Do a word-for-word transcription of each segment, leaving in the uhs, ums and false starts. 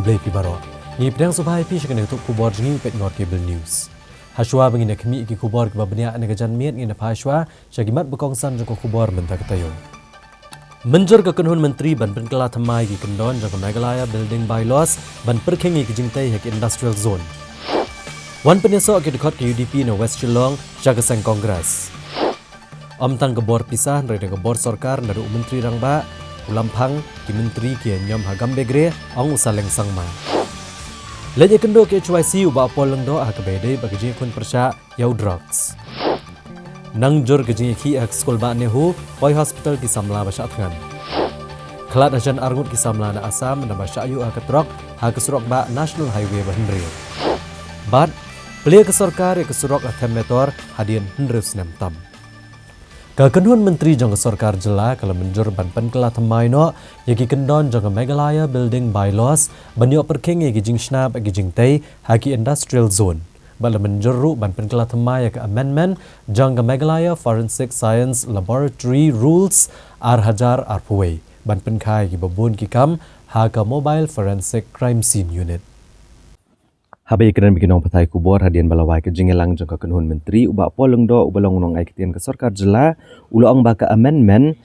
Khublei phi baroh. Ngi pdiang sngewbha ïa phi sha kane ka tuh khubor jong ngi peit nor Cable News. Hashwa ba ngin ïa khmih ïa ki khubor kiba bniah na ka janmiet, ngin ïa phai shwa sha ki mat ba kongsan jong ka khubor mynta ka taïew. Mynjur ka kynhun myntri ban pynkylla thymmai ïa ki kyndon jong ka Meghalaya Building Bylaws ban pyrkhing ïa ki jingtei ha ki Industrial Zone. Wan pynïasoh ki dkhot ka U D P na West Shillong sha ka seng Congress. Ym tang ka bor pisa hynrei na ka bor sorkar naduh u Myntri Rangbah u Lamphang, ki myntri ki ïa niam ha Gambegre, ong u Saleng Sangma. Leit ïakynduh ka H Y C u Bah Paul Lyngdoh ha kaba ïadei bad ka jingïakhun pyrshah ïa u drugs. Nang jur ka jingïakhih ha ka skul Bah Nehu, poi hospital ki samla ba shah thngan. Khlad hajan arngut ki samla na Assam naba shah ïuh ha ka trok ha ka surok bah National Highway ba hynriew. Bad plie ka sorkar ïa ka surok ha Them Metor hadien hynriew snem tam. Ka kynhun myntri jong ka sorkar jylla ka la mynjur ban pynkylla thymmai noh ïa ki kyndon jong ka Meghalaya Building Bylaws ban ïoh pyrkhing ïa ki jingshna bad ki jingtei ha ki Industrial Zone. Bad la mynjur ruh ban pynkylla thymmai ïa ka amendment jong ka Meghalaya Forensic Science Laboratory Rules ar hajar arphew wei ban pynkha ïa kiba bun ki kam ha ka Mobile Forensic Crime Scene Unit. Haba ïakren bad ki nongpathai khubor hadien ba la wai ka jingïalang jong ka kynhun myntri, u Bah Paul Lyngdoh uba long u nongai ktien ka sorkar jylla u la ong ba ka amendment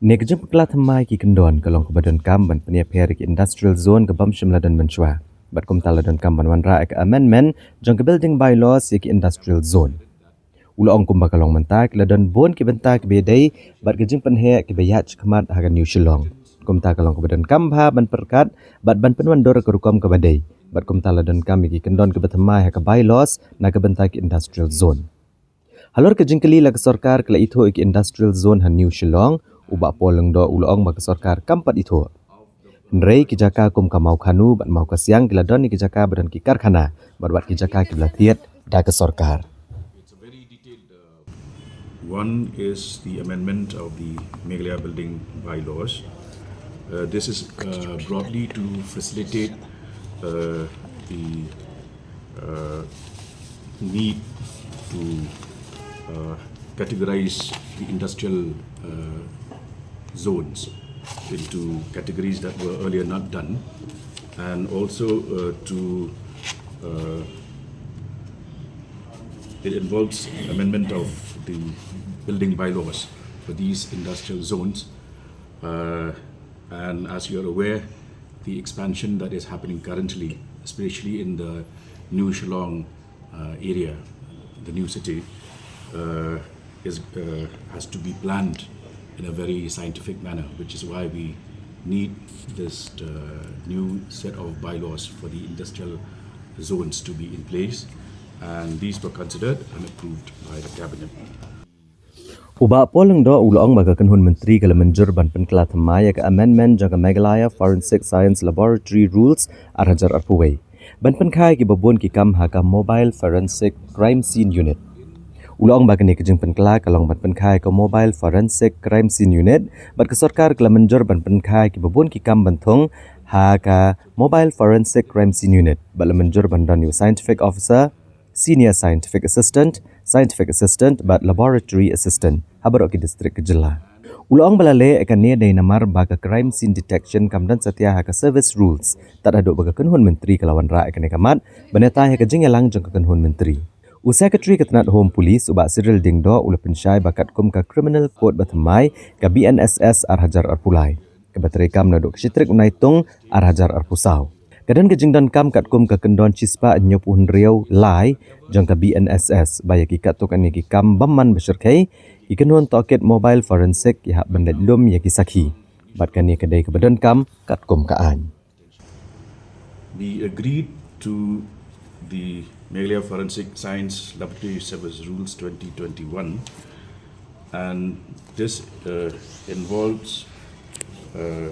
ne ka jingpynkylla thymmai ki kyndon ka long kaba donkam ban pynïapher ïa ki Industrial Zone kaba ym shym la don mynshuwa. Bad kumta la donkam ban wanrah ïa ka amendment jong ka Building Bylaws ïa ki Industrial Zone. U la ong kumba ka long mynta ki la don bun ki bynta kiba ïadei bad ka jingpynheh kiba ïaid shakhmat ha ka New Shillong. Kumta ka long kaba donkam bha ban pyrkhat bad ban pynwandur ka rukom kaba dei. Bad kumta la donkam ïa ki kyndon kiba thymmai ha ka Bylaws na ka bynta ki Industrial Zone. Halor ka jingkylli la ka sorkar ka la ithuh ïa ki Industrial Zone ha New Shillong, u Bah Paul Lyngdoh u la ong ba ka sorkar kam pat ithuh. Hynrei ki jaka kum ka Mawkhanu bad Mawkasiang ki la don ïa ki jaka ba don ki karkhana bad wat ki jaka kiba la thied da ka sorkar. One is the amendment of the Meghalaya Building Bylaws. Uh, this is uh, broadly to facilitate uh, the uh, need to uh, categorize the industrial uh, zones into categories that were earlier not done, and also uh, to uh, it involves amendment of the building bylaws for these industrial zones. Uh, and as you're aware, the expansion that is happening currently, especially in the New Shillong uh, area, the new city, uh, is, uh, has to be planned in a very scientific manner, which is why we need this uh, new set of bylaws for the industrial zones to be in place, and these were considered and approved by the cabinet. U Bah Paul Lyngdoh u la ong ba ka kynhun myntri ka la mynjur ban pynkylla thymmai ïa ka amendment jong ka Meghalaya Forensic Science Laboratory Rules ar hajar arphew wei ban pynkha ïa kiba bun ki kam ha ka Mobile Forensic Crime Scene Unit. U la ong ba kane ka jingpynkylla ka long ban pynkha ïa ka Mobile Forensic Crime Scene Unit bad ka sorkar ka la mynjur ban pynkha ïa kiba bun ki kam ban thung ha ka Mobile Forensic Crime Scene Unit bad la mynjur ban don ïa u Scientific Officer, Senior Scientific Assistant, Scientific Assistant bad Laboratory Assistant ha baroh ki district ka jylla. U la ong ba la leh ïa kane dei namar ba ka Crime Scene Detection kam don satia ha ka Service Rules tad haduh ba ka kynhun myntri ka la wanrah ïa kane ka mat ban ïatai ha ka jingïalang jong ka kynhun myntri. U Secretary ka tnat Home Police u Bah Cyril Diengdoh u la pynshai ba katkum ka Criminal Code ba thymmai, ka B N S S ar hajar arphew lai, kaba treikam naduh ka shi tarik u Naitung ar hajar arphew saw, ka don ka jingdonkam katkum ka kyndon shispah hynñiewphew hynriew lai jong ka B N S S ba ïa ki katto katne ki kam bymman ba shyrkhei, ki kynhun tohkit mobile forensic ki hap ban leit lum ïa ki sakhi. Bad kane ka dei kaba donkam katkum ka aiñ. We agreed to the Meghalaya Forensic Science Laboratory Service Rules twenty twenty-one, and this uh, involves uh,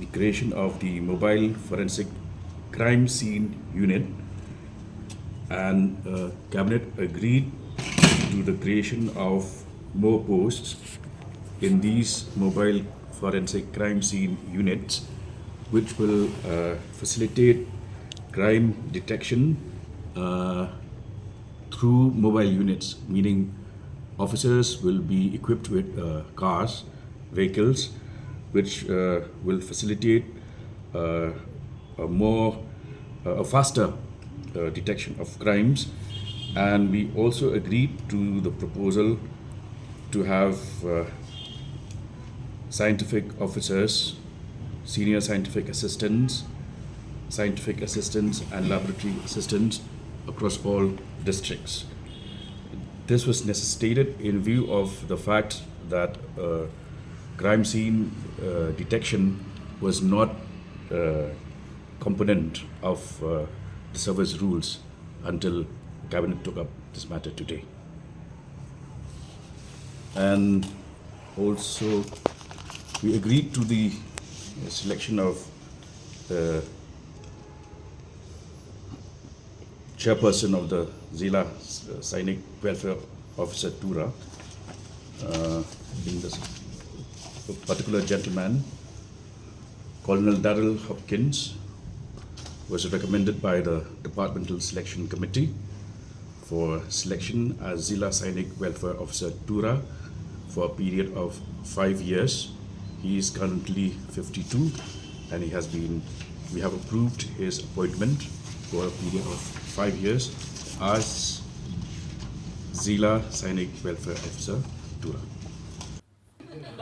the creation of the Mobile Forensic Crime Scene Unit, and uh, Cabinet agreed to the creation of more posts in these Mobile Forensic Crime Scene Units, which will uh, facilitate crime detection uh, through mobile units, meaning officers will be equipped with uh, cars, vehicles, which uh, will facilitate uh, a more uh, a faster uh, detection of crimes, and we also agreed to the proposal to have uh, scientific officers, senior scientific assistants, scientific assistants, and laboratory assistants across all districts. This was necessitated in view of the fact that uh, crime scene uh, detection was not uh, component of uh, the service rules until Cabinet took up this matter today. And also, we agreed to the selection of the chairperson of the Zila uh, Sainik Welfare Officer Tura, uh, in this particular gentleman, Colonel Daryl Hopkins, was recommended by the Departmental Selection Committee for selection as Zila Sainik Welfare Officer Tura for a period of five years. He is currently fifty-two and he has been, we have approved his appointment for a period of five years as Zila Sainik Welfare Officer Tura.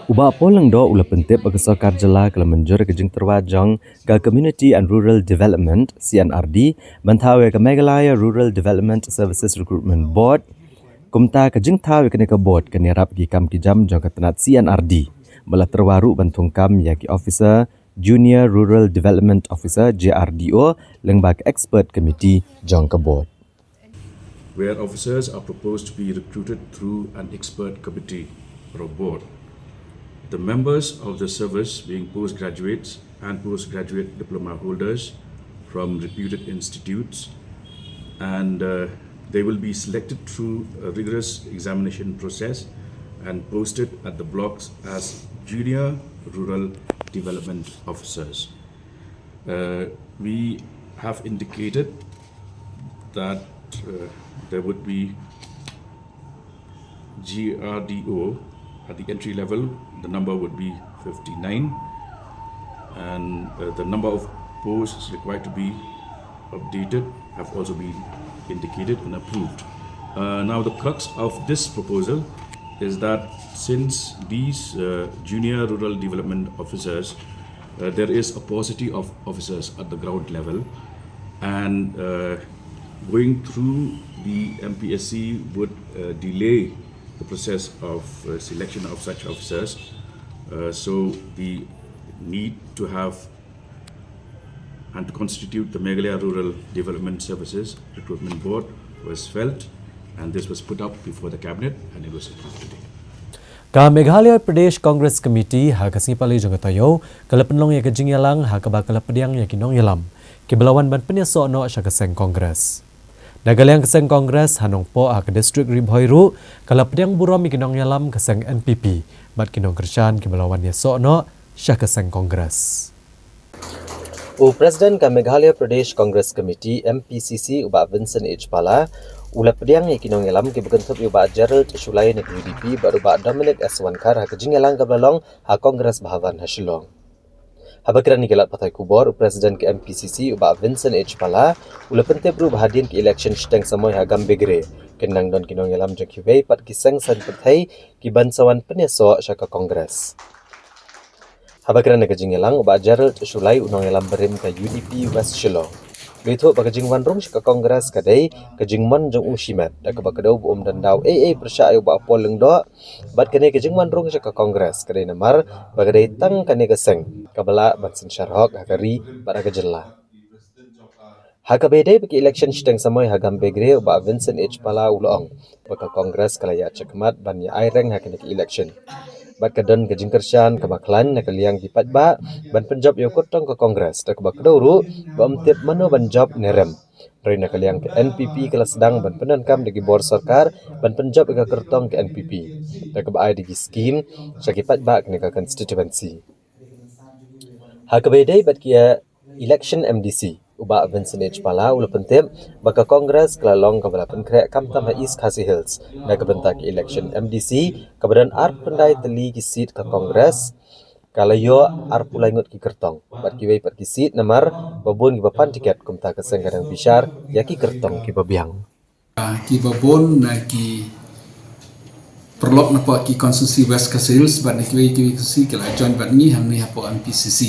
U Bah Paul Lyngdoh u la pyntip ba ka sorkar jylla ka la mynjur ka jingtyrwa jong ka Community and Rural Development C and R D ban thaw ïa ka Meghalaya Rural Development Services Recruitment Board. Kumta ka jingthaw ïa kane ka board kan ïarap ki kam ki jam jong ka tnat C and R D ba la tyrwa ruh ban thungkam ïa ki officer Junior Rural Development Officer J R D O lyngba ka expert committee jong ka board. Where officers are proposed to be recruited through an expert committee or a board. The members of the service being postgraduates and postgraduate diploma holders from reputed institutes, and uh, they will be selected through a rigorous examination process and posted at the blocks as junior rural development officers. Uh, we have indicated that uh, there would be G R D O at the entry level, the number would be fifty-nine, and uh, the number of posts required to be updated have also been indicated and approved. Uh, now, the crux of this proposal is that since these uh, junior rural development officers, uh, there is a paucity of officers at the ground level, and uh, going through the M P S C would uh, delay the process of uh, selection of such officers. Uh, so the need to have and to constitute the Meghalaya Rural Development Services Recruitment Board was felt, and this was put up before the cabinet and it was approved today. Ka Meghalaya Pradesh Congress Committee ha ka sngi Palei jong ka taïew ka la pynlong ïa ka jingïalang ha kaba ka la pdiang ïa ki nongïalam kiba la wan ban pynïasoh noh sha ka seng Congress. Na ka liang ka seng Congress ha Nongpoh ha ka district Ri Bhoi ruh ka la pdiang burom ïa ki nongïalam ka seng N P P bad ki nongkyrshan kiba la wan ïasoh noh sha ka seng Congress. U President ka Meghalaya Pradesh Congress Committee M P C C u Bah Vincent H Pala u la pdiang ïa ki nongïalam kiba kynthup ïa u Bah Gerald Shullai na ka U D P bad u Bah Dominic S Wankhar ha ka jingïalang kaba la long ha Congress Bhavan ha Shillong. Haba kren ïa ki lad pathai khubor, u President ka M P C C u Bah Vincent H Pala u la pyntip ruh ba hadien ka election shiteng samoi ha Gambegre kin nang don ki nongïalam jong kiwei pat ki seng saiñ pyrthei ki ban sa wan pynïasoh sha ka Congress. Haba kren ha ka jingïalang u Bah Gerald Shullai u nongïalam barim ka U D P West Shillong u la ïathuh ba ka jingwan rung sha ka Congress ka dei ka jingmon jong u shimet da kaba ka dei ba um don daw ei ei pyrshah ïa u Bah Paul Lyngdoh bad kane ka jingwan rung sha ka Congress ka dei namar ba ka dei tang kane ka seng kaba lah ban synshar hok ha ka ri bad ha ka jylla. Ha kaba ïadei bad ki election shiteng samoi ha Gambegre u Bah Vincent H Pala u la ong ba ka Congress ka la ïaid shakhmat ban ïa ai reng ha kane ka election bad ka don ka jingkyrshan kaba khlaiñ na ka liang ki paidbah ban pynjop ïa u kyrtong ka Congress da kaba kdew ruh ba um tip mano ban jop ne rem. Hynrei na ka liang ka N P P ka la sdang ban pyndonkam da ki bor sorkar ban pynjop ïa ka kyrtong ka N P P da kaba ai da ki skim sha ki paidbah kane ka constituency. Ha kaba ïadei bad ki election M D C u Bah Vincent H Pala u la pyntip ba ka Congress ka la long kaba la pynkhreh khamtam ha East Khasi Hills na ka bynta ka election M D C kaba don arphew khyndai tylli ki seat ka Congress ka la ïoh arphew lai ngut ki kyrtong bad kiwei pat ki seat namar ba bun kiba pan tiket, kumta ka seng ka dang bishar ïa ki kyrtong kiba biang. Ah, kiba bun na ki paralok na pdeng ki constituency West Khasi Hills bad na kiwei kiwei ki constituency ki la join bad ngi hangne hapoh M P C C.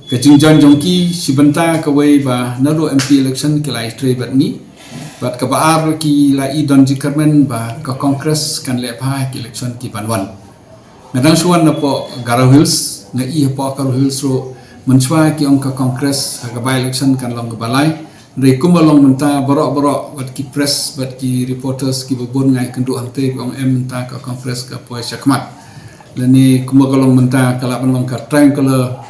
Ka jingjoin jong ki shi bynta kawei ba naduh M P election ki la ïatrei bad ngi. Bad kaba ar ki la i don jingkyrmen ba ka Congress kan leh bha ha ki election ki ban wan. Nga dang shu wan na pdeng Garo Hills, nga i hapoh Garo Hills ruh, mynshuwa ki ong ka Congress ha ka by election kan long kaba lai. Hynrei kumba long mynta baroh baroh bad ki press bad ki reporters kiba bun nga ïakynduh hangtei ki ong em mynta ka Congress ka poi shakhmat. Lane kumba ka long mynta ka lah ban long ka triangular,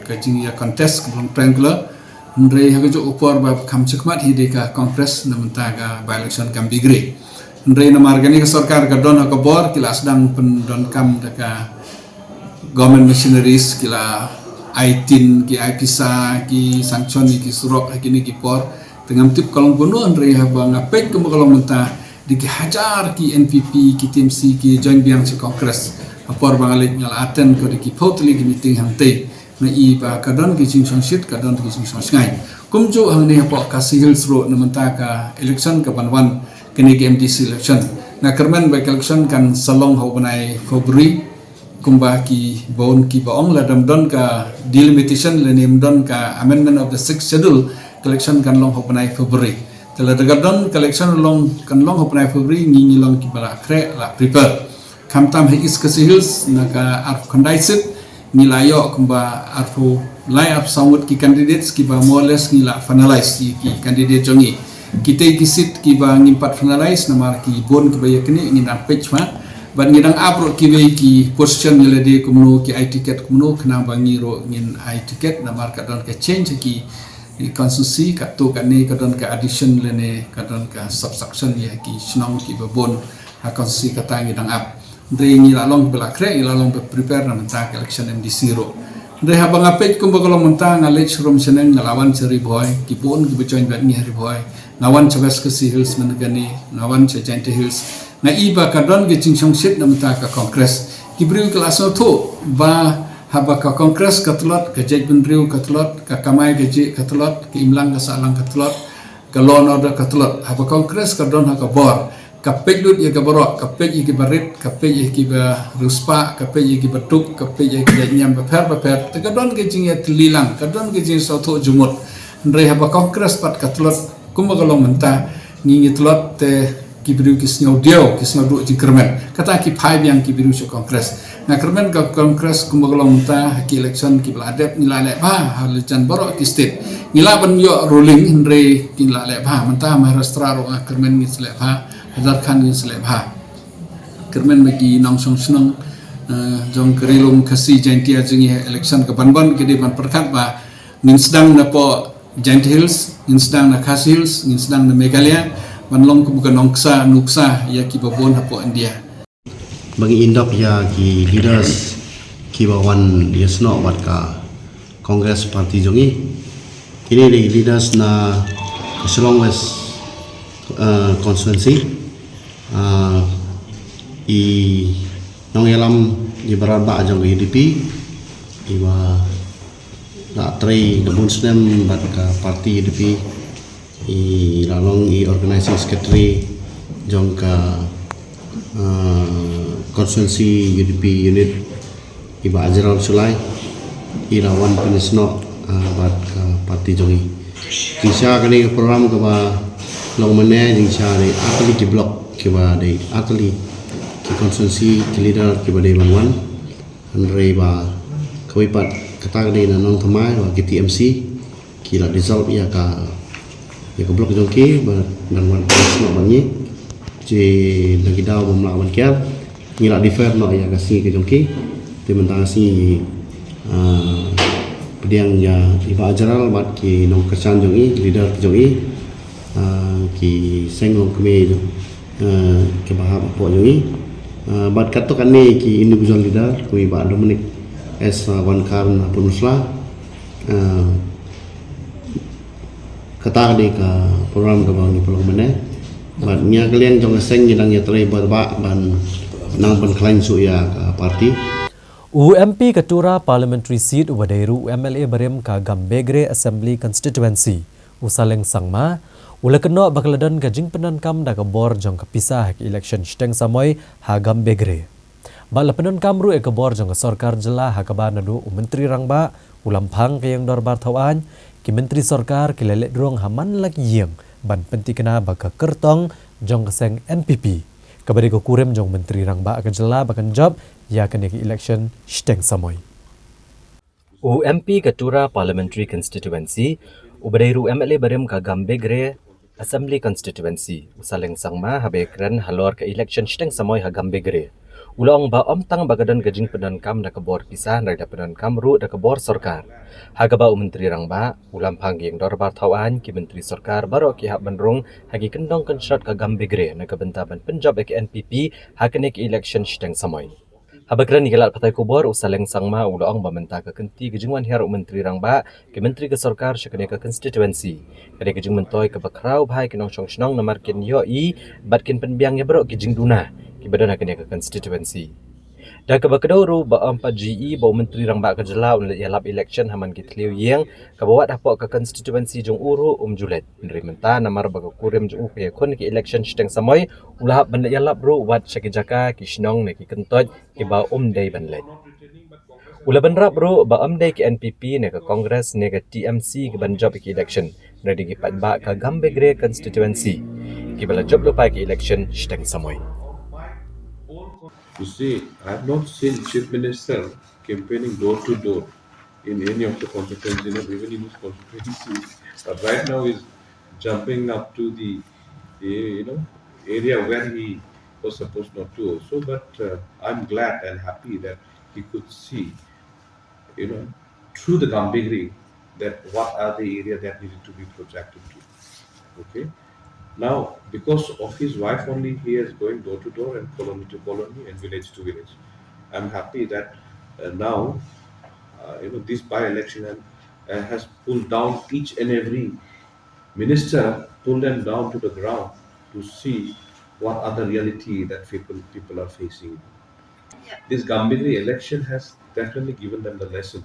ka jingïa contest ka long triangular. Hynrei ha kajuh ka por ba kham shakhmat hi dei ka Congress na mynta ka by election kam biegri. Hynrei namar kane ka sorkar ka don ha ka bor, ki la sdang pyndonkam da ka government machineries, ki la ai tin, ki ai pisa, ki sanction ïa ki surok ha kine ki por. Te ngam tip ka long kumno, hynrei haba nga peit kumba ka long mynta, dei ki hajar ki N P P, ki T M C ki join biang sha Congress. Ha por ba nga leit nga la attend ko dei ki phew tylli ki meeting hangtei. Nga i ba ka don ki jingshongshit, ka don ki jingshongshngaiñ. Kumjuh hangne hapoh Khasi Hills ruh na mynta ka election ka ban wan, kane ka M D C election. Nga kyrmen ba ka election kan sa long ha u bnai February, kumba ki bun kiba ong, lada ym don ka delimitation lane ym don ka amendment of the sixth schedule, ka election kan long ha u bnai February. Te lada ka don ka election long, kan long ha u bnai February, ngi ngi long kiba la khreh, la prepare. Khamtam ha East Khasi Hills na ka arphew khyndai seat, ngi la ïoh kumba arphew lai arphew saw ngut ki candidates kiba more or less ngi la finalize ïa ki candidate jong ngi. Kitei ki seat kiba ngim pat finalize namar ki bun kiba ïa kane ngi dang peit shwa. Bad ngi dang ap ruh kiwei ki position ïa lade kumno, ki ai ticket kumno, khnang ba ngi ruh ngin ai ticket namar ka don ka change ha ki, ki constituency, katto katne ka don ka addition lane ka don ka subtraction ïa ki shnong kiba bun ha constituency, kata ngi dang ap. Hynrei ngi la long ba la khreh, ngi la long ba prepare na mynta ka election M D C ruh. Hynrei haba nga peit kumba ka long mynta, nga leit sharum shaneng, nga la wan sha Ri Bhoi, ki bun kiba join bad ngi ha Ri Bhoi. Nga wan sha West Khasi Hills mynta kane, nga wan sha Jaintia Hills. Nga i ba ka don ka jingshongshit na mynta ka Congress. Ki briew ki la sngewthuh ba haba ka Congress ka tlot, ka jaitbynriew ka tlot, ka kamai kajih ka tlot, ka imlang ka sahlang ka tlot, ka law and order ka tlot. Haba Congress ka don ha ka bor, ka peit lut ïa ka baroh, ka peit ïa kiba rit, ka peit ïa kiba riewspah, ka peit ïa kiba duk, ka peit ïa ki jait niam bapher bapher. Te ka don ka jingïatylli lang, ka don ka jingsngewthuh jingmut. Hynrei haba Congress pat ka tlot, kumba ka long mynta, ngi ngi tlot te ki briew ki sngew diaw, ki sngew duh jingkyrmen. Kata ki phai biang ki briew sha Congress. Nga kyrmen ka Congress kumba ka long mynta ha ki election kiba la dep ngi la leh bha ha la jan baroh ki state. Ngi lah ban ïoh ruling hynrei ngi la leh bha. Mynta Maharashtra ruh nga kyrmen ngin sa leh bha, ha Jharkhand ngin sa leh bha. Kyrmen ba ki nongshong shnong, eh, jong ka Ri Lum Khasi Jaintia jong ngi ha election ka ban ban ki dei ban pyrkhat ba ngin sdang na poh Jaintia Hills, ngin sdang na Khasi Hills, ngin sdang na Meghalaya, ban long kum ka nongksa nuksa ïa kiba bun hapoh India. Ba ngi indop ïa ki leaders kiba wan ïasnoh bad ka Congress party jong ngi. Kine dei ki leaders na ka Shillong West, uh, constituency. Uh, i nongïalam i baroh ba jong ka U D P, iba la trei da bun snem bad ka party U D P, i la long i organizing secretary jong ka, uh, constituency U D P unit, i Bah Ajral Shullai, i la wan pynïasnoh, uh, bad ka party jong i. Jingshisha kane ka program kaba long mynne, jingshisha dei artylli ki block, kiba dei artylli ki constituency, ki leader kiba dei ban wan. Hynrei ba kawei pat kata ka dei na Nongthymmai, ba ki T M C ki la dissolve ïa ka, ïa ka block jong ki, ba, ban wan pynïasnoh bad ngi. Te na ki daw bym lah ban kiar, ngi la defer noh ïa ka sngi ka jong ki. Te mynta ka sngi, ah, pdiang ïa i Bah Ajral bad ki nongkyrshan jong i, leader jong i, ah, ki seng longkmie jong, ah, kiba hap hapoh jong i. Ah, bad katto katne ki individual leader, kum i Bah Dominic S, ah, Wankhar na Pynursla. Ah, kata ka dei ka program kaba ngi pynlong mynne. Bad ngi ha ka liang jong ka seng ngi dang ïatrei bad ba ban nang pynkhlaiñ shuh ïa ka party. U M P ka Tura Parliamentary Seat uba dei ruh u M L A barim ka Gambegre Assembly Constituency, u Saleng Sangma, u la kynnoh ba ka la don ka jingpyndonkam da ka bor jong ka pisa ha ka election shiteng samoi ha Gambegre. Bad la pyndonkam ruh ïa ka bor jong ka sorkar jylla ha kaba naduh u Myntri Rangbah, u Lamphang ka Ïingdorbar Thawaiñ, ki myntri sorkar ki la leit rung ha man la ki ïing ban pynthikna ba ka kyrtong jong ka seng N P P kaba dei ka kurim jong u Myntri Rangbah ka jylla ba kan jop ïa kane ka election shiteng samoi. U M P ka Tura Parliamentary Constituency, uba dei ruh u M L A barim ka Gambegre Assembly Constituency, u Saleng Sangma, haba ïakren halor ka election shiteng samoi ha Gambegre, u la ong ba ym tang ba ka don ka jingpyndonkam da ka bor pisa, hynrei da pyndonkam ruh da ka bor sorkar. Ha kaba u Myntri Rangbah, u Lamphang ka Ïingdorbar Thawaiñ, ki myntri sorkar baroh ki hap ban rung ha ki kyndong kynshrot ka Gambegre na ka bynta ban pynjop ïa ka N P P ha kane ka election shiteng samoi. Haba kren ïa ki lad pathai khubor, u Saleng Sangma u la ong ba mynta ka kynti ka jingwan hiar u Myntri Rangbah, ki myntri ka sorkar sha kane ka constituency, ka dei ka jingmyntoi kaba khraw bha ïa ki nongshong shnong namar kin ïohi bad kin pynbiang ïa baroh ki jingduna kiba don ha kane ka constituency. Da kaba kdew ruh ba ym pat ju ïohi ba u Myntri Rangbah ka jylla un leit ïalap election ha man ki thliew ïing kaba wad hapoh ka constituency jong u ruh um ju leit. Hynrei mynta namar ba ka kurim jong u ka ïakhun ïa ka election shiteng samoi, u la hap ban leit ïalap ruh wat sha ki jaka, ki shnong ne ki kyntoit kiba um dei ban leit. U la bynrap ruh ba ym dei ka N P P ne ka Congress ne ka T M C kiban jop ïa ka election, hynrei dei ki paidbah ka Gambegre constituency kiba la jop lypa ïa ka election shiteng samoi. You see, I have not seen Chief Minister campaigning door to door in any of the constituency, not even in his constituency. But right now he's jumping up to the, eh, you know, area where he was supposed not to also. But uh, I'm glad and happy that he could see, you know, through the Gambegre, that what are the area that needed to be projected to. Okay. Now, because of his wife only, he is going door to door and colony to colony and village to village. I'm happy that uh, now, uh, you know, this by-election and, uh, has pulled down each and every minister, pulled them down to the ground to see what are the reality that people, people are facing. This Gambegre election has definitely given them the lesson.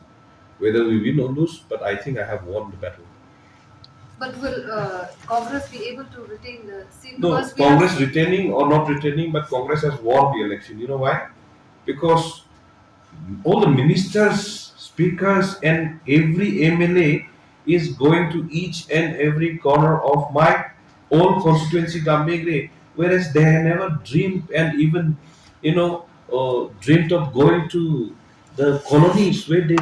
Whether we win or lose, but I think I have won the battle. But will uh, Congress be able to retain the seat? No, because we Congress have retaining or not retaining, but Congress has won the election. You know why? Because all the ministers, speakers, and every M L A is going to each and every corner of my own constituency, Gambegre, whereas they have never dreamed and even, you know, uh, dreamed of going to the colonies where they,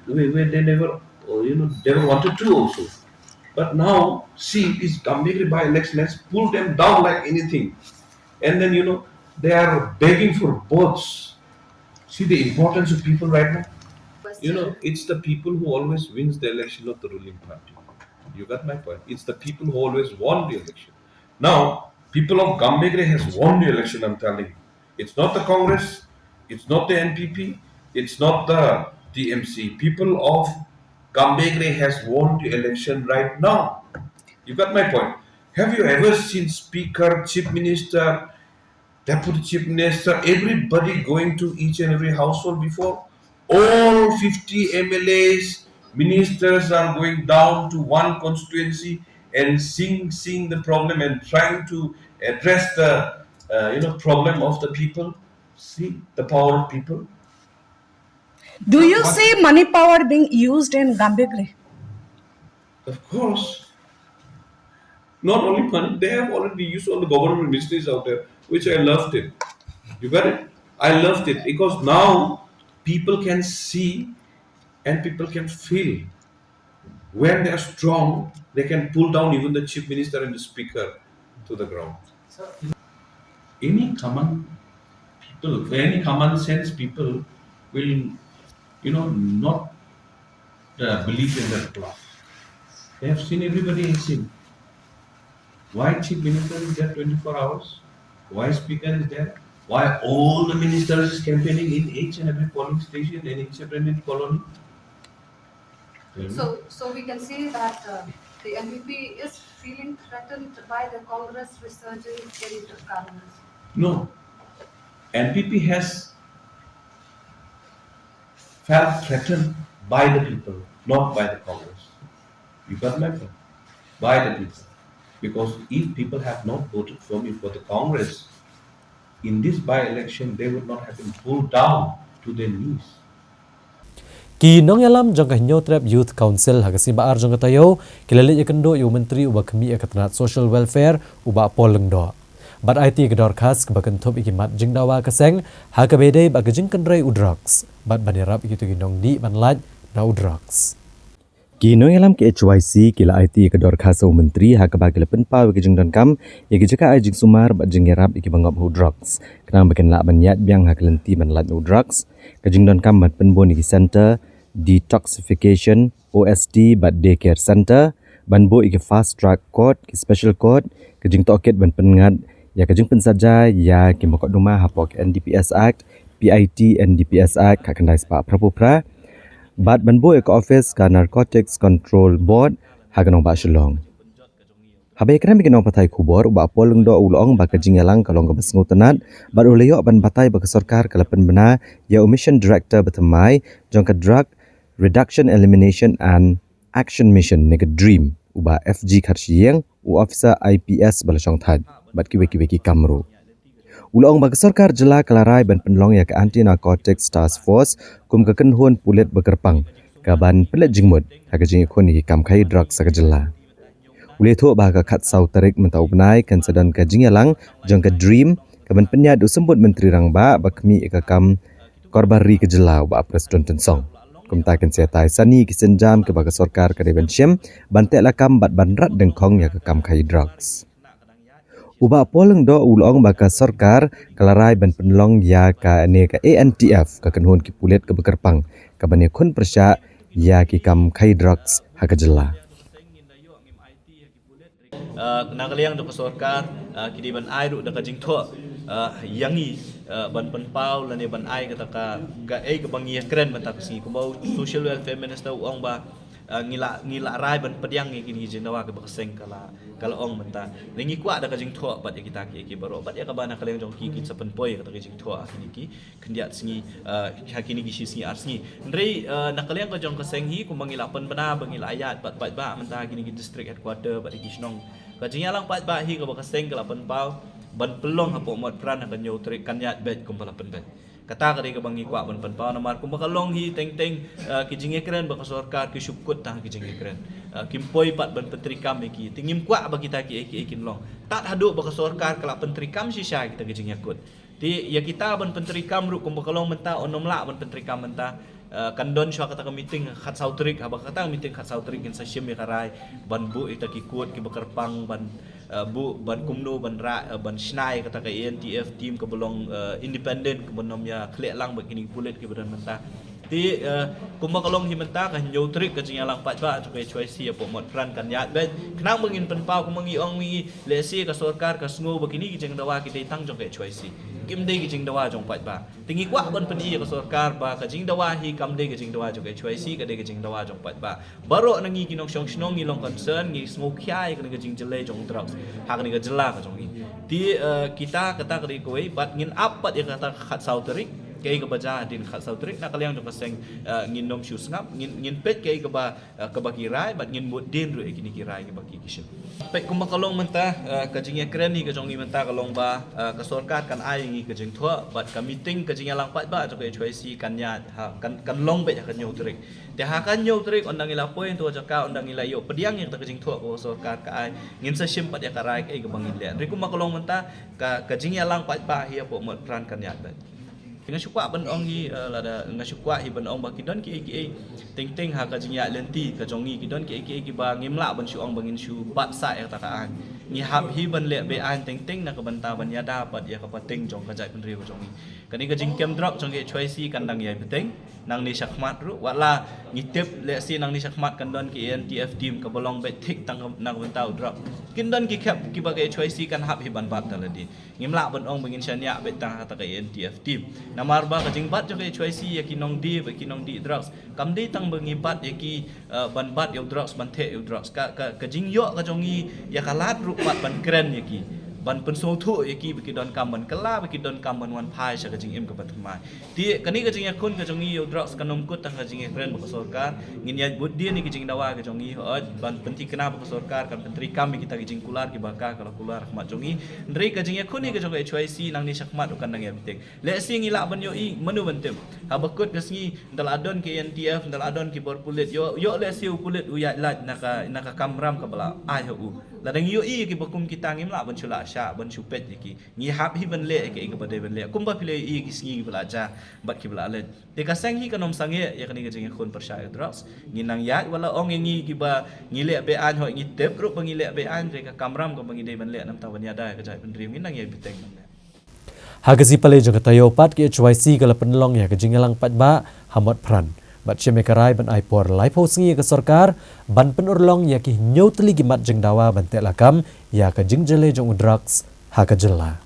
where, where they never, uh, you know, never wanted to also. But now, see, this Gambegre by-election has pulled them down like anything. And then, you know, they are begging for votes. See the importance of people right now. You know, it's the people who always wins the election, not the ruling party. You got my point. It's the people who always won the election. Now, people of Gambegre has won the election, I'm telling you. It's not the Congress, it's not the N P P, it's not the T M C. People of Gambegre has won the election right now. You got my point. Have you ever seen speaker, chief minister, deputy chief minister, everybody going to each and every household before? All fifty M L As, ministers are going down to one constituency and seeing, seeing the problem and trying to address the, uh, you know, problem of the people. See the power of people. Do you see money power being used in Gambegre? Of course. Not only money, they have already used all the government ministries out there, which I loved it. You got it? I loved it because now people can see and people can feel. When they are strong, they can pull down even the chief minister and the speaker to the ground. Any common people, any common sense people will, you know, not uh, believe in that bluff. They have seen, everybody has seen. Why chief minister is there twenty-four hours? Why speaker is there? Why all the ministers is campaigning in each and every polling station and each and every colony? Tell me. So, so we can see that uh, the N P P is feeling threatened by the Congress resurgence in Dur Congress. No. N P P has, felt threatened by the people, not by the Congress. You got my point? By the people. Because if people have not voted for me for the Congress, in this by-election, they would not have been pulled down to their knees. Ki nongïalam jong ka Hynñiewtrep Youth Council ha ka sngi ba ar jong ka taïew ki la leit ïakynduh ïa u Myntri uba khmih ïa ka tnat Social Welfare u Bah Paul Lyngdoh. Bad aiti ïa ka dorkhas kaba kynthup ïa ki mat jingdawa ka seng ha kaba ïadei bad ka jingkynrei u drugs bad ban ïarap ïa kito ki nongdih ban lait na u drugs. Ki nongïalam ka H Y C ki la aiti ïa ka dorkhas ha u Myntri ha kaba ki la pynpaw ïa ka jingdonkam ïa ka jaka ai jingsumar bad jingïarap ïa kiba ngop ha u drugs khnang ba kin lah ban ïaid biang ha ka lynti ban lait na u drugs. Ka jingdonkam ban pynbun ïa ki center detoxification, O S T bad daycare center, ban buh ïa ki fast track court, ki special court, ka jingtohkit ban pynngat ïa ka jingpynsaja ïa ki mukotduma hapoh ka N D P S Act, P I T N D P S Act khatkhyndai spah phraphew phra, bad ban buh ïa ka office ka Narcotics Control Board ha ka nongbah Shillong. Haba ïakren bad ki nongpathai khubor, u Bah Paul Lyngdoh u la ong ba ka jingïalang ka long kaba sngewtynnat bad u la ïoh ban batai ba ka sorkar ka la pynbna ïa u Mission Director bathymmai jong ka Drug Reduction, Elimination and Action Mission ne ka DREAM, u Bah F G Kharshiing, u officer I P S ba la shongthait bad kiwei kiwei ki kam ruh. U la ong ba ka sorkar jylla ka la rai ban pynlong ïa ka Anti Narcotics Task Force kum ka kynhun pulit ba kyrpang ka ban pynleit jingmut ha ka jingïakhun ïa ki kam khaïi drugs ha ka jylla. U la ïathuh ba ha ka khatsaw tarik mynta u bnai kan sa don ka jingïalang jong ka DREAM ka ban pynïaid u Symbud Myntri Rangbah ba khmih ïa ka kam Korbar Ri ka jylla u Bah Prestone Tynsong. Kumta kin sa ïatai sani ki sienjam kiba ka sorkar ka dei ban shim ban teh lakam bad ban rat dyngkhong ïa ka kam khaïi drugs. U Bah Paul Lyngdoh u la ong ba ka sorkar ka la rai ban pynlong ïa kane ka A N T F, ka kynhun ki pulit kaba kyrpang ka ban ïakhun pyrshah ïa ki kam khaïi drugs ha ka jylla. Na ka liang jong ka sorkar ki dei ban ai ruh da ka jingthoh ïa ngi ban pynpaw lane ban ai kata ka kaei kaba ngi ïakren mynta ka sngi. Kumba u Social Welfare Minister u ong ba ngi la ngi la rai ban pdiang ïa kine ki jingdawa kiba ka seng ka la ka la ong mynta. Ngi kwah da ka jingthoh bad ïa kita kiei kiei baroh bad ïa kaba na ka liang jong ki kin sa pynpoi ïa kata ka jingthoh ha kine ki khyndiat sngi ha kine ki shi sngi ar sngi. Hynrei na ka liang ka jong ka seng hi kumba ngi la pynbna ba ngi la ïaid bad paidbah mynta ha kine ki district headquarter bad ki shnong. Ka jingïalang paidbah hi kaba ka seng ka la pynpaw ban pynlong hapoh Motphran ha ka hynñiew tarik kan ïaid beit kumba la pynbeit. Kata ka dei kaba ngi kwah ban pynpaw namar kumba ka long hi teng teng ki jingïakren ba ka sorkar ki shu kut tang ki jingïakren. Kim poi pat ban pyntreikam ïa ki. Te ngim kwah ba kita kiei kiei kin long. Tad haduh ba ka sorkar ka la pyntreikam shisha kita ki jingïakut. Te ïa kita ban pyntreikam ruh kumba ka long mynta, yn ym lah ban pyntreikam mynta. Kan don shuwa kata ka meeting khatsaw tarik, haba kata ka meeting khatsaw tarik ngin sa shim ïa ka rai ban buh ïa kita ki court kiba kyrpang ban buh ban kumno ban rah ban shna ïa kata ka A N T F team kaba long independent kaba nym ïa khleh lang bad kine ki pulit kiba don mynta. Te kumba ka long hi mynta ka hynñiew tarik ka jingïalang paidbah jong ka H Y C hapoh Motphran kan ïaid beit. Khnang ba ngin pynpaw kumba ngi ong ngi lehse ka sorkar ka sngew ba kine ki jingdawa ki dei tang jong ka H Y C. Kim dei ki jingdawa jong paidbah. Te ngi kwah ban pyni ïa ka sorkar ba ka jingdawa hi kam dei ka jingdawa jong ka H Y C, ka dei ka jingdawa jong paidbah. Baroh na ngi ki nongshong shnong ngi long concern, ngi sngewkhia ïa kane ka jingjyllei jong drugs ha kane ka jylla ka jong ngi. Te kita kata ka dei kawei bad ngin ap pat ïa kata khatsaw tarik. Kaei kaba jia hadien khatsaw tarik na ka liang jong ka seng ngin nym shu sngap, ngin ngin peit kaei kaba kaba ki rai bad ngin mut dien ruh ïa kine ki rai kiba ki ki shim. Peit kumba ka long mynta ka jingïakren hi ka jong ngi mynta ka long ba ka sorkar kan ai ïa ngi ka jingthoh bad ka meeting ka jingïalang paidbah jong ka H Y C kan ïaid ha kan kan long beit ha ka hynñiew tarik. Te ha ka hynñiew tarik ynda ngi la poi hangto ha jaka ynda ngi la ïoh pdiang ïa kata ka jingthoh kaba ka sorkar ka ai ngin sa shim pat ïa ka rai kaei kaba ngin leh. Hynrei kumba ka long mynta ka ka jingïalang paidbah hi hapoh Motphran kan ïaid beit. Nga shu kwah ban ong hi lada nga shu kwah hi ban ong ba ki don kiei kiei teng teng ha ka jingïaid lynti ka jong ngi ki don kiei kiei kiba ngim lah ban shu ong ba ngin shu bat sah ïa kata ka aiñ. Ngi hap hi ban leh be-aiñ teng teng na ka bynta ban ïada pat ïa ka pateng jong ka jaitbynriew ka jong ngi. Kane ka jingkem drok jong ka H Y C kan dang ïai bteng nangne shakhmat ruh, wat la ngi tip lehse nangne shakhmat kan don ki A N T F team kaba long beit thik tang na ka bynta u drok. Kin don ki khep kiba ka H Y C kan hap hi ban bat da lade. Ngim lah ban ong ba ngin shaniah beit tang ha kata ka A N T F team. Namar ba ka jingbat jong ka H Y C ïa ki nongdie bad ki nongdih drugs kam dei tang ba ngi bat ïa ki ban bat ïa u drugs ban theh ïa u drugs. Ka ka jingïoh ka jong ngi ïa ka lad ruh pat ban kren ïa ki. ban pynsngewthuh ïa ki ba ki donkam ban kylla, ba ki donkam ban wan phai sha ka jingim kaba thymmai. Te kane ka jingïakhun ka jong ngi ïa u drugs kam kut tang ka jingïakren bad ka sorkar. Ngin ïa bud dien ïa ka jingdawa ka jong ngi, hooid, ban pynthikna bad ka sorkar kan pyntreikam ïa kita ki jingkular kiba ka la kular ha khmat jong ngi. Hynrei ka jingïakhun ïa ka jong ka H Y C nangne shakhmat u kan nang ïa bteng. Lehse ngi lah ban ïohi mano ban tip. Haba kut ka sngi, ynda la don ki N T F, ynda la don ki bor pulit, ïoh, ïoh lehse u pulit u ïaid lait na ka, na ka kamram kaba la ai ha u. Lada ngi ïohi ïa kiba kum kita ngim lah ban shu lah shah, ban shu peit ïa ki. Ngi hap hi ban leh ïa kaei kaba dei ban leh. Kumba phi la ïohi ïa ki sngi kiba la jia bad kiba la leit. Te ka seng hi kam sangeh ïa kane ka jingïakhun pyrshah ïa drugs. Ngi nang ïaid wat la ong ïa ngi kiba ngi leh be-aiñ, hooid ngi tip ruh ba ngi leh be-aiñ, hynrei ka kamram kaba ngi dei ban leh namar ban ïada ïa ka jaitbynriew ngi nang ïai bteng ban leh. Ha ka jingpalei jong ka taïew pat ka H Y C ka la pynlong ïa ka jingïalang paidbah ha Motphran bad shim ïa ka rai ban ai por laiphew sngi ïa ka sorkar ban pynurlong ïa ki hynñiew tylli ki mat jingdawa ban teh lakam ïa ka jingjyllei jong u drugs ha ka jylla.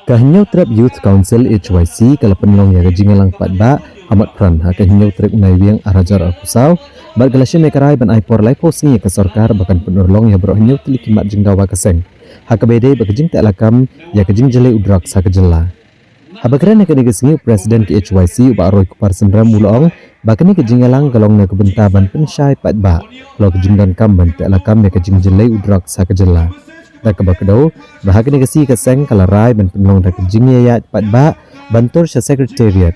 Ka Hynñiewtrep Youth Council, H Y C, ka la pynlong ïa ka jingïalang paidbah ha Motphran ha ka hynñiew tarik u Naiwieng ar hajar arphew saw bad ka la shim ïa ka rai ban ai por laiphew sngi ïa ka sorkar ba kan pynurlong ïa baroh hynñiew tylli ki mat jingdawa ka seng ha kaba ïadei bad ka jingteh lakam ïa ka jingjyllei u drugs ha ka jylla. Haba kren ha kane ka sngi u President ka H Y C u Bah Roy Kupar Synrem u la ong ba kane ka jingïalang ka long na ka bynta ban pynshai paidbah halor ka jingdonkam ban teh lakam ïa ka jingjyllei u drugs ha ka jylla. Da kaba kdew ba ha kane ka sngi ka seng ka la rai ban pynlong da ka jingïaid paidbah ban tur sha Secretariat.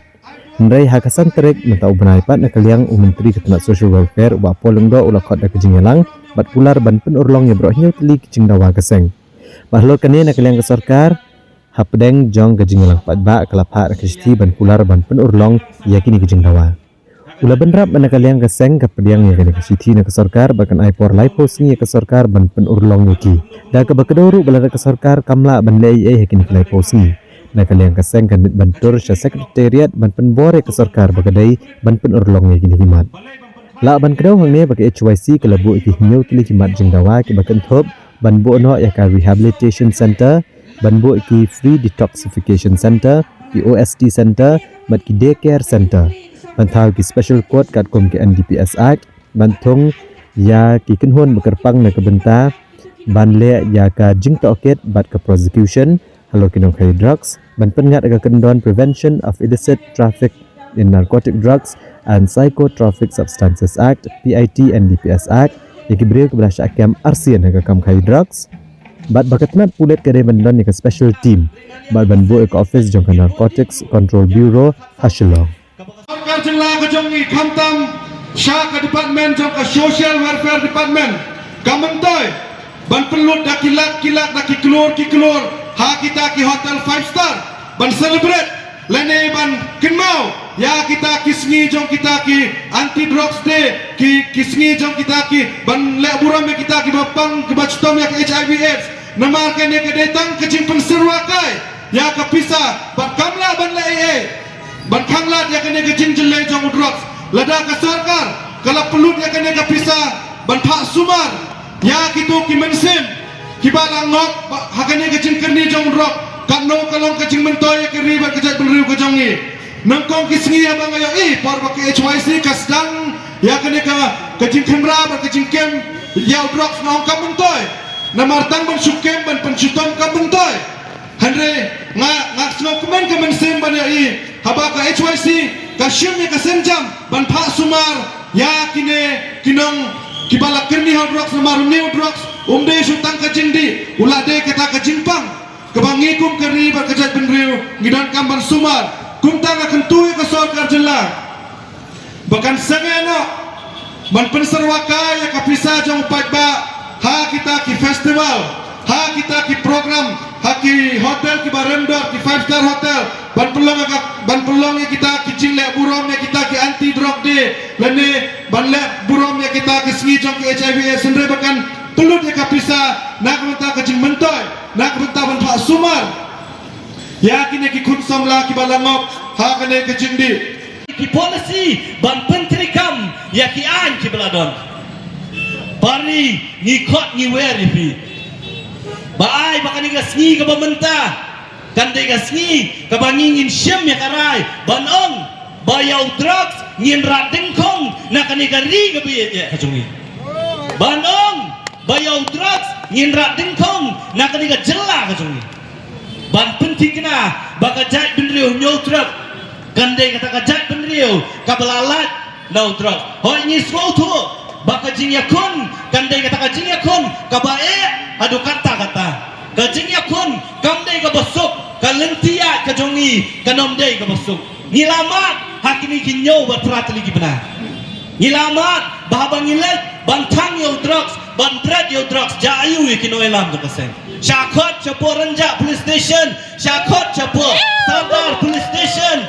Hynrei ha ka san tarik mynta u bnai pat na ka liang u Myntri ka tnat Social Welfare u Bah Paul Lyngdoh u la khot da ka jingïalang bad kular ban pynurlong ïa baroh hynñiew tylli ki jingdawa ka seng. Bad halor kane na ka liang ka sorkar hapdeng jong ka jingïalang paidbah ka la phah da ka shithi ban kular ban pynurlong ïa kine ki jingdawa. U la bynrap ba na ka liang ka seng ka pdiang ïa kane ka shithi na ka sorkar ba kan ai por laiphew sngi ïa ka sorkar ban pynurlong ïa ki. Da kaba kdew ruh ba lada ka sorkar kam lah ban leh ei ei ha kine ki laiphew sngi, na ka liang ka seng kan mih ban tur sha Secretariat ban pynbor ïa ka sorkar ba ka dei ban pynurlong ïa kine ki mat. Lah ban kdew hangne ba ka H Y C ka la buh ïa ki hynñiew tylli ki mat jingdawa kiba kynthup ban buh noh ïa ka Rehabilitation Center, ban buh ïa ki Free Detoxification Center, ki O S T Center bad ki Day Care Center, ban thaw ïa ki Special Court katkum ka N D P S Act, ban thung ïa ki kynhun ba kyrpang na ka bynta ban leh ïa ka jingtohkit bad ka prosecution halor ki nongkhaïi drugs, ban pynngat ïa ka kyndon Prevention of Illicit Traffic in Narcotic Drugs and Psychotropic Substances Act, P I T N D P S Act, ïa ki briew kiba la shah kem arsien ha ka kam khaïi drugs. Bad ba ka tnat pulit ka dei ban don ïa ka special team bad ban buh ïa ka office jong ka Narcotics Control Bureau ha Shillong. Sorkar jylla ka jong ngi khamtam sha ka department jong ka Social Welfare Department ka myntoi ban pynlut da ki lak ki lak, da ki klur ki klur ha kita ki hotel five star ban celebrate lane ban kynmaw ïa kita ki sngi jong kita ki Anti Drugs Day, ki, ki sngi jong kita ki ban leh burom ïa kita kiba pang kiba chitom ïa ka H I V AIDS. Namar kane ka dei tang ka jingpynsyrwa kai ïa ka pisa bad kam lah ban leh ei ei ban khanglad ïa kane ka jingjyllei jong u drugs. Lada ka sorkar ka la pynlut ïa kane ka pisa ban phah sumar ïa kito ki mynsiem kiba la ngop ha kane ka jingkyrni jong u drugs, katno ka long ka jingmyntoi ïa ka ri bad ka jaitbynriew ka jong ngi. Nyngkong ki sngi haba nga ïohi por ba ka H Y C ka sdang ïa kane ka, ka jingkhynra bad ka jingkem ïa u drugs, nga ong kam myntoi. Namar tang ban shu kem ban pynshitom kam myntoi. Hynrei nga, nga sngewkmen ka mynsiem ban ïohi haba ka H Y C ka shim ïa ka sienjam ban phah sumar ïa kine ki nong kiba la kyrni ha u drugs, namar une u drugs um dei shu tang ka jingdih, u la dei kata ka jingpang kaba ngi kum ka ri bad ka jaitbynriew ngi donkam ban sumar. Kumta nga kyntu ïa ka sorkar jylla ba kan sangeh noh ban pynsyrwa kai ïa ka pisa jong u paidbah ha kita ki festival, ha kita ki program, ha ki hotel kiba rem dor, ki five star hotel, ban pynlong ïa ka, ban pynlong ïa kita ki jingleh burom ïa kita ki Anti Drug Day lane ban leh burom ïa kita ki sngi jong ki H I V AIDS. Hynrei ba kan pynlut ïa ka pisa na ka bynta ka jingmyntoi, na ka bynta ban phah sumar ïa kine ki khun samla kiba la ngop ha kane ka jingdih. Ki policy ban pyntreikam ïa ki aiñ kiba la don. Pari, ngi khot ngi wer ïa phi. Ba ai ba kane ka sngi kaba mynta kan dei ka sngi kaba ngi ngin shim ïa ka rai ban ong ba ïa u drugs ngin rat dyngkhong na kane ka ri kaba ïeit ka jong ngi. Ban ong ba ïa u drugs ngin rat dyngkhong na kane ka jylla ka jong ngi. Ban pynthikna ba ka jaitbynriew Hynñiewtrep kan dei kata ka jaitbynriew kaba la lait na u drugs. Hooid, ngi sngewthuh ba ka jingïakhun kan dei kata ka jingïakhun kaba eh haduh katta katta. Ka jingïakhun kam dei kaba suk, ka lynti ïaid ka jong ngi kan ym dei kaba suk. Ngi la mad ha kine ki hynñiew bad phra tylli ki bnai. Ngi la mad ba haba ngi leit ban thang ïa u drugs, ban bret ïa u drugs, jia aiu ïa ki nongïalam jong ka seng. Sha khot sha pdeng Rynjah Police Station, sha khot sha pdeng Sardar Police Station.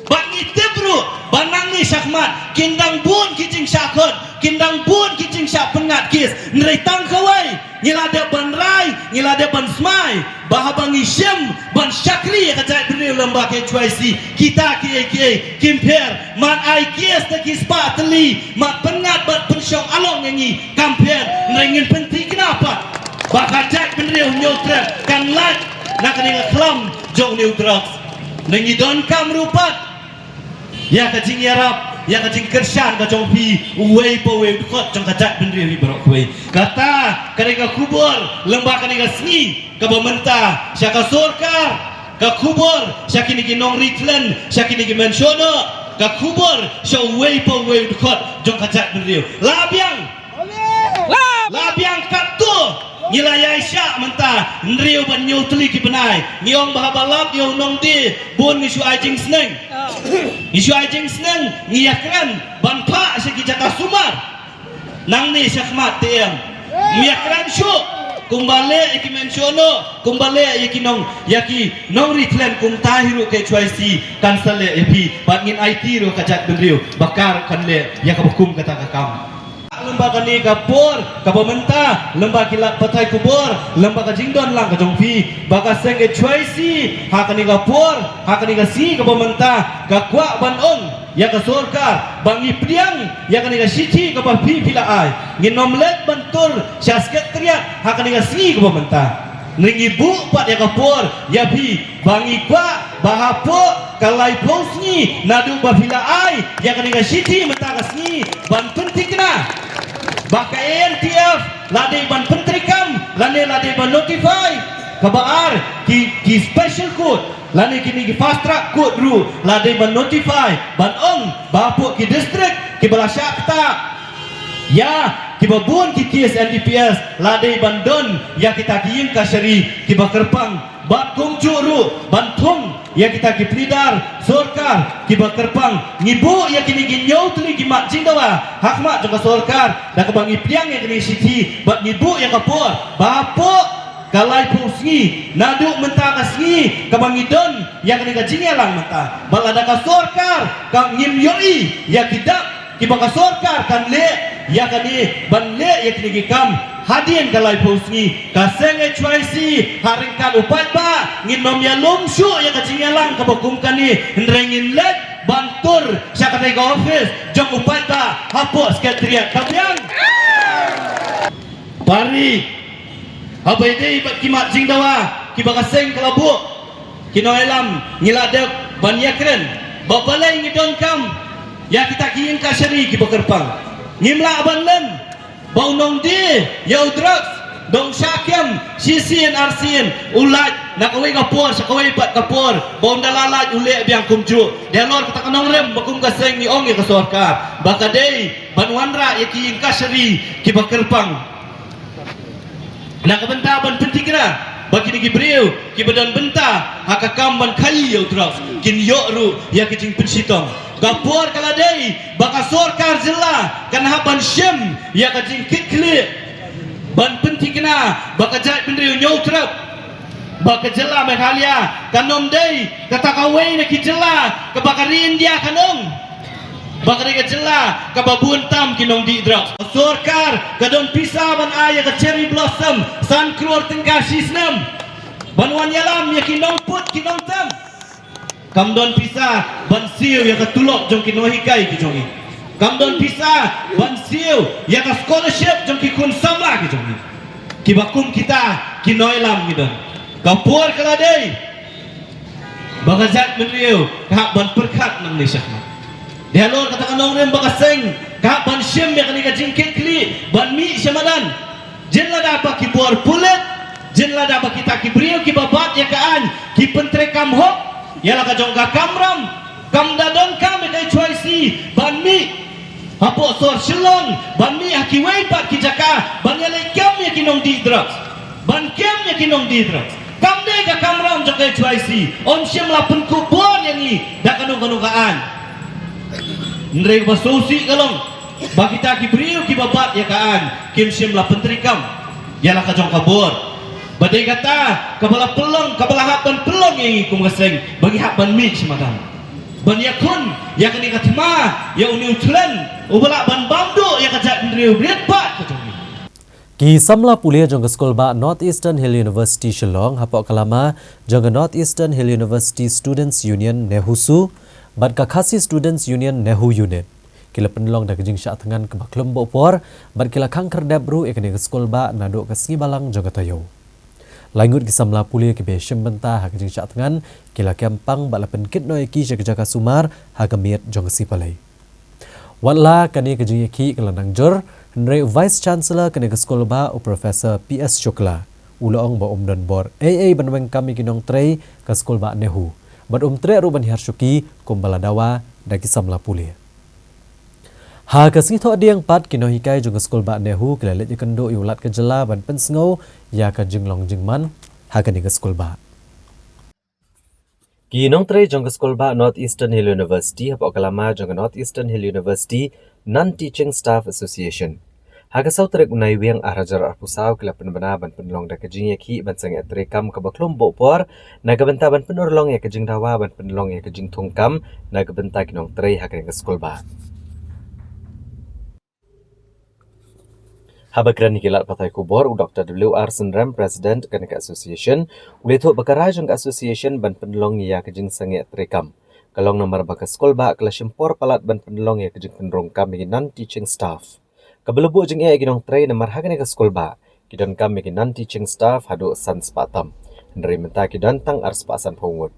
Bad ngi tip ruh ba nangne shakhmat kin dang bun ki jingshah khot, kin dang bun ki jingshah pynngat kes. Hynrei tang kawei ngi la dep ban rai, ngi la dep ban smai ba haba ngi shim ban shakri ïa ka jaitbynriew lyngba ka H Y C, kita kiei kiei kim pher. Mad ai kes da ki spah tylli, mad pynngat bad pynshong along ïa ngi kam pher. Hynrei ngin pynthikna pat ba ka jaitbynriew Hynñiewtrep kan lait na kane ka khlam jong une u drugs. Hynrei ngi donkam ruh pat ïa ka jingïarap, ïa ka jingkyrshan ka jong phi uwei pa uwei u dkhot jong ka jaitbynriew hi baroh kawei. Kata ka dei ka khubor lyngba kane ka sngi kaba mynta sha ka sorkar, ka khubor sha kine ki nongri thlen, sha kine ki mynshuwa, ka khubor sha uwei pa uwei u dkhot jong ka jaitbynriew. La biang, la biang katto ngi la ïaishah mynta, hynriew bad hynñiew tylli ki bnai. Ngi ong ba haba lap ïa u nongdie bun ngi shu ai jingsneng. Ngi shu ai jingsneng, ngi ïakren ban phah sha ki jaka sumar. Nangne shakhmat te em, ym ïakren shuh kumba leh ïa ki mynshuwa, kumba leh ïa ki nong, ïa ki nongri thlen. Kumta hi ruh ka H Y C kan sa leh ïa phi bad ngin aiti ruh ka jaitbynriew ba ka ruh kan leh ïa kaba kum kata ka kam. Lyngba kane ka por kaba mynta, lyngba ki lad pathai khubor, lyngba ka jingdon lang ka jong phi, ba ka seng H Y C ha kane ka por, ha kane ka sngi kaba mynta ka kwah ban ong ïa ka sorkar ba ngi pdiang ïa kane ka shithi kaba phi phi la ai. Ngin ym leit ban tur sha Secretariat ha kane ka sngi kaba mynta. Ngi buh pat ïa ka por ïa phi ba ngi kwah ba hapoh ka laiphew sngi naduh ba phi la ai ïa kane ka shithi mynta ka sngi ban pynthikna ba ka A N T F la dei ban pyntreikam lane la dei ban notify. Kaba ar, ki, ki special court lane kine ki fast track court ruh la dei ban notify ban ong ba hapoh ki district kiba la shah ktah ïa kiba bun ki case N D P S la dei ban don ïa kita ki ïing kashari kiba kyrpang, bad kumjuh ruh ban thung ïa kita ki pynïadei sorkar kiba kyrpang. Ngi buh ïa kine ki hynñiew tylli ki mat jingdawa ha khmat jong ka sorkar da kaba ngi pdiang ïa kine ki shithi bad ngi buh ïa ka por ba hapoh ka laiphew sngi naduh mynta ka sngi kaba ngi don ïa kane ka jingïalang mynta. Bad lada ka sorkar ka ngim ïohi ïa ki dak kiba ka sorkar kan leh ïa kane ban leh ïa kine ki kam hadien ka laiphew sngi, ka seng H Y C ha ryngkat u paidbah ngin ym ïalum shuh ïa ka jingïalang kaba kum kane, hynrei ngin leit ban tur sha katei ka office jong u paidbah hapoh Secretariat. Ka biang. Pari, haba ïadei bad ki mat jingdawa kiba ka seng ka la buh, ki nongïalam, ngi la dep ban ïakren ba balei ngi donkam ïa kita ki ïing kashari kiba kyrpang. Ngim lah ban len ba u nongdie ïa u drugs dang shah kem shisien arsien, u lait na kawei ka por sha kawei pat ka por, ba ynda la lait u leh biang kumjuh. Dei halor kata ka nongrim ba kum ka seng ngi ong ïa ka sorkar ba ka dei ban wanrah ïa ki ïing kashari kiba kyrpang na ka bynta ban pynthikna ba kine ki briew kiba don bynta ha ka kam ban khaïi ïa u drugs kin ïoh ruh ïa ki jingpynshitom. Ka por ka la dei ba ka sorkar jylla kan hap ban shim ïa ka jingkitkhlieh ban pynthikna ba ka jaitbynriew Hynñiewtrep, ba ka jylla Meghalaya kan ym dei kata kawei na ki jylla kaba ka ri India kan ong ba ka dei ka jylla kaba bun tam ki nongdie drugs. Sorkar ka don pisa ban ai ïa ka Cherry Blossom san klur tyngka shi snem ban wan ïalam ïa ki nongput ki nongtem. Kam don pisa ban siew ïa ka tulop jong ki nonghikai ki jong ngi. Kam don pisa ban siew ïa ka scholarship jong ki khun samla ki jong ngi. Kiba kum kita ki nongïalam ngi don. Ka por ka la dei ba ka jaitbynriew ka hap ban pyrkhat nangne shakhmat. Dei halor kata ka nongrim ba ka seng ka hap ban shim ïa kane ka jingkitkhlieh ban mih sha madan. Jin lada ba ki bor pulit, jin lada ba kita ki briew kiba bat ïa ka aiñ ki pyntreikam hok ïa la ka jong ka kamram, kam da donkam ïa ka H Y C ban mih hapoh sor Shillong, ban mih ha kiwei pat ki jaka ban ïaleh kem ïa ki nongdih drugs. Ban kem ïa ki nongdih drugs. Kam dei ka kamram jong ka H Y C. Ym shym la pynkup bor ïa ngi da kano kano ka aiñ. Hynrei kaba sngewsih ka long ba kita ki briew kiba bat ïa ka aiñ kim shym la pyntreikam ïa la ka jong ka bor. Ba dei kata kaba la pynlong, kaba la hap ban pynlong ïa ngi kum ka seng ba ngi hap ban mih sha madan ban ïakhun ïa kane ka thma, ïa une u thlen uba lah ban bam duh ïa ka jaitbynriew riat pat ka jong ngi. Ki samla pule jong ka skulbah North Eastern Hill University Shillong hapoh ka lama jong ka North Eastern Hill University Students Union, NEHUSU, bad ka Khasi Students Union, NEHU Unit, ki la pynlong da ka jingshah thngan kaba khlem buh por bad ki la khang khyrdep ruh ïa kane ka skulbah naduh ka sngi Balang jong ka taïew. Lai ngut ki samla pule kiba shim bynta ha ka jingshah thngan ki la kem pang bad la pynkit noh ïa ki sha ka jaka sumar ha ka miet jong ka sngi Palei. Wat la kane ka jingïakhih ka la nang jur, hynrei u Vice Chancellor kane ka skulbah, u Professor P S Shukla, u la ong ba um don bor ei ei ban weng kam ïa ki nongtrei ka skulbah NEHU bad um treh ruh ban hiar shuki kumba la dawa da ki samla pule. Ha ka sngi Thohdieng pat, ki nonghikai jong ka skulbah NEHU ki la leit ïakynduh ïa u Lat ka jylla ban pynsngew ïa ka jinglong jingman ha kane ka skulbah. Ki nongtrei jong ka skulbah North Eastern Hill University hapoh ka lama jong ka North Eastern Hill University Non-Teaching Staff Association, ha ka saw tarik u Naiwieng ar hajar arphew saw ki la pynbna ban pynlong da ka jingïakhih ban sangeh treikam kaba khlem buh por na ka bynta ban pynurlong ïa ka jingdawa ban pynlong ïa ka jingthungkam na ka bynta ki nongtrei ha kane ka skulbah. Haba kren ïa ki lad pathai khubor, u Doktor W R Synrem, President kane ka association, u la ïathuh ba ka rai jong ka association ban pynlong ïa ka jingsangeh treikam ka long namar ba ka skulbah ka la shim por palat ban pynlong ïa ka jingpynrung kam ïa ki non-teaching staff, kaba la buh jingeh ïa ki nongtrei namar ha kane ka skulbah ki donkam ïa ki non-teaching staff haduh san spah tam, hynrei mynta ki don tang ar spah sanphew ngut.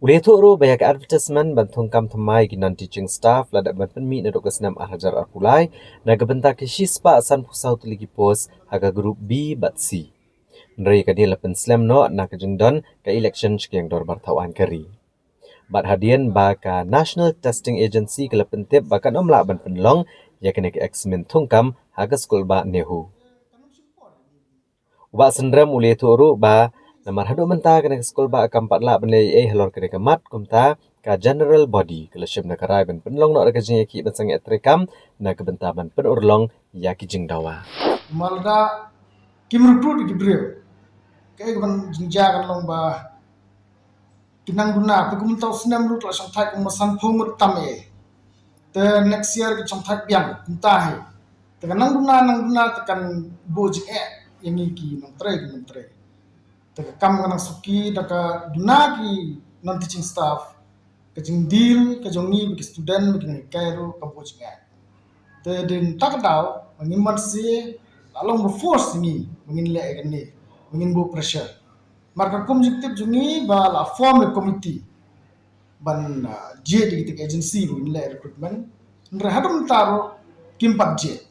U la ïathuh ruh ba ïa ka advertisement ban thungkam thymmai ïa ki non-teaching staff la dep ban pynmih naduh ka snem ar hajar arphew lai na ka bynta ki shi spah sanphew saw tylli ki post ha ka group B bad C. Hynrei kane la pynslem noh na ka jingdon ka election sha ka ïing dorbar thaw aiñ ka ri. Bad hadien ba ka National Testing Agency ka la pyntip ba kan ym lah ban pynlong ïa kane ka eksamin thungkam ha ka skulbah NEHU. U Bah Synrem u la ïathuh ruh ba namar haduh mynta kane ka skulbah kam pat lah ban leh ei ei halor kane ka mat, kumta ka general body ka la shim na ka rai ban pynlong noh da ka jingïakhih ban sangeh treikam na ka bynta ban pynurlong ïa ki jingdawa. Namar lada kim recruit ki briew, kaei kaban jingjia kan long ba ki nang duna, phi kum mynta u snem ruh la shongthait kum ba sanphew ngut tam eh. Te next year ki shongthait biang kumta hi. Te ka nang duna, nang duna te kan buh jingeh ïa ngi ki nongtrei, ki nongtrei. Te ka kam ka nang suki da ka duna ki non-teaching staff, ka jingdeal ka jong ngi bad ki student bad ki nonghikai ruh ka buh jingeh. Te dei na kata ka daw ba ngim banse la long ba force ïa ngi ba ngin leh ïa kane, ba ngin buh pressure. Namar ka kum jingtip jong ngi ba la form ïa ka committee ban, ah, jied ïa kita ki agency ba ngin leh recruitment. Hynrei haduh mynta ruh kim pat jied.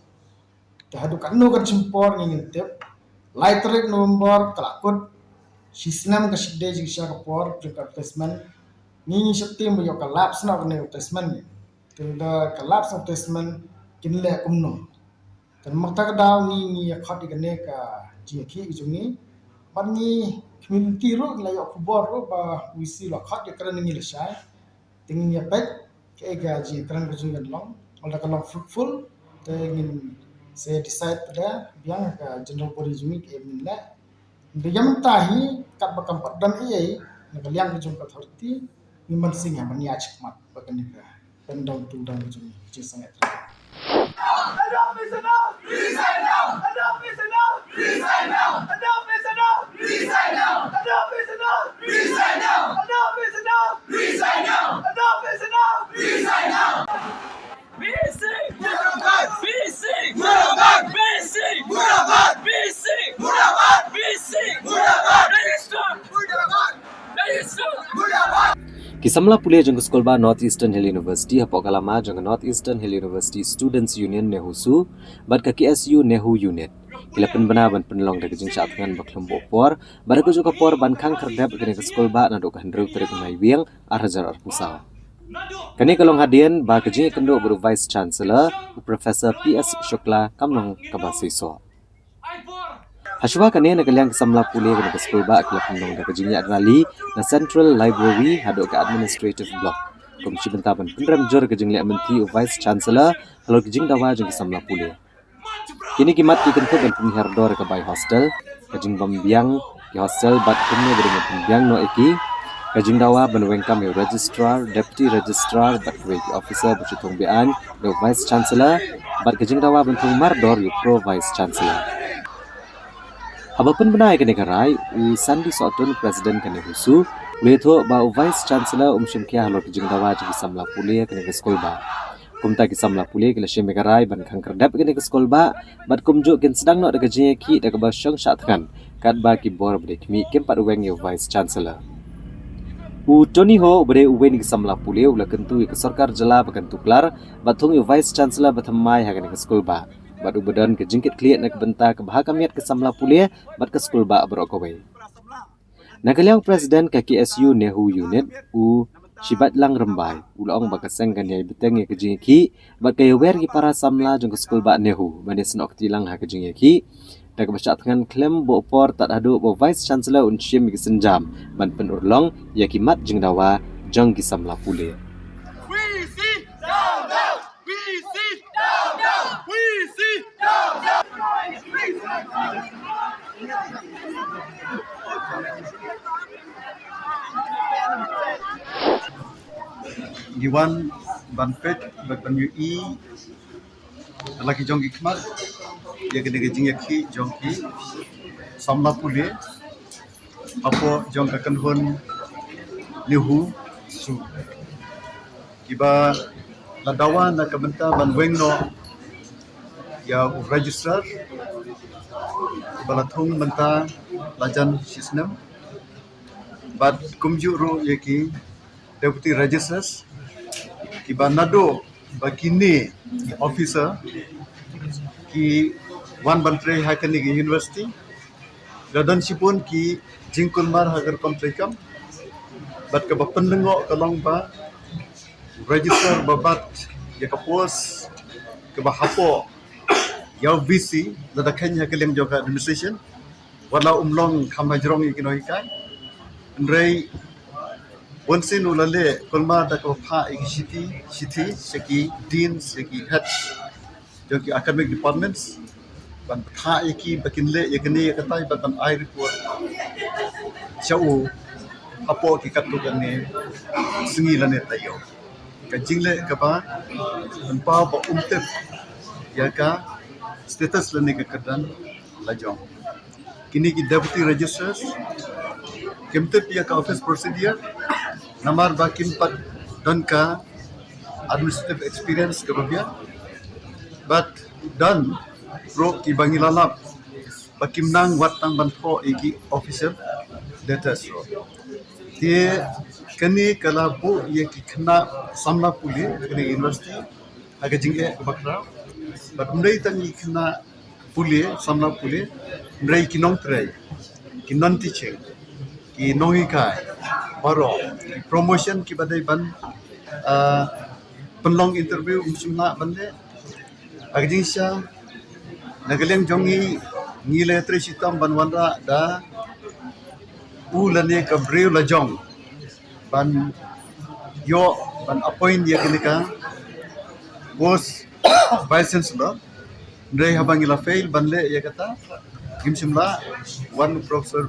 Te haduh katno kan shim por ngi ngim tip. Lai tarik November ka la kut. Shi snem ka shipdei jingshisha ka por jong ka advertisement. Ngi ngi sheptieng ba ïoh ka lapse noh kane ka advertisement ngi. Te lada ka lapse advertisement kin leh kumno? Te namar kata ka daw ngi ngi ïa khot ïa kane ka jingïakhih ka jong ngi. Bad ngi community ruh ngi la ïoh khubor ruh ba VC la khot ïa kren ngi lashai. Te ngin ïa peit kaei ka jingkren ka jong ngi kan long. Lada ka long fruitful te ngin sa decide pat biang ka general body jong ngi kaei ba ngin leh. Hynrei ïa mynta hi katba kam pat don ei ei na ka liang ka jong ka authority, ngim banse ngin ïa ban ïaid shakhmat bad kane ka pendong tungdong ka jong ngi ka jingsangeh treikam. Enough is enough! Resign now! Enough is enough! Resign now! Enough is enough! Resign now! Enough is enough! Resign now! Enough is enough! Resign now! Enough is enough! Resign now! Ki samla pule jong ka skulbah North Eastern Hill University hapoh ka lama jong ka North Eastern Hill University Students Union NEHUSU bad ka K S U NEHU Unit ki la pynbna ban pynlong da ka jingshah thngan ba khlem buh por bad ha kajuh ka por ban khang khyrdep ïa kane ka skulbah naduh ka hynriew tarik u Naiwieng ar hajar arphew saw. Kane ka long hadien ba ka jingïakynduh bad u Vice Chancellor u Professor P S Shukla kam long kaba seisoh. Hashwa kane na ka liang ki samla pule kane ka skulbah ki la pynlong da ka jingïaid rally na Central Library haduh ka Administrative Block kum shi bynta ban pynrem jur ka jingleh mynthi u Vice Chancellor halor ka jingdawa jong ki samla pule. Kine ki mat ki kynthup ban pynhiar dor ka bai hostel, ka jingbym biang ki hostel bad kumno ba dei ban pynbiang noh ïa ki, ka jingdawa ban weng kam ïa u Registrar, Deputy Registrar bad kiwei ki officer ba shu thung be-aiñ da u Vice Chancellor bad ka jingdawa ban thung mardor ïa u Pro Vice Chancellor. Haba pynbna ïa kane ka rai, u Sandy Sohtun, President ka NEHUSU, u la ïathuh ba u Vice Chancellor um shim khia halor ka jingdawa jong ki samla pule kane ka skulbah. Kumta ki samla pule ki la shim ïa ka rai ban khang khyrdep ïa kane ka skulbah bad kumjuh kin sdang noh da ka jingïakhih da kaba shong shah thngan katba ki bor ba dei khmih kim pat weng ïa u Vice Chancellor. U Tony Ho uba dei uwei na ki samla pule u la kyntu ïa ka sorkar jylla ba kan tuklar bad thung ïa u Vice Chancellor ba thymmai ha kane ka skulbah bad uba don ka jingkitkhlieh na ka bynta ka bha ka miat ka samla pule bad ka skulbah baroh kawei. Na ka liang President ka K S U NEHU Unit u Shibatlang Rymbai u la ong ba ka seng kan ïai bteng ïa ka jingïakhih bad ka ïawer ïa ki para samla jong ka skulbah NEHU ban ïasnoh kti lang ha ka jingïakhih da kaba shah thngan khlem buh por tad haduh ba u Vice Chancellor un shim ïa ki sienjam ban pynurlong ïa ki mat jingdawa jong ki samla pule. Ngi wan ban peit bad ban ïohi la ki jong ki khmat ïa kane ka jingïakhih jong ki samla pule hapoh jong ka kynhun NEHUSU kiba la dawa na ka bynta ban weng noh ïa u Registrar kiba la thung mynta la jan shisnem bad kumjuh ruh ïa ki Deputy Registrars kiba naduh ba kine ki officer ki wan ban trei ha kane ka university la don shibun ki jingkulmar ha ka rukom treikam bad kaba pynlyngngoh ka long ba Registrar ba bat ïa ka post kaba hapoh ïa u VC lada kheiñ ha ka liang jong ka administration. Wat la um long kham hajrong ïa ki nonghikai, hynrei bunsien u la leh kulmar da kaba phah ïa ki shithi shithi sha ki dean sha ki head jong ki academic departments ban phah ïa ki ba kin leh ïa kane ïa katai bad ban ai report sha u hapoh ki katto katne sngi lane taïew. Ka jingleh kaba pynpaw ba um tip ïa ka status lane ka kyrdan la jong kine ki Deputy Registrars. Kim tip ïa ka office procedure namar ba kim pat don ka administrative experience kaba biang bad don ruh kiba ngi la lap ba kim nang wat tang ban thoh ïa ki official letters ruh. Te kane ka la buh ïa ki khynnah samla pule kane university ha ka jingeh kaba khraw bad ym dei tang ïa ki khynnah pule samla pule, hynrei ki nongtrei, ki non teaching, ki nonghikai baroh, ki promotion kiba dei ban pynlong interview um shym lah ban leh. Ha ka jingshisha na ka liang jong ngi ngi la trei shitom ban wanrah da u lane ka briew la jong ban ïoh ban appoint ïa kane ka post Vice Chancellor. Hynrei haba ngi la fail ban leh ïa kata ngim shym lah, wan u Professor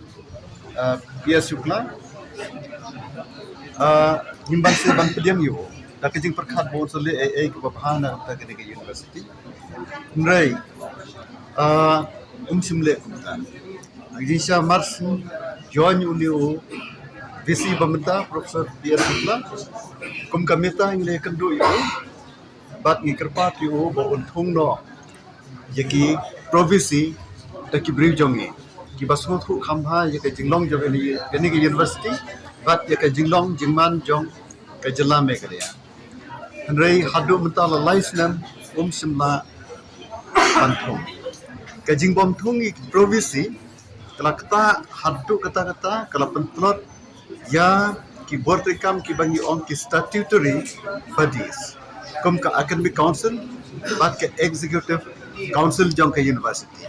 P S Shukla ngim banse ban pdiang ïa u da ka jingpyrkhat ba un sa leh ei ei kaba bha na ka bynta kane ka university. Hynrei um shym leh kumta. Ha ka jingshisha mar shu join une u VC ba mynta Professor P S Shukla kum ka mita ngi la ïakynduh ïa u bad ngi kyrpad ïa u ba un thung noh ïa ki Pro VC da ki briew jong ngi kiba sngewthuh kham bha ïa ka jinglong jong kane ka university bad ïa ka jinglong jingman jong ka jylla Meghalaya. Hynrei haduh mynta la lai snem um shym la ban thung. Ka jingbym thung ïa ki province ka la ktah haduh katta katta, ka la pyntlot ïa ki bor treikam kiba ngi ong ki statutory bodies, kum ka Academic Council bad ka Executive Council jong ka university.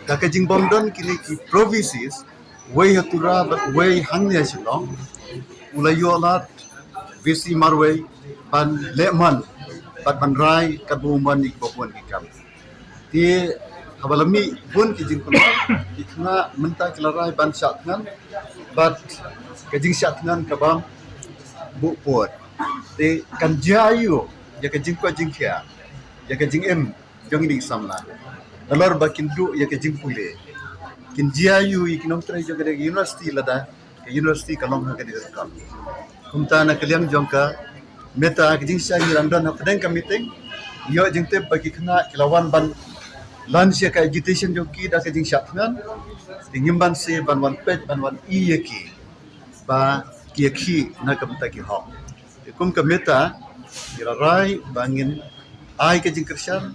Da ka jingbym don kine ki provinces, wei ha Tura bad wei hangne ha Shillong, u la ïoh lad VC marwei ban leh mon bad ban rai katba u mon ïa kiba bun ki kam. Te haba la mih bun ki jingkular, ki khynnah mynta ki la rai ban shah thngan bad ka jingshah thngan ka bym buh pud. Te kan jia aiu ïa ka jingkoit jingkhiah, ïa ka jingim jong kine ki samla, nalor ba kin duh ïa ka jingpule? Kin jia aiu ïa ki nongtrei jong kane ka university lada ka university ka long ha kane ka rukom? Kumta na ka liang jong ka META, ka jingshai ngi la don hapdeng ka meeting, ïoh jingtip ba ki khynnah ki la wan ban launch ïa ka agitation jong ki da ka jingshah thngan. Te ngim banse ban wan peit, ban wan ïohi ïa ki ba ki ïakhih na ka bynta ki hok. Te kum ka META, ngi la rai ba ngin ai ka jingkyrshan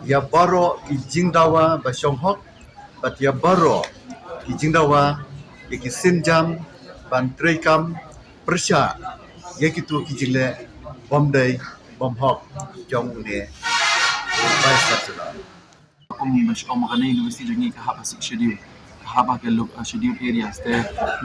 ïa baroh ki jingdawa ba shong hok bad ïa baroh ki jingdawa ïa ki sienjam ban treikam pyrshah ïa kito ki jingleh bym dei bym hok jong une u Vice Chancellor. Kum ban shu ong ba kane university jong ngi ka hap ha Sixth Schedule, ka hap ha ka lu-, uh, scheduled areas. Te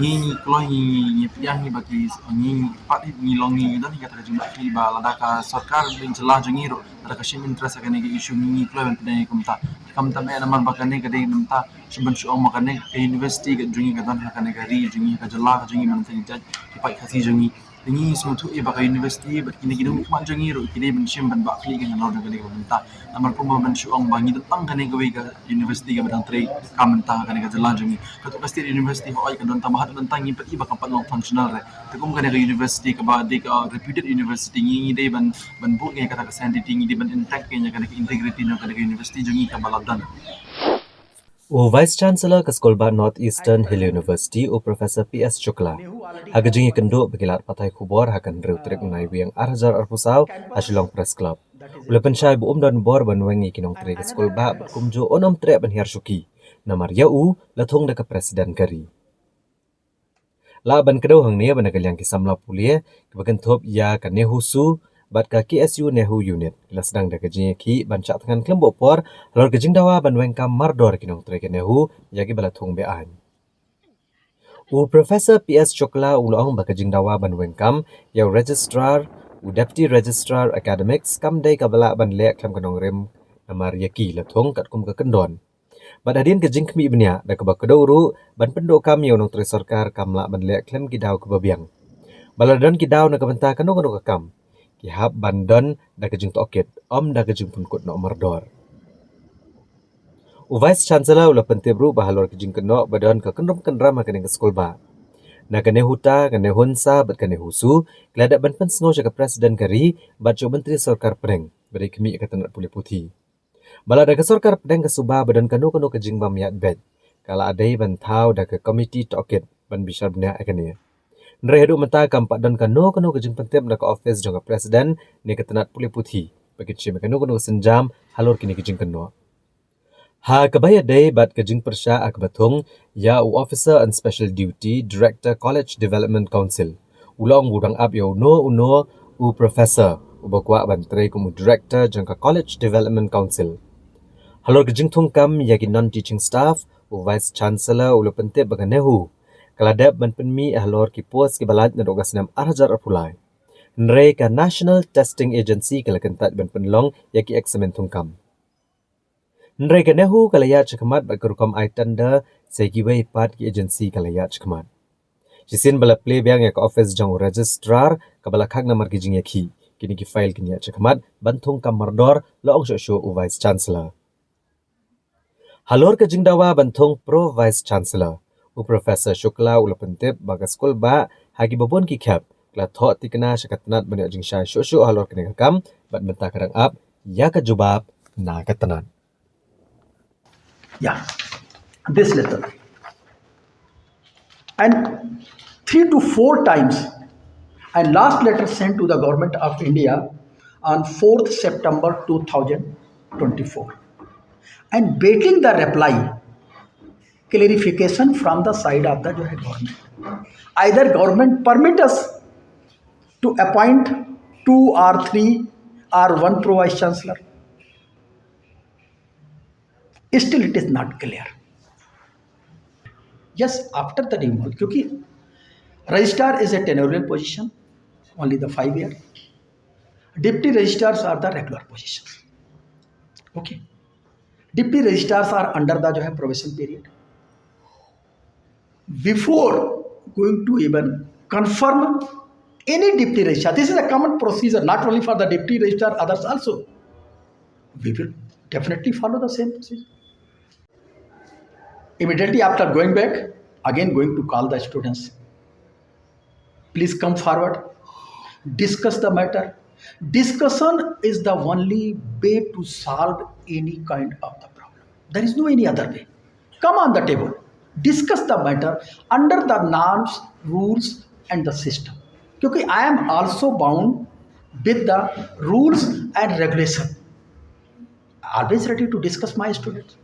ngi, ngi kloi, ngi, ngi, ngi pdiang hi ba ki, ngi, ngi pat hi ngi long, ngi don hi kata ka jingmut hi ba lada ka sorkar jylla jong ngi ruh lada ka shim interest ha kane ka issue, ngi, ngi kloi ban pdiang hi kumta. Kam tam eh namar ba kane ka dei namar shu ban shu ong ba kane ka university ka jong ngi ka don ha kane ka ri jong ngi, ka jylla ka jong ngi, mynta ngi jait ki paid Khasi jong ngi. Te ngi sngewthuh ïa ba ka university bad kine ki nongmihkhmat jong ngi ruh ki dei ban shim ban bah khlieh ka nalor jong kane ka bynta. Namar kumba ban shu ong ba ngi don tang kane kawei ka university kaba dang treikam mynta ha kane ka jylla jong ngi. Kato ka state university hooid ka don tang, bad haduh mynta ngim pat i ba kam pat long functional re. Te kum kane ka university kaba dei ka reputed university, ngi, ngi dei ban, ban buh ïa kata ka sanctity, ngi dei ban intact ïa kane ka integrity jong kane ka university jong ngi kaba la don. U Vice Chancellor ka skul bah North Eastern Hill University, u Professor P S Shukla, ha ka jingïakynduh bad ki lad pathai khubor ha ka hynriew tarik u Naiwieng ar hajar arphew saw ha Shillong Press Club, u la pynshai ba um don bor ban weng ïa ki nongtrei ka skul bah bad kumjuh un ym treh ban hiar shuki, namar ïa u la thung da ka President ka ri. Lah ban kdew hangne ba na ka liang ki samla pule kiba kynthup ïa ka NEHUSU bad ka KSU NEHU Unit ki la sdang da ka jingïakhih ban shah thngan khlem buh por halor ka jingdawa ban weng kam mardor ki nongtrei ka NEHU ïa kiba la thung be-aiñ. U Professor P S Shukla u la ong ba ka jingdawa ban weng kam ïa u Registrar, u Deputy Registrar Academics kam dei kaba lah ban leh khlem ka nongrim, namar ïa ki la thung katkum ka kyndon. Bad hadien ka jingkhmih bniah da kaba kdew ruh ban pynduh kam ïa u nongtrei sorkar kam lah ban leh khlem ki daw kiba biang. Ba la don ki daw na ka bynta kano kano ka kam, ki hap ban don da ka jingtohkit, ym da ka jingpynkut noh mardor. U Vice Chancellor u la pyntip ruh ba halor ka jingkynnoh ba don ka kynrum kynram ha kane ka skul bah, na ka NEHUTA, ka NEHUNSA bad ka NEHUSU ki la dep ban pynsngew sha ka President ka ri bad sha u Myntri Sorkar Pdeng ba dei khmih ïa ka tnat pule puthi. Ba lada ka sorkar pdeng ka suba ba don kano kano ka jingbym ïaid beit, ka la dei ban thaw da ka komiti tohkit ban bishar bniah ïa kane. Hynrei haduh mynta kam pat don kano kano ka jingpyntip na ka ophis jong ka President ne ka tnat pule puthi ba kin shim ïa kano kano ka sienjam halor kine ki jingkynnoh. Ha kaba ïadei bad ka jingpyrshah ha kaba thung ïa u Officer on Special Duty, Director College Development Council, u la ong ba u dang ap ïa uno uno u professor uba kwah ban trei kum u director jong ka College Development Council. Halor ka jingthung kam ïa ki non-teaching staff, u Vice Chancellor u la pyntip ba ka NEHU ka la dep ban pynmih halor ki post kiba lait naduh ka snem ar hajar arphew lai. Hynrei ka National Testing Agency ka la kyntait ban pynlong ïa ki eksamin thung kam. Hynrei ka NEHU ka la ïaid shakhmat bad ka rukom ai tender, sa kiwei pat ki agency ka la ïaid shakhmat. Shisien ba la plie biang ïa ka ophis jong u Registrar kaba la khang namar ki jingïakhih, kine ki file kin ïaid shakhmat ban thung kam mardor, la ong shuh shuh u Vice Chancellor. Halor ka jingdawa ban thung Pro Vice Chancellor, u Professor Shukla u la pyntip ba ka skul bah ha kiba bun ki khep ka la thoh thikna sha ka tnat ban ïoh jingshai shuh shuh halor kane ka kam bad mynta ka dang ap ïa ka jubab na ka tnat. Yeah, this letter. And three to four times And last letter sent to the Government of India on fourth September two thousand twenty-four, and waiting the reply, clarification from the side of the जो है government. Either government permit us to appoint two or three or one pro vice chancellor. Still, it is not clear. Yes, after the demoul, क्योंकि registrar is a tenurial position, only the five year. Deputy registrars are the regular position. Okay, deputy registrars are under the जो है probation period. Before going to even confirm any deputy registrar, this is a common procedure not only for the deputy registrar, others also. We will definitely follow the same procedure. Immediately after going back, again going to call the students. Please come forward, discuss the matter. Discussion is the only way to solve any kind of the problem. There is no any other way. Come on the table, discuss the matter under the norms, rules and the system. क्योंकि I am also bound with the rules and regulation. Always ready to discuss my students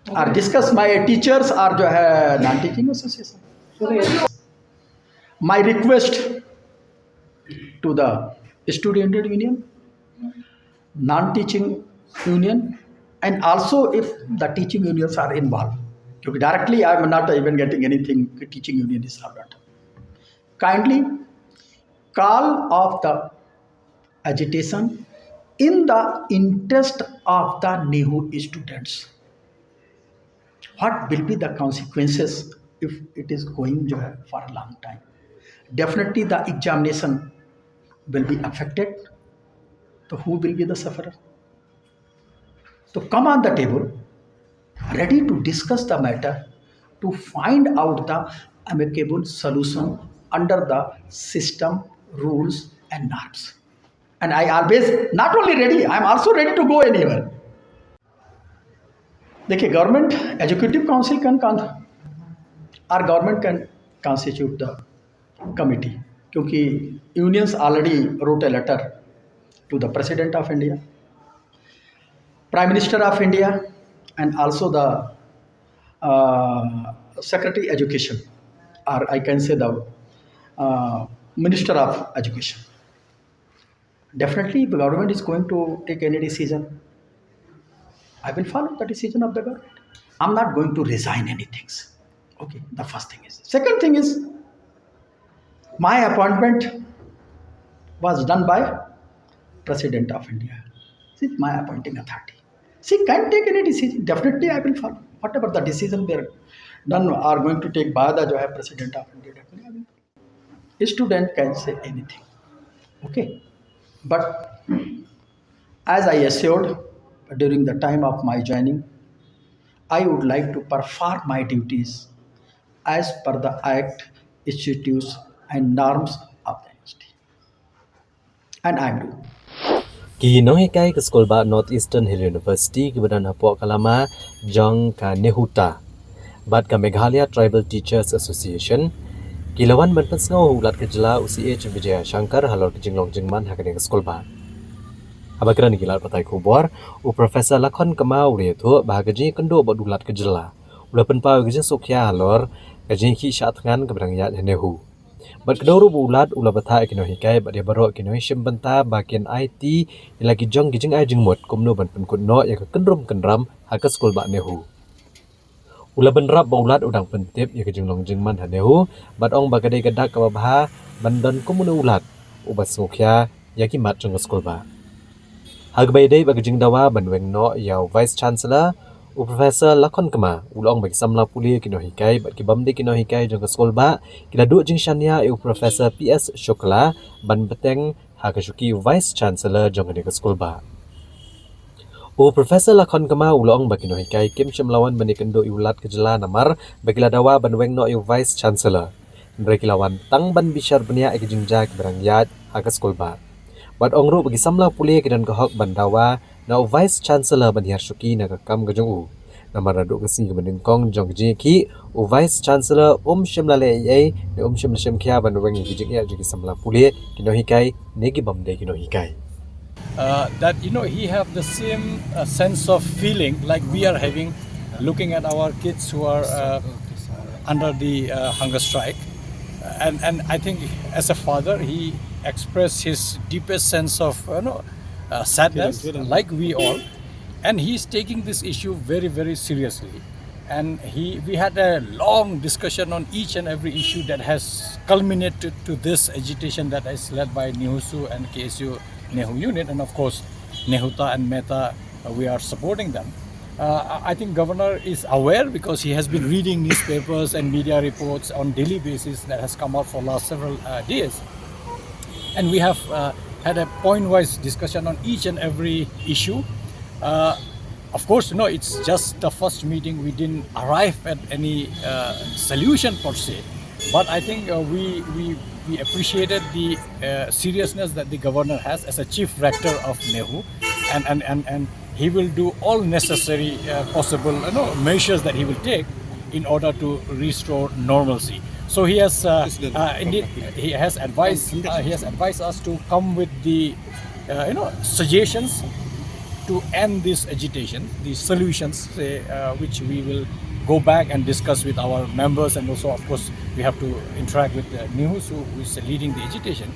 or discuss my teachers or जो है non teaching association. My request to the student union, non teaching union, and also if the teaching unions are involved, क्योंकि directly I am not even getting anything, teaching union is not. Kindly call of the agitation in the interest of the NEHU students. What will be the consequences if it is going जो है for a long time? Definitely the examination will be affected. So who will be the sufferer? So come on the table, ready to discuss the matter to find out the amicable solution under the system, rules and norms. And I always not only ready, I am also ready to go anywhere. देखिए, government executive council can con- or government can constitute the committee, क्योंकि unions already wrote a letter to the President of India, Prime Minister of India, and also the uh, Secretary Education, or I can say the uh, Minister of Education. Definitely, if the government is going to take any decision, I will follow the decision of the government. I'm not going to resign anything. Okay, the first thing is. Second thing is, my appointment was done by President of India. She's my appointing authority. She can take any decision. Definitely, I will follow. Whatever the decision they are done, are going to take by the जो है President of India, definitely I will follow. Student can say anything. Okay. But as I assured during the time of my joining, I would like to perform my duties as per the Act, statutes and norms of the university. And I am doing. Ki nonghikai ka skulbah North Eastern Hill University kiba don hapoh ka lama jong ka NEHUTA bad ka Meghalaya Tribal Teachers Association ki la wan ban pynsngew ha u Lat ka jylla u C H Vijayashankar halor ka jinglong jingman ha kane ka skulbah. Haba kren ki lad pathai khubor, u Professor Lakhon Kma u la ïathuh ba ha ka jingïakynduh bad u Lat ka jylla u la pynpaw ïa ka jingsngewkhia halor ka jingïakhih shah thngan kaba dang ïaid ha NEHU. Bad ka dei ruh ba u Lat u la batai ïa ki nonghikai bad ïa baroh ki nongshim bynta ba kin aiti ïa la ki jong ki jingai jingmut kumno ban pynkut noh ïa ka kynrum kynram ha ka skulbah NEHU. U la bynrap ba u Lat u dang pyntip ïa ka jinglong jingman ha NEHU bad ong ba ka dei ka dak kaba bha ban don kum une u Lat uba sngewkhia ïa ki mat jong ka skulbah. Ha kaba ïadei bad ka jingdawa ban weng noh ïa u Vice Chancellor, u Professor Lakhon Kma u la ong ba ki samla pule, ki nonghikai bad ki bym dei ki nonghikai jong ka skulbah ki la duh jingshaniah ïa u Professor P S Shukla ban bteng ha ka shuki Vice Chancellor jong kane ka skulbah. U Professor Lakhon Kma u la ong ba ki nonghikai kim shym la wan ban ïakynduh ïa u Lat ka jylla namar ba ki la dawa ban weng noh ïa u Vice Chancellor. Hynrei ki la wan tang ban bishar bniah ïa ki jingjia kiba dang ïaid ha ka skulbah. Bad ong ruh ba ki samla pule ki don ka hok ban dawa na u Vice Chancellor ban hiar shuki na ka kam ka jong u. Namar naduh ka sngi kaba nyngkong jong ka jingïakhih, u Vice Chancellor um shym la leh ei ei ne um shym la shim khia ban weng ïa ki jingeh jong ki samla pule, ki nonghikai ne ki bym dei ki nonghikai. Uh, that, you know, he have the same uh, sense of feeling like we are having, looking at our kids who are uh, under the uh, hunger strike. And and I think as a father, he expressed his deepest sense of, you know, uh, sadness, like we all. And he's taking this issue very, very seriously. And he, we had a long discussion on each and every issue that has culminated to this agitation that is led by NEHUSU and K S U NEHU unit, and of course NEHUTA and MEHTA. Uh, we are supporting them. Uh, I I think governor is aware because he has been reading newspapers and media reports on daily basis that has come out for last several uh, days. And we have uh, had a point-wise discussion on each and every issue. Uh, of course, you know, it's just the first meeting. We didn't arrive at any uh, solution per se. But I think uh, we, we, we appreciated the uh, seriousness that the governor has as a chief rector of NEHU. And, and, and, and he will do all necessary uh, possible, you know, measures that he will take in order to restore normalcy. So he has, uh, uh, indeed, he has advised, uh, he has advised us to come with the, uh, you know, suggestions to end this agitation, the solutions, say, uh, which we will go back and discuss with our members, and also, of course, we have to interact with the NEHUSU, who is leading the agitation.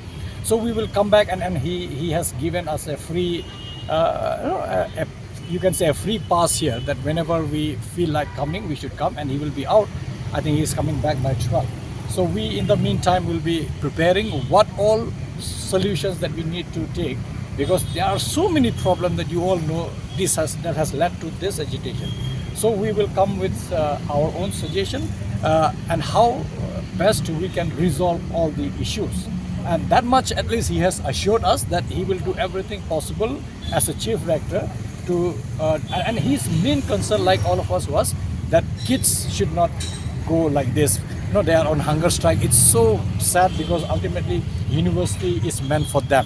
So we will come back, and, and he, he has given us a free, uh, you know, a, a you can say a free pass here, that whenever we feel like coming, we should come, and he will be out. I think he's coming back by twelve. So we, in the meantime, will be preparing what all solutions that we need to take, because there are so many problems that you all know this has, that has led to this agitation. So we will come with uh, our own suggestion uh, and how uh, best we can resolve all the issues. And that much at least he has assured us that he will do everything possible as a chief rector to, uh, and his main concern, like all of us, was that kids should not go like this. No, they are on hunger strike. It's so sad because ultimately university is meant for them.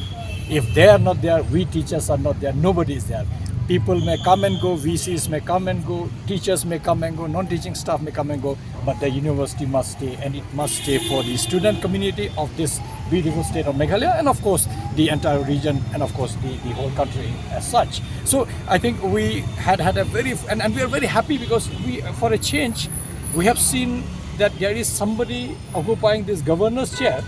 If they are not there, we teachers are not there, nobody is there. People may come and go, V Cs may come and go, teachers may come and go, non-teaching staff may come and go, but the university must stay, and it must stay for the student community of this beautiful state of Meghalaya, and of course the entire region, and of course the, the whole country as such. So I think we had had a very, and, and we are very happy because we, for a change, we have seen that there is somebody occupying this governor's chair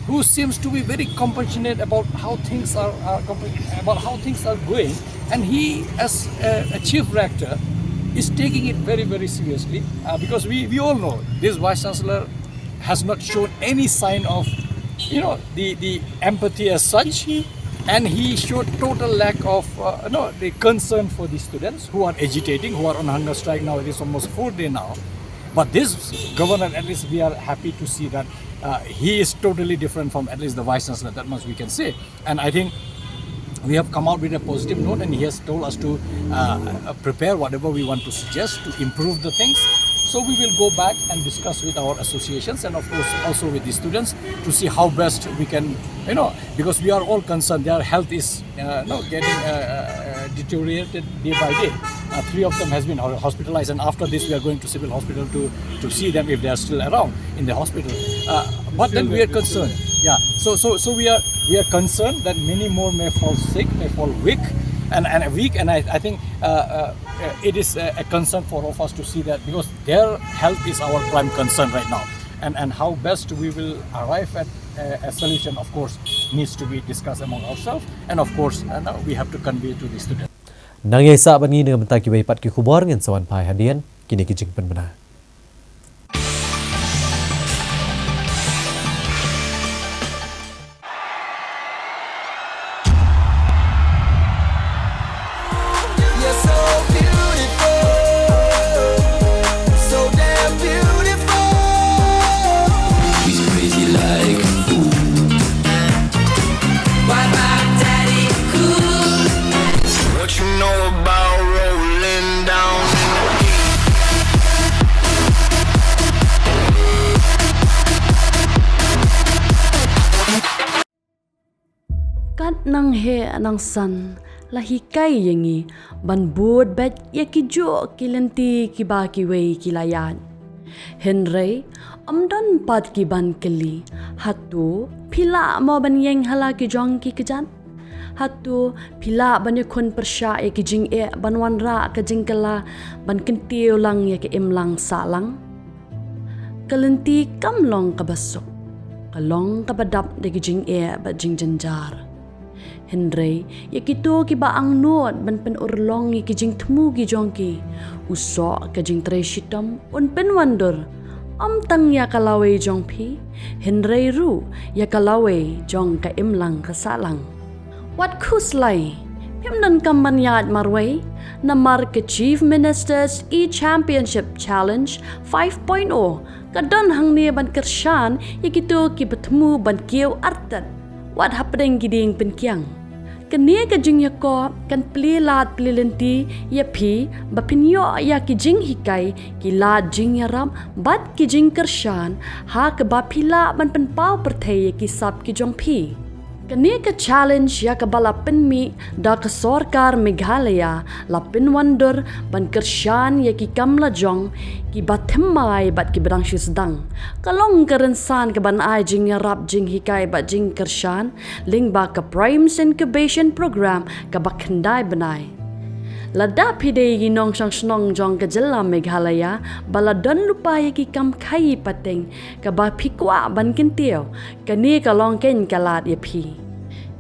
who seems to be very compassionate about how things are, are compa- about how things are going, and he, as a, a chief rector, is taking it very, very seriously uh, because we, we all know this vice chancellor has not shown any sign of, you know, the, the empathy as such, and he showed total lack of uh, no, the concern for the students who are agitating, who are on hunger strike now. It is almost four day now, but this governor, at least we are happy to see that uh, he is totally different from at least the vice chancellor. That much we can say. And I think we have come out with a positive note, and he has told us to uh, uh, prepare whatever we want to suggest to improve the things. So we will go back and discuss with our associations and of course also with the students to see how best we can, you know, because we are all concerned. Their health is uh, no, getting uh, uh, deteriorated day by day. Uh, three of them has been ho- hospitalized, and after this we are going to civil hospital to, to see them if they are still around in the hospital. Uh, but then we are concerned. Yeah. So so so we are, we are concerned that many more may fall sick, may fall weak, and and weak. And I, I think uh, uh, it is a, a concern for all of us to see that, because their health is our prime concern right now. And and how best we will arrive at a, a solution, of course, needs to be discussed among ourselves. And of course, uh, now we have to convey to the students. Nang ïai sah bad ngi na ka bynta kiwei pat ki khubor, ngin sa wan phai hadien kine ki jingpynbna. You're so beautiful, so damn beautiful. He's crazy like kung fu. Bye bye, Daddy Cool. What you know about rolling down in the deep? Kat nang heh nang san, La hikai ïa ngi ban bud beit ïa ki juh ki lynti kiba kiwei ki la ïaid. Hynrei ym don pat ki ban kylli, hato phi lah mo ban ïeng ha la ki jong ki kjat? Hato phi lah ban ïakhun pyrshah ïa ki jingeh ban wanrah ka jingkylla ban kyntiew lang ïa ka imlang sahlang? Ka lynti kam long kaba suk, ka long kaba dap da ki jingeh bad jingjynjar. Hynrei ïa kito kiba angnud ban pynurlong ïa ki jingthmu ki jong ki, u soh ka jingtrei shitom un pynwandur, ym tang ïa ka lawei jong phi, hynrei ruh ïa ka lawei jong ka imlang ka sahlang. Wat khuslai, phim donkam ban ïaid marwei, namar ka Chief Minister's E-Championship Challenge five point oh ka don hangne ban kyrshan ïa kito kiba thmu ban kiew artat wat hapdeng ki dieng pynkiang. Kane ka jingïakob kan plie lad plie lynti ïa phi ba phin ïoh ïa ki jinghikai, ki lad jingïarap bad ki jingkyrshan ha kaba phi lah ban pynpaw pyrthei ïa ki sap ki jong phi. Kane ka challenge ïa kaba la pynmih da ka sorkar Meghalaya la pynwandur ban kyrshan ïa ki kam lajong kiba thymmai bad kiba dang shu sdang. Ka long ka rynsan kaban ai jingïarap jinghikai bad jingkyrshan lyngba ka PRIME's Incubation Program kaba khyndai bnai. Lada phi dei ki nongshong shnong jong ka jylla Meghalaya ba la don lypa ïa ki kam khaïi pateng kaba phi kwah ban kyntiew, kane ka long keiñ ka lad ïa phi.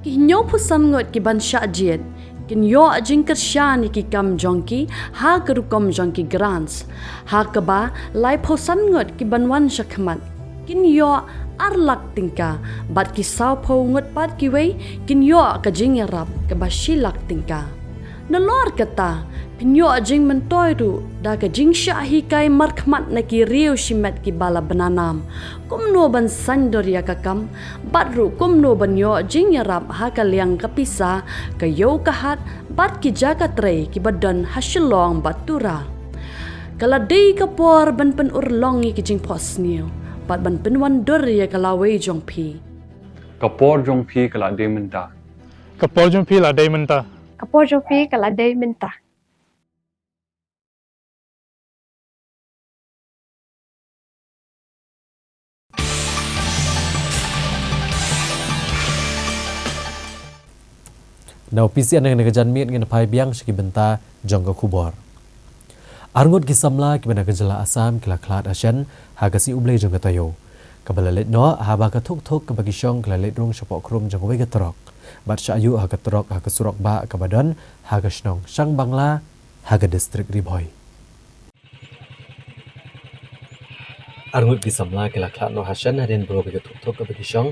Ki hynñiewphew san ngut kiban shah jied kin ïoh jingkyrshan ïa ki kam jong ki ha ka rukom jong ki grants, ha kaba laiphew san ngut kiban wan shakhmat kin ïoh ar lak tyngka, bad ki sawphew ngut pat kiwei kin ïoh ka jingïarap kaba shi lak tyngka. Nalor kata, phin ïoh jingmyntoi ruh da ka jingshah hikai markhmat na ki riew shimet kiba la bna nam, kumno ban saiñdur ïa ka kam, bad ruh kumno ban ïoh jingïarap ha ka liang ka pisa, ka ïew ka hat bad ki jaka trei kiba don ha Shillong bad Tura. Ka la dei ka por ban pynurlong ïa ki jingphohsniew bad ban pynwandur ïa ka lawei jong phi. Ka por jong phi ka la dei mynta. Ka por jong phi la dei mynta. Ka por jong phi ka la dei mynta. Na u P C N, na ka janmiet ngin phai biang sha ki bynta jong ka khubor. Arngut ki samla kiba na ka jylla Assam ki la khlad hashen ha ka sngi U Blei jong ka taïew, kaba la leit noh haba ka thuk thuk kaba ki shong ka la leit rung shapoh khrum jong kawei ka trok bad shah ïuh ha ka trok ha ka surok bah kaba don ha ka shnong Shangbangla, ha ka distrik Ri Bhoi. Arngut ki samla ki la khlad noh hashen hadien ba kawei ka thuk thuk kaba ki shong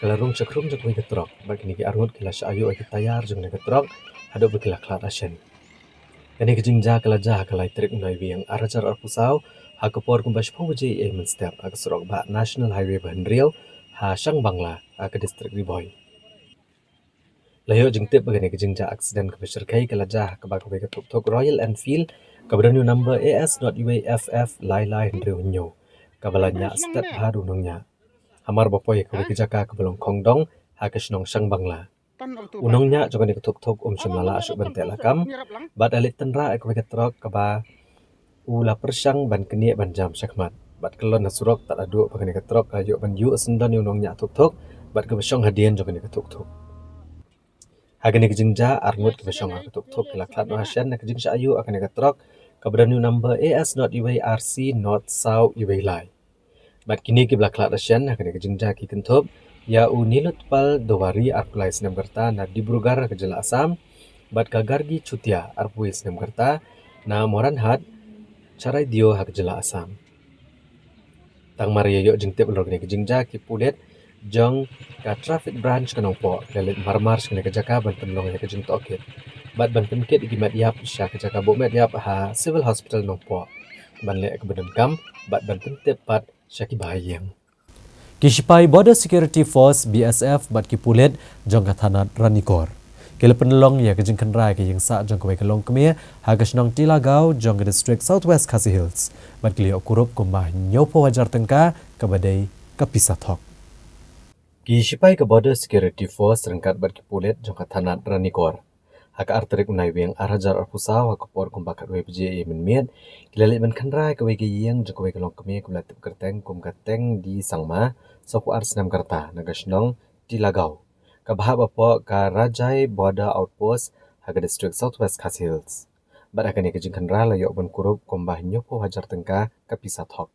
ka la rung shakhrum jong kawei ka trok bad kine ki arngut ki la shah ïuh ha ki tayar jong kane ka trok haduh ba ki la khlad hashen. Kane ka jingjia ka la jia ha ka lai tarik u Naiwieng ar hajar arphew saw, ha ka por kumba shiphew baje ei mynstep, ha ka surok bah National Highway ba hynriew, ha Shangbangla, ha ka distrik Ri Bhoi. La ïoh jingtip ba kane ka jingjia aksiden kaba shyrkhei ka la jia ha kaba kawei ka thuk thuk Royal Enfield kaba don ïa u number A S dot U A F F lai lai hynriew hynñiew, kaba la ñiah stet bha da u nongñiah. Hamar ba poi ha kawei ka jaka kaba long khongdong ha ka shnong Shangbangla, u nongñiah jong kane ka thuk thuk um shym la lah shuh ban teh lakam bad la leit tynrah ïa kawei ka trok kaba u la pyrshang ban knieh ban jam shakhmat bad kyllon ha surok tad haduh ba kane ka trok ka la ïoh ban ïuh syndon ïa u nongñiah thuk thuk bad kaba shong hadien jong kane ka thuk thuk. Ha kane ka jingjia, arngut kiba shong ha ka thuk thuk ki la khlad noh hashen na ka jingshah ïuh ha kane ka trok kaba don ïa u number A S dot U A R C not saw U A lai. Bad kine kiba la khlad hashen ha kane ka jingjia ki kynthup ïa u Nilotpal Dowari, arphew lai snem ka rta, na Dibrugarh ha ka jylla Assam, bad ka Gargi Chutia, arphew wei snem ka rta, na Moranhat, Charaideo ha ka jylla Assam. Tang mar ïa ïoh jingtip halor kane ka jingjia, ki pulit jong ka Traffic Branch ka Nongpoh ki la leit marmar sha kane ka jaka ban pynlong ïa ka jingtohkit bad ban pynkit ïa ki met ïap sha ka jaka buh met ïap ha Civil Hospital Nongpoh ban leh kaba donkam bad ban pyntip pat sha ki bahaïing. Ki shipai Border Security Force, B S F, bad ki pulit jong ka thanat Ranikor ki la pynlong ïa ka jingkhynra ïa ka ïing sah jong kawei ka longkmie ha ka shnong Tilagaon jong ka distrik South West Khasi Hills bad ki la ïoh kurup kumba hynñiewphew hajar tyngka kaba dei ka pisa thok. Ki shipai ka Border Security Force ryngkat bad ki pulit jong ka thanat Ranikor Ha ka ar tarik u Naiwieng ar hajar arphew saw, ha ka por kumba khatwei baje mynmiet, ki la leit ban khynra ïa kawei ka ïing jong kawei ka longkmie kaba la tip kyrteng kum ka Teng D Sangma, sawphew ar snem ka rta, na ka shnong Tilagaw, kaba hap hapoh ka Rajai Border Outpost ha ka district South West Khasi Hills. Bad ha kane ka jingkhynra la ïoh ban kurup kumba hynñiewphew hajar tyngka ka pisa thok.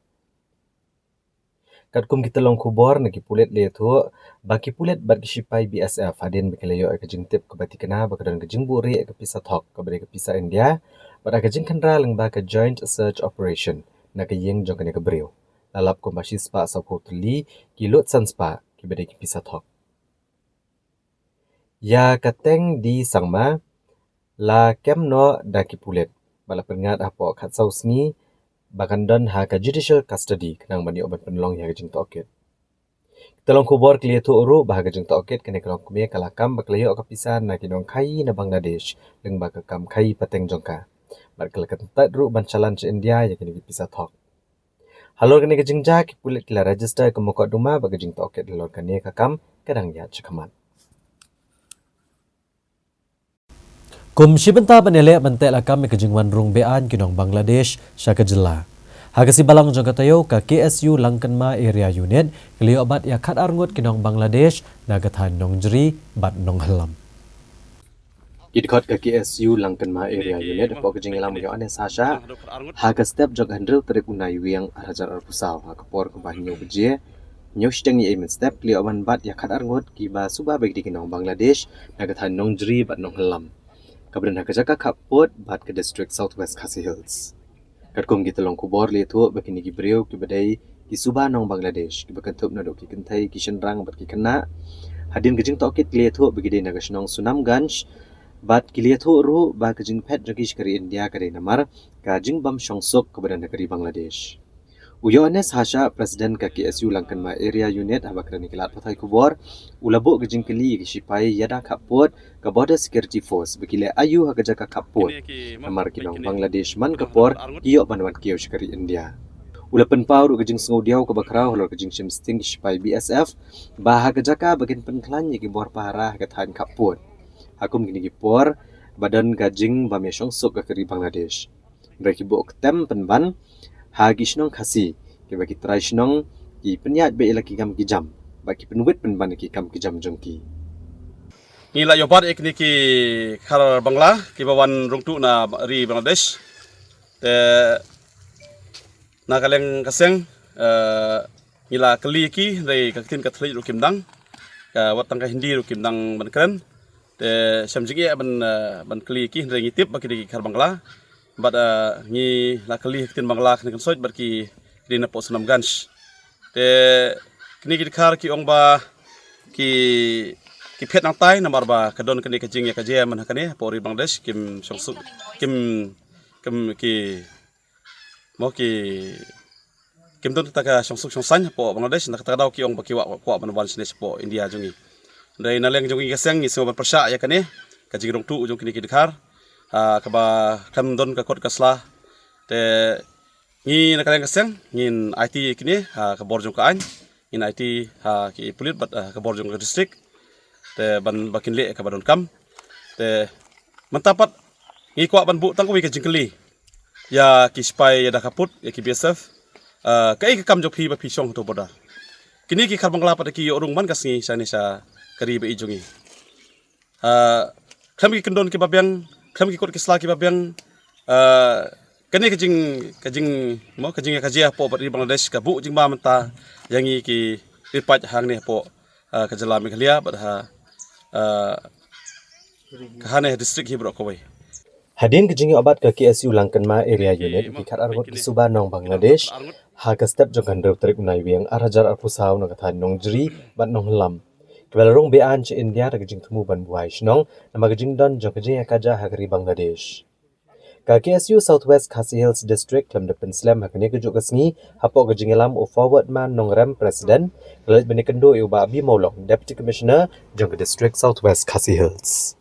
Katkum ki tyllong khubor na ki pulit la ïathuh ba ki pulit bad ki shipai B S F, hadien ba ki la ïoh ïa ka jingtip kaba thikna ba ka don ka jingbuhrieh ïa ka pisa thok kaba dei ka pisa India, bad ha ka jingkhynra lyngba ka Joint Search Operation na ka ïing jong kane ka briew, la lap kumba shispah sawphew tylli ki lut san spah kiba dei ki pisa thok. Ïa ka Teng D Sangma la kem noh da ki pulit bad la pynngat hapoh khatsaw sngi ba kan don ha ka judicial custody khnang ban ïoh ban pynlong ïa ka jingtohkit. Ki tyllong khubor ki la ïathuh ruh ba ha ka jingtohkit kane ka longkmie ka la kam ba ka la ïoh ka pisa na ki nongkhaii na Bangladesh lyngba ka kam khaii pateng jong ka, bad ka la kyntait ruh ban shalan sha India ïa kine ki pisa thok. Halor kane ka jingjia, ki pulit ki la register ka mukotduma bad ka jingtohkit halor kane ka kam ka dang ïaid shakhmat. Kum shi bynta ban ïaleh ban teh lakam ïa ka jingwan rung be-aiñ ki nong Bangladesh sha ka jylla, ha ka sngi Balang jong ka taïew, ka K S U Langkynma Area Unit ka la ïoh bat ïa khatar ngut ki nong Bangladesh na ka thaiñ Nongjri bad Nonghyllam. Ki dkhot ka K S U Langkynma Area Unit hapoh ka jingïalam u Yohanes Hashah, ha ka step jong ka hynriew tarik u Naiwieng ar hajar arphew saw, ha ka por kumba hynñiew baje, hynñiew shiteng ïa mynstep, ki la ïoh ban bat ïa khatar ngut kiba suba ba ki dei ki nong Bangladesh na ka thaiñ Nongjri bad Nonghyllam, kaba don ha ka jaka khappud bad ka district South West Khasi Hills. Katkum ki tyllong khubor la ïathuh ba kine ki briew kiba dei ki suba nong Bangladesh kiba kynthup naduh ki kynthei, ki shynrang bad ki khynnah, hadien ka jingtohkit ki la ïathuh ba ki dei na ka shnong Sunamganj bad ki la ïathuh ruh ba ka jingphet jong ki sha ka ri India ka dei namar ka jingbym shongsuk kaba don ha ka ri Bangladesh. U Yohanes Hashah, President ka K S U Langkynma Area Unit, haba kren ïa ki lad pathai khubor, u la buh ka jingkylli ïa ki shipai ïada khappud ka Border Security Force ba ki leh aïu ha ka jaka khappud, namar ki nong Bangladesh man ka por ki ïoh ban wan kiew sha ka ri India. U la pynpaw ruh ka jingsngewdiaw kaba khraw halor ka jingshim sting ki shipai B S F ba ha ka jaka ba kin pynkhlaiñ ïa ki bor pahara ha ka thaiñ khappud, ha kum kine ki por ba don ka jingbym ïashongsuk ka ri Bangladesh, hynrei ki buh ktem pynban ha ki shnong Khasi kiba ki trai shnong ki pynïaid beit ïa la ki kam ki jam bad ki pynwit pynban ïa ki kam ki jam jong ki. Ngi la ïoh bat ïa kine ki dkhar Bangla kiba wan rung tuh na ri Bangladesh. Te na ka liang ka seng, eh, ngi la kylli ïa ki, hynrei ka ktien ka thylliej ruh kim dang, ka wat tang ka Hindi ruh kim dang ban kren. Te shem jingeh ban, eh, ban kylli ïa ki, hynrei ngi tip ba ki dei ki dkhar Bangla. Bad, eh, ngi la kylli ka ktien Bangla kane kan soi bad ki dei napoh Sunamganj. Te kine ki dkhar ki ong ba ki, ki phet nangtai namar ba ka don kane ka jingïakajia man ha kane hapoh ri Bangladesh, kim shongsuk, kim, kim ki, mo ki, kim don kata ka shongsuk shongsaiñ hapoh Bangladesh, na kata ka daw ki ong ba ki kwah, kwah ban wan shane shapoh India jong ngi. Hynrei na liang jong ngi ka seng ngi sngew ban pyrshah ïa kane ka jingrung tuh jong kine ki dkhar, ah, kaba khlem don ka kot ka sla. Te ngi na ka liang ka seng ngin aiti ïa kine ha ka bor jong ka aiñ, ngin aiti ha ki pulit bad, ah, ka bor jong ka district. Te ban ba kin leh kaba donkam. Te mynta pat ngi kwah ban buh tang kawei ka jingkylli ïa ki shipai ïada khappud, ïa ki B S F. Ah, kaei ka kam jong phi ba phi shong hato border? Kine ki dkhar Bangla pat ki ïoh rung man ka sngi shane sha ka ri ba ïeit jong ngi. Ah, khlem ki kyndon kiba biang, khlem ki kot ki sla kiba biang, ah, kane ka jing, ka jing, mo, ka jingïakajia hapoh bad ri Bangladesh ka buh jingma mynta ïa ngi ki riewpaid hangne hapoh, ah, ka jylla Meghalaya bad ha, ah, ka hane district hi baroh kawei. Hadien ka jingïoh bat ka K S U Langkynma Area Unit, ki khatar ngut ki suba nong Bangladesh, ha ka step jong ka hynriew tarik u Naiwieng ar hajar arphew saw na ka thaiñ Nongjri bad Nonghyllam, kiba la rung be-aiñ sha India da ka jingthmu ban buhai shnong namar ka jingdon jong ka jingïakajia ha ka ri Bangladesh. Ka K S U South West Khasi Hills District khlem da pynslem ha kane kajuh ka sngi, hapoh ka jingïalam u Forward Man Nongrem, President, ka la leit ban ïakynduh ïa u Bah B Mawlong, Deputy Commissioner jong ka District South West Khasi Hills.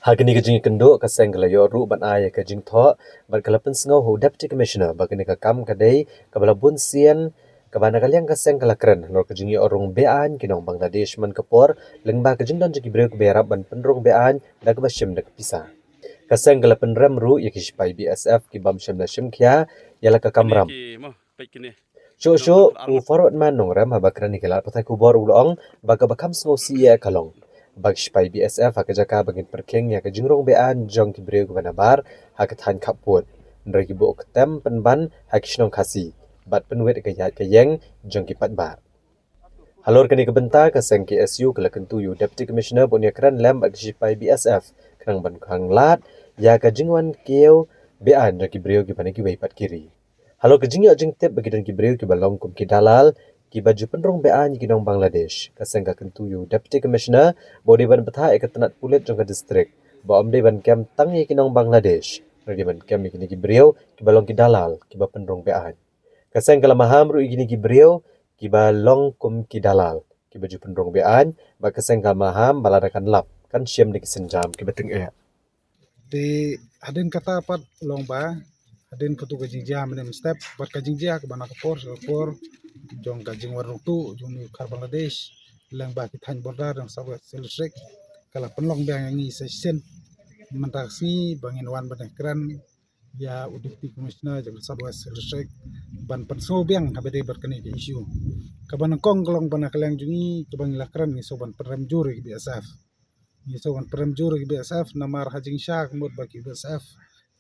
Ha kane ka jingïakynduh, ka seng ka la ïoh ruh ban ai ïa ka jingthoh bad ka la pynsngew ha u Deputy Commissioner ba kane ka kam ka dei kaba la bun sien Kaba na ka liang ka seng ka la kren halor ka jingïoh rung be-aiñ ki nong Bangladesh man ka por, lyngba ka jingdon jong ki briew kiba ïarap ban pynrung be-aiñ da kaba shim da ka pisa. Ka seng ka la pynrem ruh ïa ki shipai B S F ki bym shym la shim khia ïa la ka kamram. Shuh shuh u Forward Man Nongrem haba kren ïa ki lad pathai khubor u la ong ba kaba kham sngewsih ïa ka long ba ki shipai B S F ha ka jaka ba ngin pyrkhing ïa ka jingrung be-aiñ jong ki briew kiba nabar ha ka thaiñ khappud, hynrei ki buh ka tem pynban ha ki shnong Khasi bad pynwit ïa ka ïaid ka ïeng jong ki paidbah. Halor kane ka bynta ka seng K S U ka la kyntu ïa u Deputy Commissioner ba un ïakren lem bad ki shipai B S F khnang ban khang lad ïa ka jingwan kiew be-aiñ jong ki briew kiba na kiwei pat ki ri. Halor ka jingïoh jingtip ba ki don ki briew kiba long kum ki dalal kiba ju pynrung be-aiñ ïa ki nong Bangladesh, ka seng ka kyntu ïa u Deputy Commissioner ba u dei ban bthah ïa ka tnat pulit jong ka district ba ym dei ban kem tang ïa ki nong Bangladesh, hynrei dei ban kem ïa kine ki briew kiba long ki dalal kiba pynrung be-aiñ. Ka seng ka la maham ruh ïa kine ki briew kiba long kum ki dalal kiba ju pynrung be-aiñ, bad ka seng ka la maham ba lada kan lap kan shim da ki sienjam kiba tyngeh. Te hadien kata pat long ba hadien katu ka jingjia mynne mynstep bad ka jingjia kaba na ka por sha ka por jong ka jingwan rung tuh jong une u khar Bangladesh lyngba ki thaiñ border jong South West Hill District ka la pynlong biang ïa ngi sa shisien mynta ka sngi ba ngin wan ban ïakren ïa u Deputy Commissioner jong ka South West Hill District ban pynsngew biang haba ïadei bad kane ka issue. Kaba nyngkong ka long ba na ka liang jong ngi kaba ngi la kren ngi sngew ban pynrem jur ïa ki B S F. Ngi sngew ban pynrem jur ïa ki B S F namar ha jingshisha ka mut ba ki B S F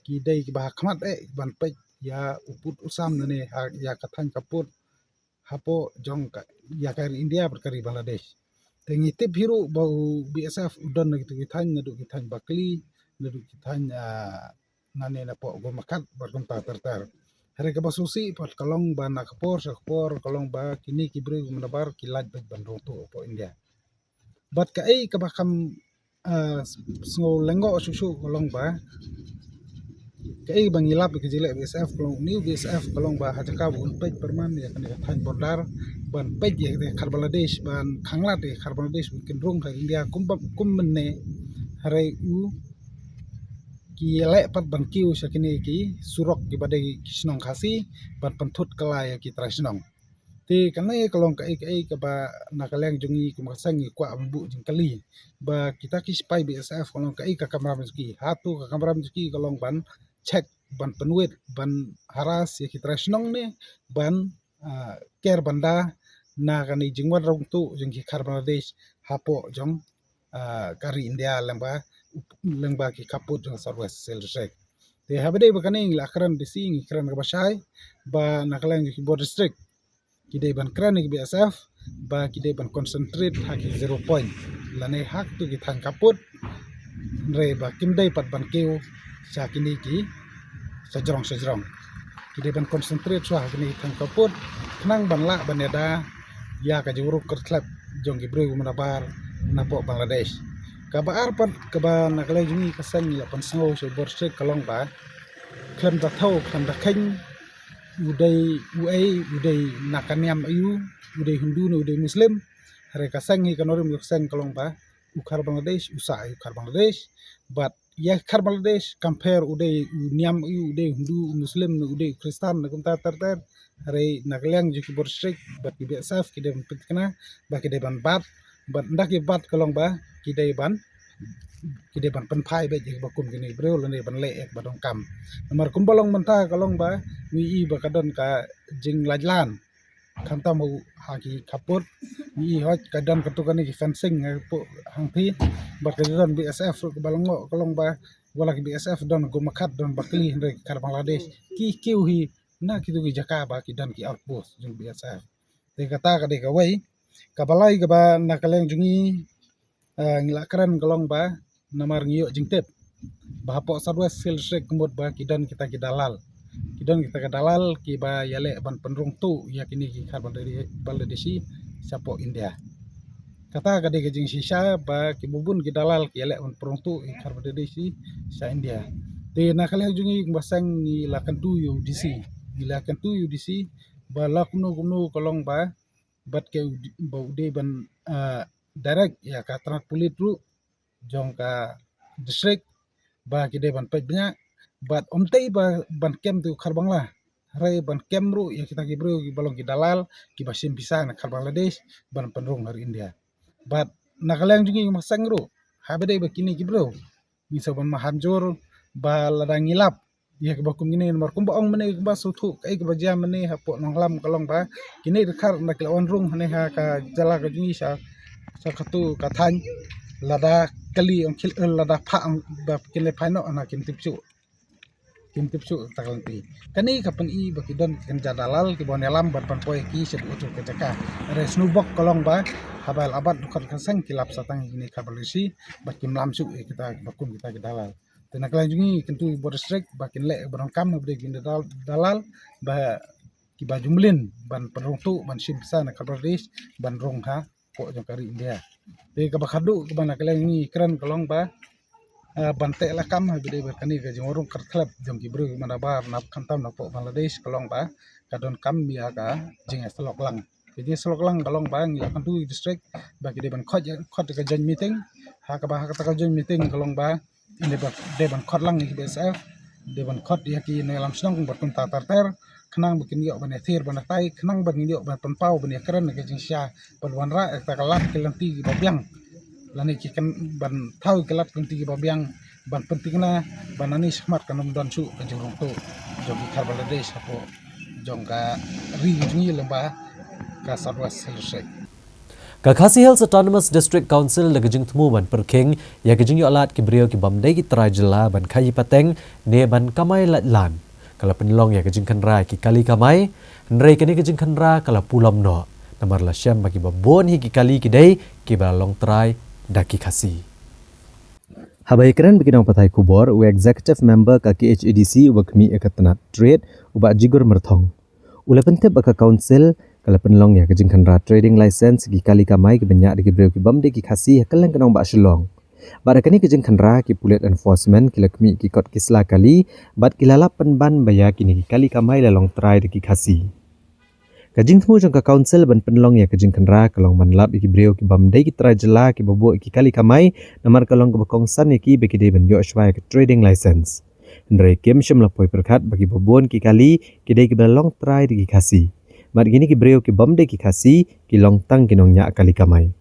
ki dei kiba ha khmat eh ban peit ïa u pud u sam nangne ha ïa ka thaiñ khappud hapoh jong ka ïa ka ri India bad ka ri Bangladesh. Te ngi tip hi ruh ba u B S F u don na kitu ki thaiñ naduh ki thaiñ Bakli naduh ki thaiñ ah, nangne napoh Gomakhat bad kumta ter ter. Hynrei kaba sngewsih pat ka long ba na ka por sha ka por ka long ba kine ki briew kiba nabar ki lait beit ban rung tuh hapoh India. Bad kaei kaba kham ah, sngew lyngngoh shuh shuh ka long ba kaei ba ngi lap ïa ka jingleh B S F ka long une u B S F ka long ba ha jaka ba un peit pyrman ïa kane ka thaiñ border ban peit ïa kane ka khar Bangladesh ban khang lad ïa ka khar Bangladesh ba kin rung ha India kum ba kum mynne. Hynrei u ki leh pat ban kiew sha kine ki surok kiba dei ki shnong Khasi ban pynthut kylla ïa ki trai shnong. Te kane ka long kaei kaei kaba na ka liang jong ngi kum ka seng ngi kwah ban buh jingkylli ba kita ki shipai B S F ka long kaei ka kamram jong ki. Hato ka kamram jong ki ka long ban check ban pynwit ban harass ïa ki trai shnong ne ban ah, ker ban da na kane jingwan rung tuh jong ki khar Bangladesh hapoh jong ah, ka ri India lyngba lyngba ki khappud jong South West Hill District. Te haba dei ba kane ngi la kren D C ngi kren kaba shai ba na ka liang jong ki bor district ki dei ban kren ïa ki B S F ba ki dei ban concentrate ha ki zero point lane ha kitu ki thaiñ khappud. Hynrei ba kim dei pat ban kiew sha kine ki shajrong shajrong. Ki dei ban concentrate shuwa ha kine ki thaiñ khappud khnang ban lah ban ïada ïa ka jingrung kyrtlep jong ki briew kiba nabar napoh Bangladesh. Kaba ar pat kaba na ka liang jong ngi ka seng ngi la pynsngew sha u bor district ka long ba khlem da thew khlem da kheiñ u dei uei u dei na ka niam aïu, u dei Hindu ne u dei Muslim. Hynrei ka seng hi ka nongrim jong ka seng ka long ba u khar Bangladesh u sah ïa u khar Bangladesh bad ïa khar Bangladesh kam pher u dei u niam aïu, u dei Hindu, u Muslim ne u dei u Khristan ne kumta ter ter. Hynrei na ka liang jong ki bor district bad ki B S F ki dei ban pynthikna ba ki dei ban bat bad ynda ki bat ka long ba ki dei ban ki dei ban pynphai beit ïa kiba kum kine ki briew lane ban leh ïa kiba donkam. Namar kumba long mynta ka long ba ngi i ba ka don ka jinglait lan khamtam ha ki khappud. Ngi i hoi ka don katu kane ki fencing ha pud hangthie bad ka don B S F ruh kaba lyngngoh ka long ba wat la ki B S F don Gomakhat don Bakli hynrei ki khar Bangladesh ki kiew hi na kitu ki jaka ba ki don ki outpost jong B S F. Te kata ka dei kawei. Kaba lai kaba na ka liang jong ngi ah, ngi la kren ka long ba namar ngi ïoh jingtip ba hapoh South West Hill District ka mut ba ki don kita ki dalal. Ki don kita ki dalal kiba ïaleh ban pynrung tuh ïa kine ki khar Bangladeshi shapoh India. Kata ka dei ka jingshisha ba kiba bun ki dalal ki ïaleh ban pynrung tuh ïa ki khar Bangladeshi sha India. Te na ka liang jong ngi kumba seng ngi la kyntu ïa u D C. Ngi la kyntu ïa u D C ba la kumno kumno ka long ba bad ka u d- ba u dei ban ah, direct ïa ka tnat pulit ruh jong ka district ba ki dei ban peit bniah bad ym tei ba ban kem tu khar Bangla. hynrei ban kem ruh ïa kita ki briew kiba long ki dalal, kiba shim pisa na ka Bangladesh ban pynrung ha ri India. Bad na ka liang jong ngi ki Masang ruh, haba dei ba kine ki briew ngi sa ban maham jur ba lada ngi lap ïa kiba kum kine, namar kumba ong mynne, kumba sngewthuh kaei kaba jia mynne hapoh Nonglam ka long ba kine dkhar na ki la wan rung hangne ha ka jylla ka jong ngi sha, sha katu ka thaiñ, lada kali ong khil, eh, lada phah ong ba kin leit phai noh na kin tip shuh. Kin tip shuh ta ka lynti. Kane ka pyni ba ki don ki kynja dalal kiba wan ïalam ban pynpoi ki sha uto ka jaka. Hynrei sngewbok ka long ba haba la bat dkhot ka seng ki lap sa tang ïa kine ka policy ba kim lam shuh ïa kita kiba kum kita ki dalal. Te na ka liang jong ngi kyntu ïa ki bor district ba kin leh ba donkam haba dei ki dalal, dalal ba kiba ju mlien ban pynrung tuh ban shim pisa na ka Bangladesh ban rung hapoh jong ka ri India. Te kaba khadduh kaba na ka liang ngi kren ka long ba, ah, ban teh lakam haba dei ba kane ka jingwanrung kyrkhlep jong ki briew manabar na khamtam napoh Bangladesh ka long ba ka donkam ïa ka jingïasyllok lang. Ka jingïasyllok lang ka long ba ngi la kyntu ïa ki district ba ki dei ban khot, khot ka joint meeting. Ha kaba ha kata ka joint meeting ka long ba dei ban, dei ban khot lang ïa ki B S F, dei ban khot ïa ki nongïalam shnong bad kumta ter ter, khnang ba kin ïoh ban ïathir ban ïatai, khnang ba kin ïoh ban pynpaw ban ïakren ïa ka jingshisha bad wanrah ïa kata ka lad ki lynti kiba biang. Lane ki kan ban thaw ki lad ki lynti kiba biang ban pynthikna ba nangne shakhmat kan ym don shuh ka jingrung tuh jong ki khar Bangladesh hapoh jong ka ri jong ngi lyngba ka South West Hill District. Ka Khasi Hills Autonomous District Council da ka jingthmu ban pyrkhing ïa ka jingïoh lad ki briew ki bym dei ki trai jylla ban khaïi pateng ne ban kamai lait lan, ka la pynlong ïa ka jingkhynra ki kali kamai, hynrei kane ka jingkhynra ka la pulom noh namar la shem ba kiba bun hi ki kali ki dei kiba la long trai da ki Khasi. Haba ïakren bad ki nongpathai khubor, u Executive Member ka K H A D C uba khmih ïa ka tnat Trade, u Bah Jigor Myrthong, u la pyntip ba ka Council ka la pynlong ïa ka jingkhynra trading license ki kali kamai kiba ñiah da ki briew ki bym dei ki Khasi ha kylleng ka nongbah Shillong. Bad ha kane ka jingkhynra ki pulit enforcement ki la khmih ki kot ki sla kali bad ki la lap pynban ba ïa kine ki kali kamai la long trai da ki Khasi. Ka jingthmu jong ka Council ban pynlong ïa ka jingkhynra ka long ban lap ïa ki briew ki bym dei ki trai jylla kiba buh ïa ki kali kamai namar ka long kaba kongsan ïa ki ba ki dei ban ïoh shuwa ïa ka trading license. Hynrei kim shym la poi pyrkhat ba kiba bun ki kali ki dei kiba long trai da ki Khasi. Bad kine ki briew ki bym dei ki Khasi ki long tang ki nongñiah kali kamai.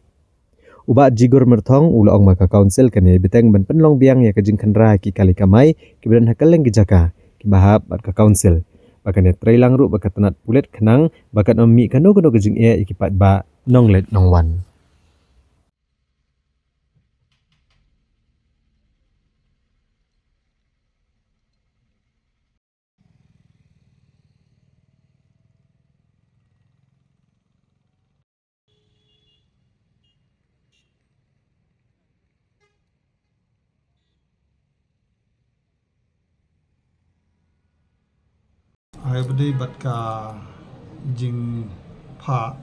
U Bah Jigor Myrthong u la ong ba ka Council kan ïai bteng ban pynlong biang ïa ka jingkhynra ki kali kamai kiba don ha kylleng ki jaka kiba hap bad ka Council. Ba kan ïatrei lang ruh bad ka tnat pulit khnang ba kan ym mih kano kano ka jingeh ïa ki paidbah nongleit nongwan. Ai ba dei bad ka jingphah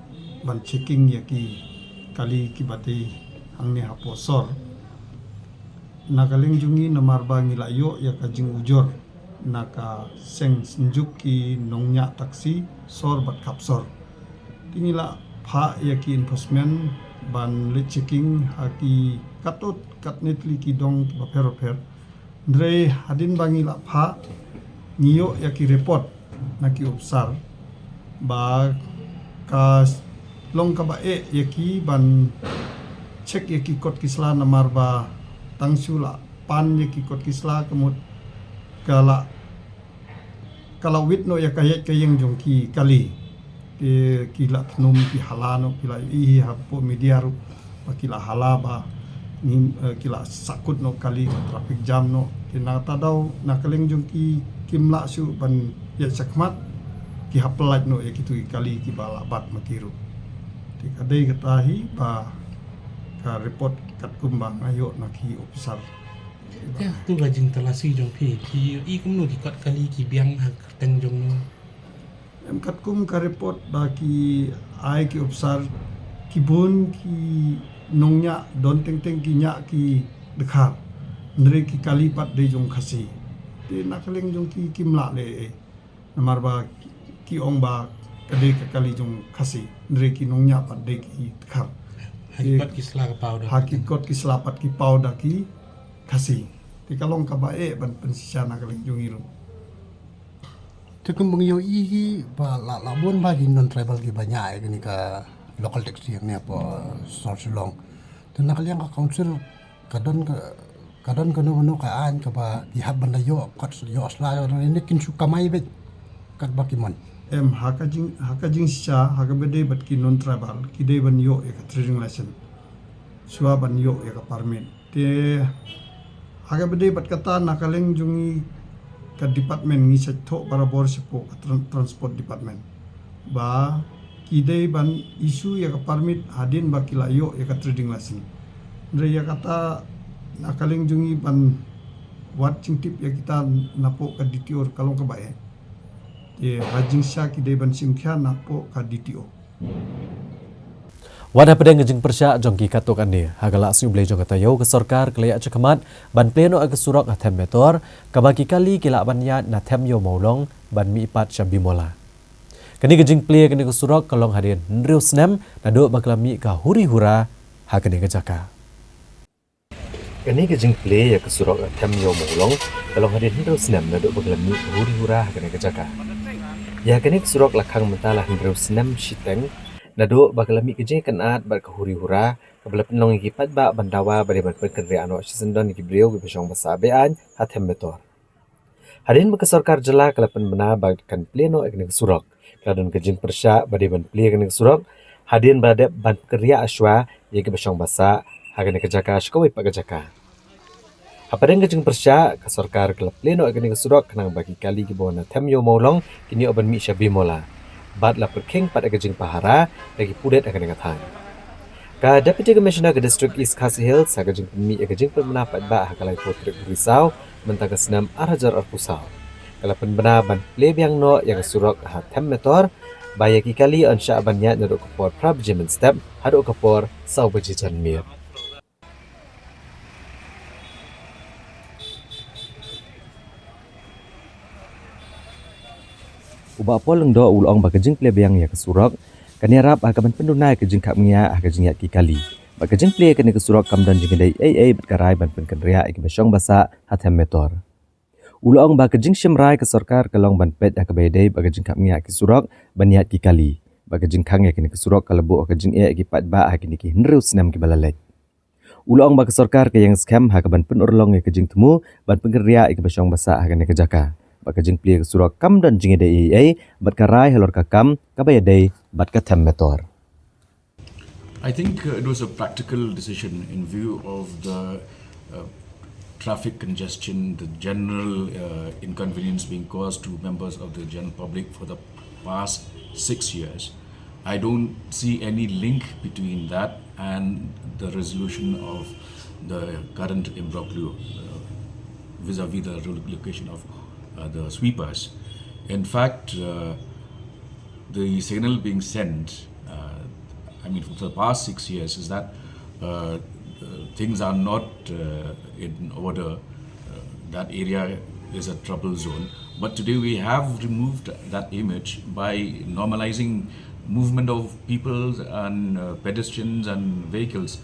ban checking ïa ki kali kiba dei hangne hapoh sor. Na ka liang jong ngi namar ba ngi la ïoh ïa ka jingujor na ka seng synjuk ki nongñiah taxi sor bad khap sor. Te ngi la phah ïa ki enforcement ban leit checking ha ki katto katne tylli ki dong kiba pher bapher. Hynrei hadien ba ngi la phah ngi ïoh ïa ki report na ki ophisar ba ka long kaba eh ïa ki ban check ïa ki kot ki sla namar ba tang shu la pan ïa ki kot ki sla ka mut ka la ka la wit noh ïa ka ïaid ka ïeng jong ki kali. Ki, ki la thnum, ki hala noh, ki la ïohi hapoh media ruh ba ki la hala ba ngim, eh, ki la sahkut noh kali ba traffic jam noh. Te na kata daw na ka liang jong ki kim lah shuh ban ïaid shakhmat, ki hap pyllait noh ïa kitu ki kali kiba la bat ma ki ruh. Te ka dei kata hi ba ka report katkum ba nga ïoh na ki ophisar. Te tu ka jingtalasi jong phi, phi ïohi kumno ki kot kali ki biang ha kyrteng jong no? Em, katkum ka report ba ki ai ki ophisar, ki bun ki nongñiah don teng teng ki ñiah ki dkhar. Hynrei ki kali pat dei jong Khasi. Te na ka liang jong ki kim lah leh ei. Namar ba ki, ki ong ba ka dei ka kali jong Khasi, hynrei ki nongñiah pat dei ki dkhar. Ha ki kot ki sla ka paw da, ha ki kot ki sla pat ki paw da ki Khasi. Te ka long kaba eh ban pynshisha na ka liang jong ngi ruh. Te kum bang ïohi hi ba la la bun ba ki non tribal ki ba ñiah ïa kane ka local taxi hangne hapoh sor Shillong. Te na ka liang ka council ka don ka ka don kano kano ka aiñ kaba ki hap ban da ïoh kat ïoh sla ïoh ne kin shu kamai beit kat ba ki mon. Em ha ka jing ha ka jingshisha ha kaba dei bad ki non tribal ki dei ban ïoh ïa ka trading license shuwa ban ïoh ïa ka permit. Te ha kaba dei bad kata na ka liang jong ngi ka department ngi sa thoh barabor shapoh ka tran- transport department ba ki dei ban issue ïa ka permit hadien ba ki la ïoh ïa ka trading license. Hynrei ïa kata na ka liang jong ngi ban wad jingtip ïa kita napoh ka D T O ka long kaba eh. Te ha jingshisha ki dei ban shim khia napoh ka D T O. Wat hapdeng ka jingpyrshah jong ki katto katne, ha ka la sngi U Blei jong ka taïew ka sorkar ka la ïaid shakhmat ban plie noh ïa ka surok ha Them Metor, kaba ki kali ki lah ban ïaid na Them Ïew Mawlong ban mih pat sha Bimola. Kane ka jingplie kane ka surok ka long hadien hynriew snem naduh ba ka la mih ka huri hura ha kane ka jaka. Kane ka jingplie ïa ka surok Them Ïew Mawlong ka long hadien hynriew snem naduh ba ka la mih ka huri hura ha kane ka jaka. Ïa kane ka surok la khang mynta la hynriew snem shiteng naduh ba ka la mih ka jingkynad bad ka huri hura kaba la pynlong ïa ki paidbah ban dawa ba dei ban pynkynriah noh shisyndon ïa ki briew kiba shong ba sah be-aiñ ha Them Metor. Hadien ba ka sorkar jylla ka la pynbna ba kan plie noh ïa kane ka surok, ka la don ka jingpyrshah ba dei ban plie ïa kane ka surok hadien ba la dep ban pynkynriah shuwa ïa kiba shong ba sah ha kane ka jaka sha kawei pat ka jaka. Hapdeng ka jingpyrshah ka sorkar ka la plie noh ïa kane ka surok khnang ba ki kali kiba wan na Them Ïew Mawlong kin ïoh ban mih sha Bimola bad la pyrkhing pat ïa ka jingpahara da ki pulit ha kane ka thaiñ. Ka Deputy Commissioner ka District East Khasi Hills ha ka jingpynmih ïa ka jingpynbna paidbah ha ka laiphew tarik u Risaw mynta ka snem ar hajar arphew saw ka la pynbna ban plie biang noh ïa ka surok ha Them Metor ba ïa ki kali yn shah ban ïaid naduh ka por phra baje mynstep haduh ka por saw baje janmiet. U Bah Paul Lyngdoh u la ong ba ka jingplie biang ïa ka surok kan ïarap ha kaban pynduna ïa ka jingkhapngiah ha ka jingïaid ki kali. Bad ka jingplie ïa kane ka surok kam don jingïadei ei ei bad ka rai ban pynkynriah ïa kiba shong ba sah ha Them Metor. U la ong ba ka jingshim rai ka sorkar ka long ban peit ha kaba ïadei bad ka jingkhapngiah ki surok ban ïaid ki kali. Bad ka jingkhang ïa kane ka surok ka la buh ha ka jingeh ïa ki paidbah ha kine ki hynriew snem kiba la leit. U la ong ba ka sorkar ka ïeng skhem ha kaban pynurlong ïa ka jingthmu ban pynkynriah ïa kiba shong ba sah ha kane ka jaka. Bad ka jingplie ka surok kam don jingïadei ei ei bad ka rai halor ka kam kaba ïadei bad ka Them Metor. I think uh, it was a practical decision in view of the uh, traffic congestion, the general uh, inconvenience being caused to members of the general public for the past six years. I don't see any link between that and the resolution of the current imbroglio uh, vis-a-vis the relocation of uh, the sweepers. In fact, uh, the signal being sent, uh, I mean, for the past six years, is that uh, uh, things are not uh, in order. Uh, that area is a trouble zone. But today we have removed that image by normalizing movement of people and uh, pedestrians and vehicles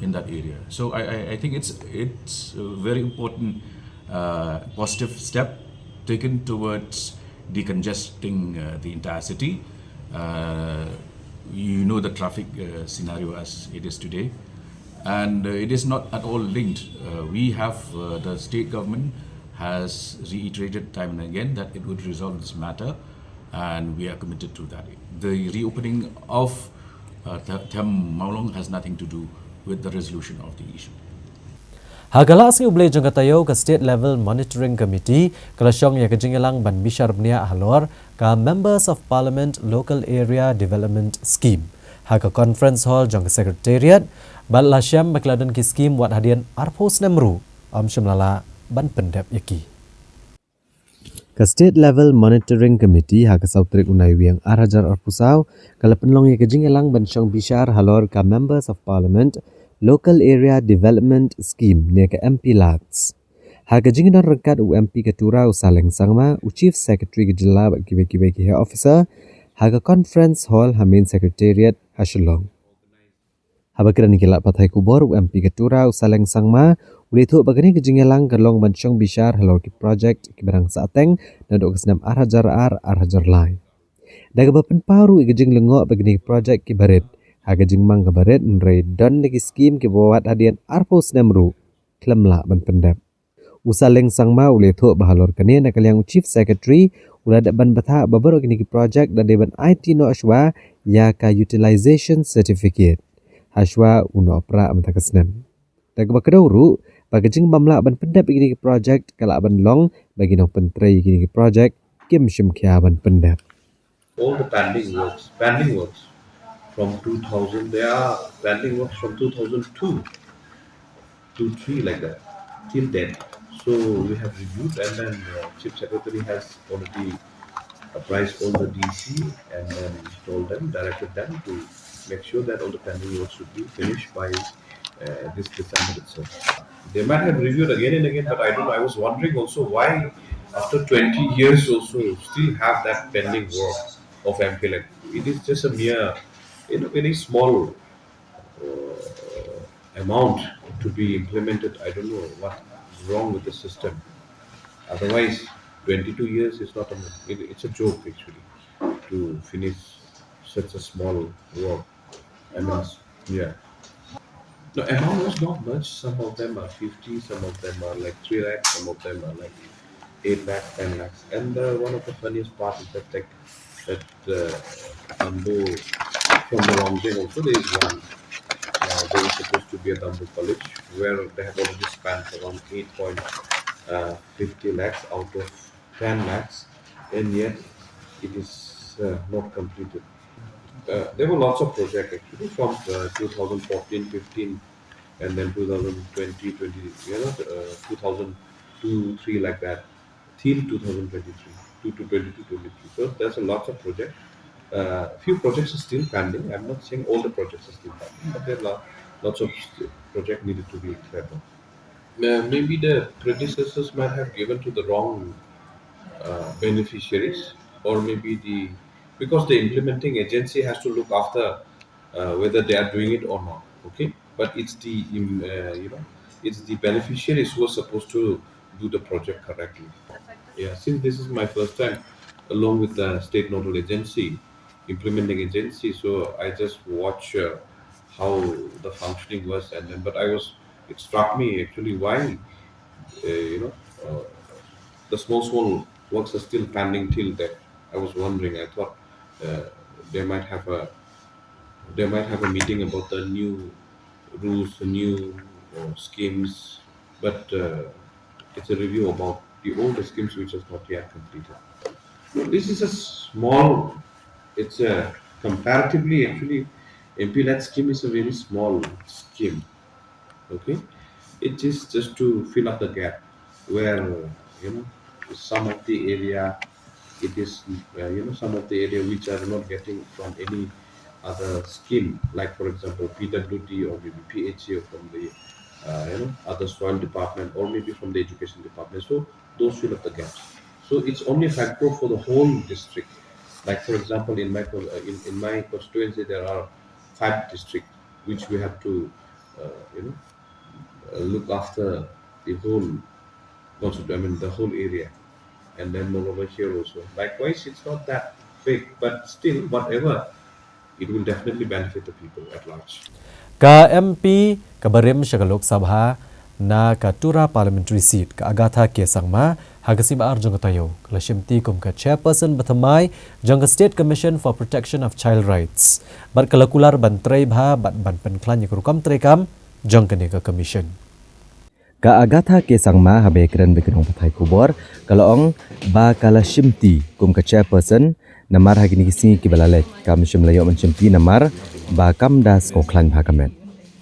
in that area. So I, I, I think it's it's a very important uh, positive step taken towards decongesting uh, the entire city. Uh, you know the traffic uh, scenario as it is today, and uh, it is not at all linked. Uh, we have uh, the state government has reiterated time and again that it would resolve this matter, and we are committed to that. The reopening of uh, Them Maulong has nothing to do with the resolution of the issue. Ha ka la sngi U Blei jong ka taïew ka State Level Monitoring Committee ka la shong ïa ka jingïalang ban bishar bniah halor ka Members of Parliament Local Area Development Scheme ha ka Conference Hall jong ka Secretariat bad la shem ba ki la don ki scheme wat hadien arphew snem ruh ym shym la lah ban pyndep ïa ki. Ka State Level Monitoring Committee ha ka saw tarik u Naiwieng ar hajar arphew saw ka la pynlong ïa ka jingïalang ban shong bishar halor ka Members of Parliament Local Area Development Scheme ne ka M P LADS. Ha ka jingdon ryngkat u M P ka Tura u Saleng Sangma, u Chief Secretary ka jylla bad kiwei kiwei ki high officer ha ka Conference Hall ha Main Secretariat ha Shillong. Haba kren ïa ki lad pathai khubor u M P ka Tura u Saleng Sangma U la ïathuh ba kane ka jingïalang ka long ban shong bishar halor ki project kiba dang sahteng naduh ka snem ar hajar ar, ar hajar lai. Da kaba pynpaw ruh ïa ka jinglyngngoh ba kine ki project kiba rit ha ka jingmang kaba rit, hynrei don na ki skim kiba wad hadien arphew snem ruh khlem lah ban pyndep. U Saleng Sangma u la ïathuh ba halor kane na ka liang u Chief Secretary u la dep ban batai ba baroh kine ki project da dei ban aiti noh shuwa ïa ka utilization certificate hashwa u noh prah mynta ka snem. Da kaba kdew ruh ba ka jingbym lah ban pyndep ïa kine ki project ka lah ban long ba ki nongpyntrei ïa kine ki project kim shim khia ban pyndep. All the pending works, pending works from two thousand, there are pending works from two thousand two to three like that, till then. So we have reviewed, and then uh, Chief Secretary has already apprised all the D C and then told them, directed them to make sure that all the pending works should be finished by uh, this December itself. They might have reviewed again and again, but I don't know. I was wondering also why, after twenty years, also still have that pending work of M P L A. It is just a mere, you know, very small uh, amount to be implemented. I don't know what's wrong with the system. Otherwise, twenty-two years is not a, it, it's a joke actually to finish such a small work. I mean, yeah. The amount was not much. Some of them are fifty, some of them are like three lakhs, some of them are like eight lakhs, ten lakhs. And uh, one of the funniest part is that, like, that uh, bamboo from the Longjeng also, there is one. Uh, there is supposed to be a bamboo college where they have already spent around eight point fifty lakhs out of ten lakhs, and yet it is uh, not completed. Uh, there were lots of projects actually from uh, two thousand fourteen fifteen, and then two thousand twenty twenty, you know, uh, two thousand two three, like that, till two thousand twenty-three, two to twenty-two twenty-three. So there's a lots of projects. Uh, few projects are still pending. I'm not saying all the projects are still pending, but there are lots of projects needed to be cleared up. Uh, maybe the predecessors might have given to the wrong uh, beneficiaries, or maybe the, because the implementing agency has to look after uh, whether they are doing it or not. Okay, but it's the uh, you know, it's the beneficiaries who are supposed to do the project correctly. Yeah, since this is my first time along with the state nodal agency, implementing agency, so I just watch uh, how the functioning was, and then, but I was, it struck me actually why uh, you know uh, the small small works are still pending till that. I was wondering. I thought uh, they might have a, they might have a meeting about the new rules, the new uh, schemes, but uh, it's a review about the old schemes which is not yet completed. No, this is a small, it's a comparatively, actually, M P L A D scheme is a very small scheme. Okay, it is just to fill up the gap where, you know, some of the area, it is uh, you know, some of the area which are not getting from any other scheme, like, for example, P W D or maybe P H A or from the uh, you know, other soil department or maybe from the education department. So those fill up the gaps. So it's only five crore for the whole district. Like, for example, in my uh, in, in my constituency, there are five districts which we have to uh, you know uh, look after the whole constituency, I mean, the whole area. And then moreover here also, likewise, it's not that big, but still, whatever, it will definitely benefit the people at large. Ka M P kaba rim sha ka Lok Sabha na ka Tura Parliamentary Seat, ka Agatha K Sangma, ha ka sngi ba ar jong ka taïew ka la shimti kum ka chairperson bathymmai jong ka State Commission for Protection of Child Rights bad ka la kular ban trei bha bad ban pynkhlaiñ ïa ka rukom treikam jong kane ka commission. Ka Agatha K Sangma, haba ïakren bad ki nongpathai khubor, ka la ong ba ka la shimti kum ka chairperson namar ha kine ki sngi kiba la leit kam shym la ïoh ban shimti namar ba kam da sngewkhlaiñ bha ka met.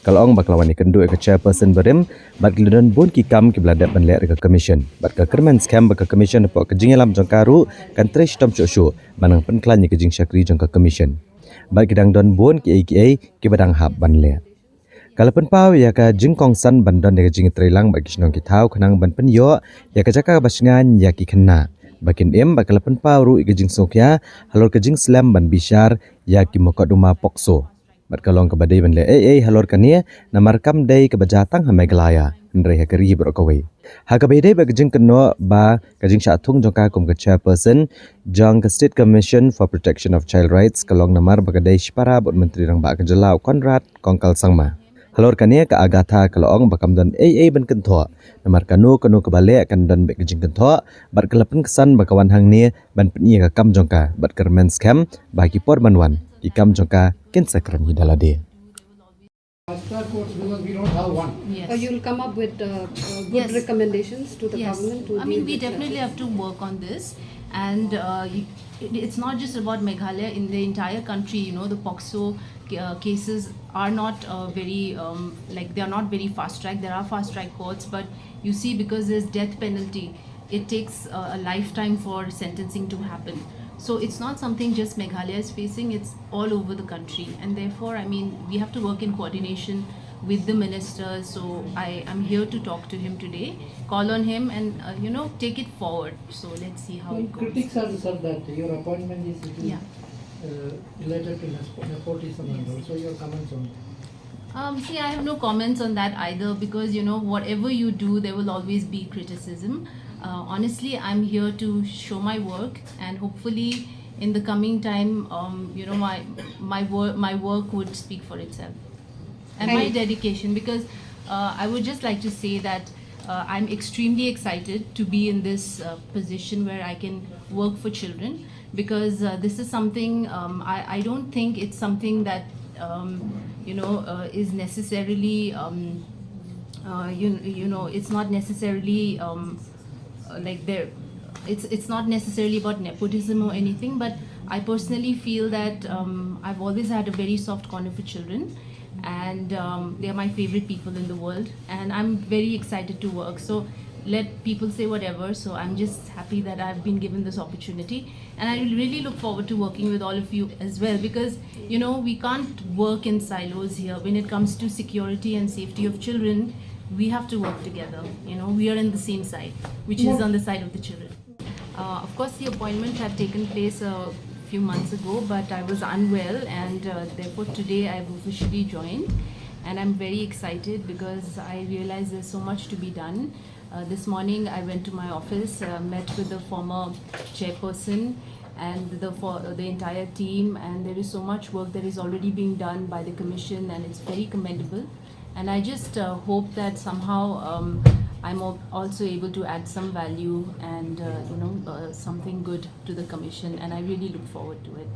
Ka la ong ba ka la wan ïakynduh ïa ka chairperson barim bad ki la don bun ki kam kiba la dep ban leh da ka commission bad ka kyrmen skhem ba ka commission hapoh ka jingïalam jong ka ruh kan trei shitom shuh shuh ban nang pynkhlaiñ ïa ka jingshakri jong ka commission. Bad ki dang don bun kiei kiei kiba dang hap ban leh. Ka la pynpaw ïa ka jingkongsan ban don ïa ka jingtreilang bad ki shnong ki thaw khnang ban pynïoh ïa ka jaka ba shngaiñ ïa ki khynnah ba kin im, bad ka la pynpaw ruh ïa ka jingsngewkhia halor ka jingslem ban bishar ïa ki mukotduma POCSO. Bad ka long kaba dei ban leh ei ei halor kane, namar kam dei kaba jia tang ha Meghalaya, hynrei ha ka ri baroh kawei. Ha kaba ïadei bad ka jingkynnoh ba ka jingshah thung jong ka kum ka chairperson jong ka State Commission for Protection of Child Rights ka long namar ba ka dei shipara bad Myntri Rangbah ka jylla u Conrad Kongkal Sangma. Halor kane ka Agatha ka la ong ba kam don ei ei ban kynthoh, namar kano kano kaba leh kan don beit ka jingkynthoh, bad ka la pynksan ba ka wan hangne ban pyni ïa ka kam jong ka, bad kyrmen skhem ba ki por ban wan ki kam jong ka kin sa kren hi da lade. Fast track courts because we don't have one. Yes. Uh, you'll come up with uh, uh, good Yes. recommendations to the Yes, government to I mean deal we with the definitely traffic. Have to work on this, and uh, you, it, it's not just about Meghalaya. In the entire country, you know, the POCSO uh, cases are not uh, very um, like they are not very fast track. There are fast track courts, but you see, because there's death penalty, it takes uh, a lifetime for sentencing to happen. So it's not something just Meghalaya is facing, it's all over the country. And therefore, I mean, we have to work in coordination with the minister. So I am here to talk to him today, call on him, and uh, you know, take it forward. So let's see how Some it goes. Critics have said that your appointment is little, Yeah. uh, related to nespo- nepotism and also your comments on that. Um, see, I have no comments on that either, because you know, whatever you do, there will always be criticism. Uh, honestly, I'm here to show my work, and hopefully, in the coming time, um, you know, my my work my work would speak for itself, and my Thank- dedication. Because uh, I would just like to say that uh, I'm extremely excited to be in this uh, position where I can work for children, because uh, this is something, um, I, I don't think it's something that um, you know uh, is necessarily um, uh, you, you know it's not necessarily um, uh, like there it's it's not necessarily about nepotism or anything, but I personally feel that um, I've always had a very soft corner for children, and um, they are my favorite people in the world, and I'm very excited to work. So let people say whatever, so I'm just happy that I've been given this opportunity, and I really look forward to working with all of you as well, because you know we can't work in silos here. When it comes to security and safety of children, we have to work together. You know, we are in the same side, which is on the side of the children. Uh, of course, the appointment had taken place a few months ago, but I was unwell, and uh, therefore today I've officially joined. And I'm very excited because I realize there's so much to be done. Uh, this morning, I went to my office, uh, met with the former chairperson and the for, the entire team, and there is so much work that is already being done by the commission, and it's very commendable. And I just uh, hope that somehow um, I'm al- also able to add some value and uh, you know uh, something good to the commission, and I really look forward to it.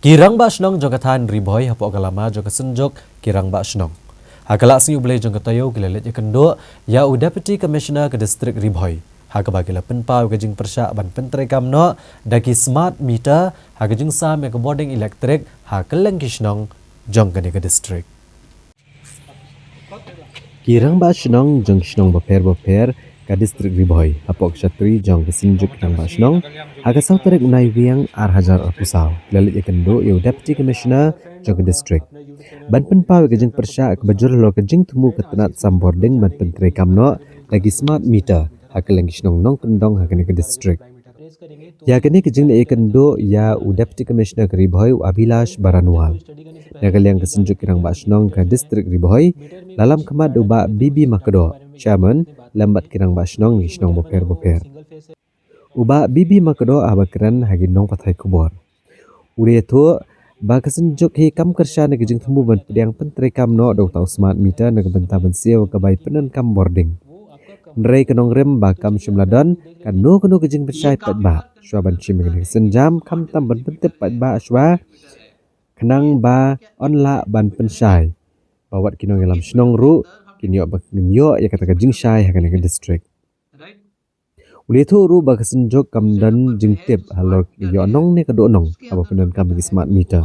Ki rangbah shnong jong ka thaiñ Ri Bhoi hapoh ka lama jong ka Synjuk ki rangbah shnong, ha ka lad sngi U Blei jong ka taïew, ki la leit ïakynduh ïa u Deputy Commissioner ka District Ri Bhoi, ha kaba ki la pynpaw ïa ka jingpyrshah ban pyntreikam noh da ki smart meter ha ka jingsam ïa ka bording elektrik ha kylleng ki shnong jong kane ka district. Ki rangbah shnong jong ki shnong bapher bapher ka District Ri Bhoi, hapoh ka shatri jong ka Synjuk ki rangbah shnong, ha ka saw tarik u Naiwieng ar hajar arphew saw, ki la leit ïakynduh ïa u Deputy Commissioner jong ka district, ban pynpaw ïa ka jingpyrshah kaba jur halor ka jingthmu ka tnat sam bording ban pyntreikam noh da ki smart meter ha kylleng ki shnong nongkyndong ha kane ka district. Ïa kane ka jingleit ïakynduh ïa u Deputy Commissioner ka Ri Bhoi, u Abhilash Baranwal, na ka liang ka Synjuk ki rangbah shnong ka District Ri Bhoi, la lam khmat da u Bah B B Makdoh, Chairman, lem bad ki rangbah shnong na ki shnong bapher bapher. U Bah B B Makdoh haba kren ha ki nongpathai khubor, u la ïathuh ba ka Synjuk hi kam kyrshan ïa ka jingthmu ban pdiang pyntreikam noh da uta u smart meter na ka bynta ban siew ïa ka bai pyndonkam bording. Hynrei ka nongrim ba kam shym la don kano kano ka jingpynshai paidbah shuwa ban shim ïa kane ka sienjam, khamtam ban pyntip paidbah shuwa, khnang ba yn lah ban pynshai, ba wat ki nongïalam shnong ruh kin ïoh ba kin ïoh ïa kata ka jingshai ha kane ka district. U la ïathuh ruh ba ka Synjuk kam don jingtip halor ka ïoh nong ne ka duh nong haba pyndonkam ïa ki smart meter.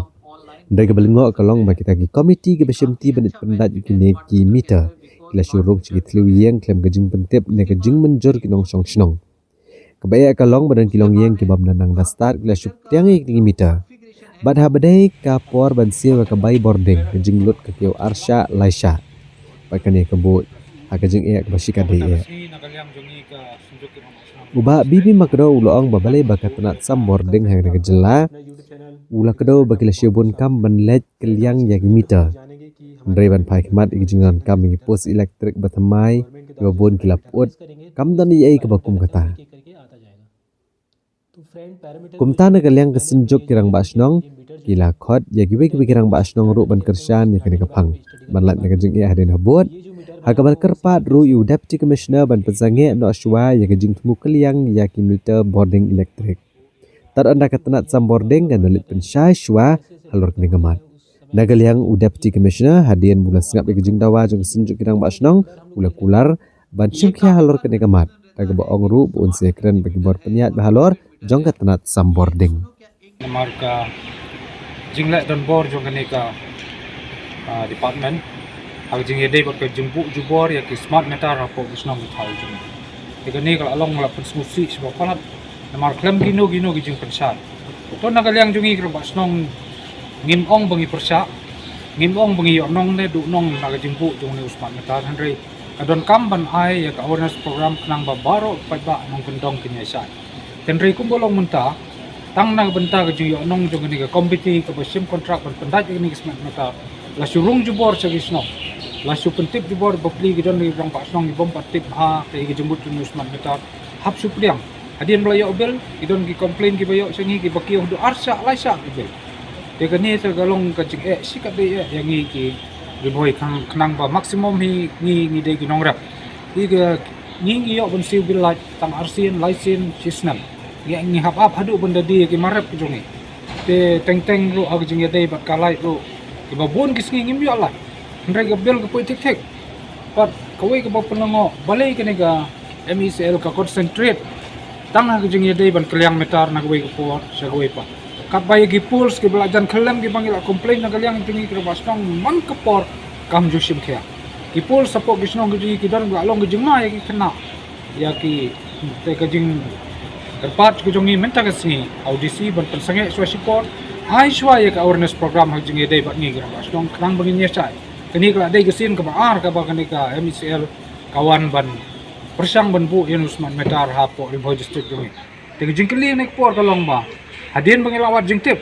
Hynrei kaba lyngngoh ka long ba kita ki komiti kiba shimti ban leit pyndait ïa kine ki meter ki la shu rung sha ki thliew ïing khlem ka jingpyntip ne ka jingmynjur ki nongshong shnong. Kaba eh ka long ba don ki longïing kiba ym nang da stad ki la shu pdiang ïa kine ki meter. Bad haba dei ka por ban siew ïa ka bai bording, ka jinglut ka kiew arshah laishah. Bad kane ka buh ha ka jingeh kaba shikatdei eh. U Bah B B Makdoh u la ong ba balei ba ka tnat sam bording ha kane ka jylla U la kdew ba ki la shibun kam ban leit kylliang ïa ki meter, hynrei ban phai khmat ïa ki jingdonkam ïa ki post elektrik ba thymmai kiba bun ki la put kam don ei ei kaba kum kata. Kumta na ka liang ka Synjuk ki Rangbah Shnong ki la khot ïa kiwei kiwei ki Rangbah Shnong ruh ban kyrshan ïa kane ka phang ban lait na ka jingeh hadien habud, ha kaba la kyrpad ruh ïa u Deputy Commissioner ban pynsangeh noh shuwa ïa ka jingthmu kylliang ïa ki meter bording elektrik. Tad ynda ka tnat sam bording kan da leit pynshai shuwa halor kane ka mat. Na ka liang u Deputy Commissioner, hadien ba u la sngap ïa ka jingdawa jong ka Synjuk ki Rangbah Shnong, u la kular ban shim khia halor kane ka mat, da kaba ong ruh ba un sa ïakren bad ki bor pynïaid ba halor jong ka tnat sam bording. Namar ka jingleh donbor jong kane ka, ah, department ha ka jingïadei bad ka jingbuh jubor ïa ki smart meter hapoh ka shnong ka thaw jong ngi. Te kane ka la long, la pynsngewsih shibun palat namar khlem kino kino ki jingpynshai. To na ka liang jong ngi ki Rangbah Shnong, ngim ong ba ngi pyrshah, ngim ong ba ngi ïoh nong ne duh nong na ka jingbuh jong une u smart meter, hynrei ka donkam ban ai ïa ka awareness program khnang ba baroh paidbah nongkyndong kin ïa shai. Hynrei kumba long mynta, tang na ka bynta ka jingïoh nong jong kane ka komiti kaba shim kontrak ban pyndait ïa kane ka smart meter, la shu rung jubor sha ki shnong, la shu pyntip jubor bapli ki don ki Rangbah Shnong ki bym pat tip bha ïa ka jingmut jong une u smart meter, hap shu pdiang. Hadien ba la ïoh bill, ki don ki complain kiba ïoh sha ngi kiba kiew haduh ar shah lai shah ki bill. Te kane te ka long ka jingeh shi katdei eh ïa ngi ki Ri Bhoi, khnang, khnang ba maximum hi ngi, ngi dei ki nongrep. Hi ka, ngi, ngi ïoh ban siew bill lait tang arsien, laisien, shisnem. Ngi, ngi hap ap haduh ban da die ïa ki mar rep ki jong ngi. Te teng teng ruh ha ka jingïadei bad ka lait ruh, kiba bun ki sngi ngim ïoh lait, hynrei ka bill ka poi thik thik. Bad kawei kaba pynlyngngoh, balei kane ka M E C L ka concentrate tang ha ka jingïadei ban kylliang meter na kawei ka por sha kawei pat, katba ïa ki poles kiba la jan khyllem kiba ngi la complain na ka liang jong ngi ki Rangbah Shnong man ka por kam ju shim khia. Ki poles hapoh ki shnong ki jong ngi ki don ba la long ka jingma ïa ki khynnah, ïa ki, te ka jingkyrpad ka jong ngi mynta ka sngi ha u D C ban pynsangeh shuwa shipor, ai shuwa ïa ka awareness program ha ka jingïadei bad ngi ki Rangbah Shnong khnang ba ngin ïa shai. Kane ka la dei ka sien kaba ar kaba kane ka M E C L ka wan ban pyrshang ban buh ïa une u smart meter hapoh Ri Bhoi District jong ngi. Te ka jingkylli kane ka por ka long ba, hadien ba ngi la wad jingtip,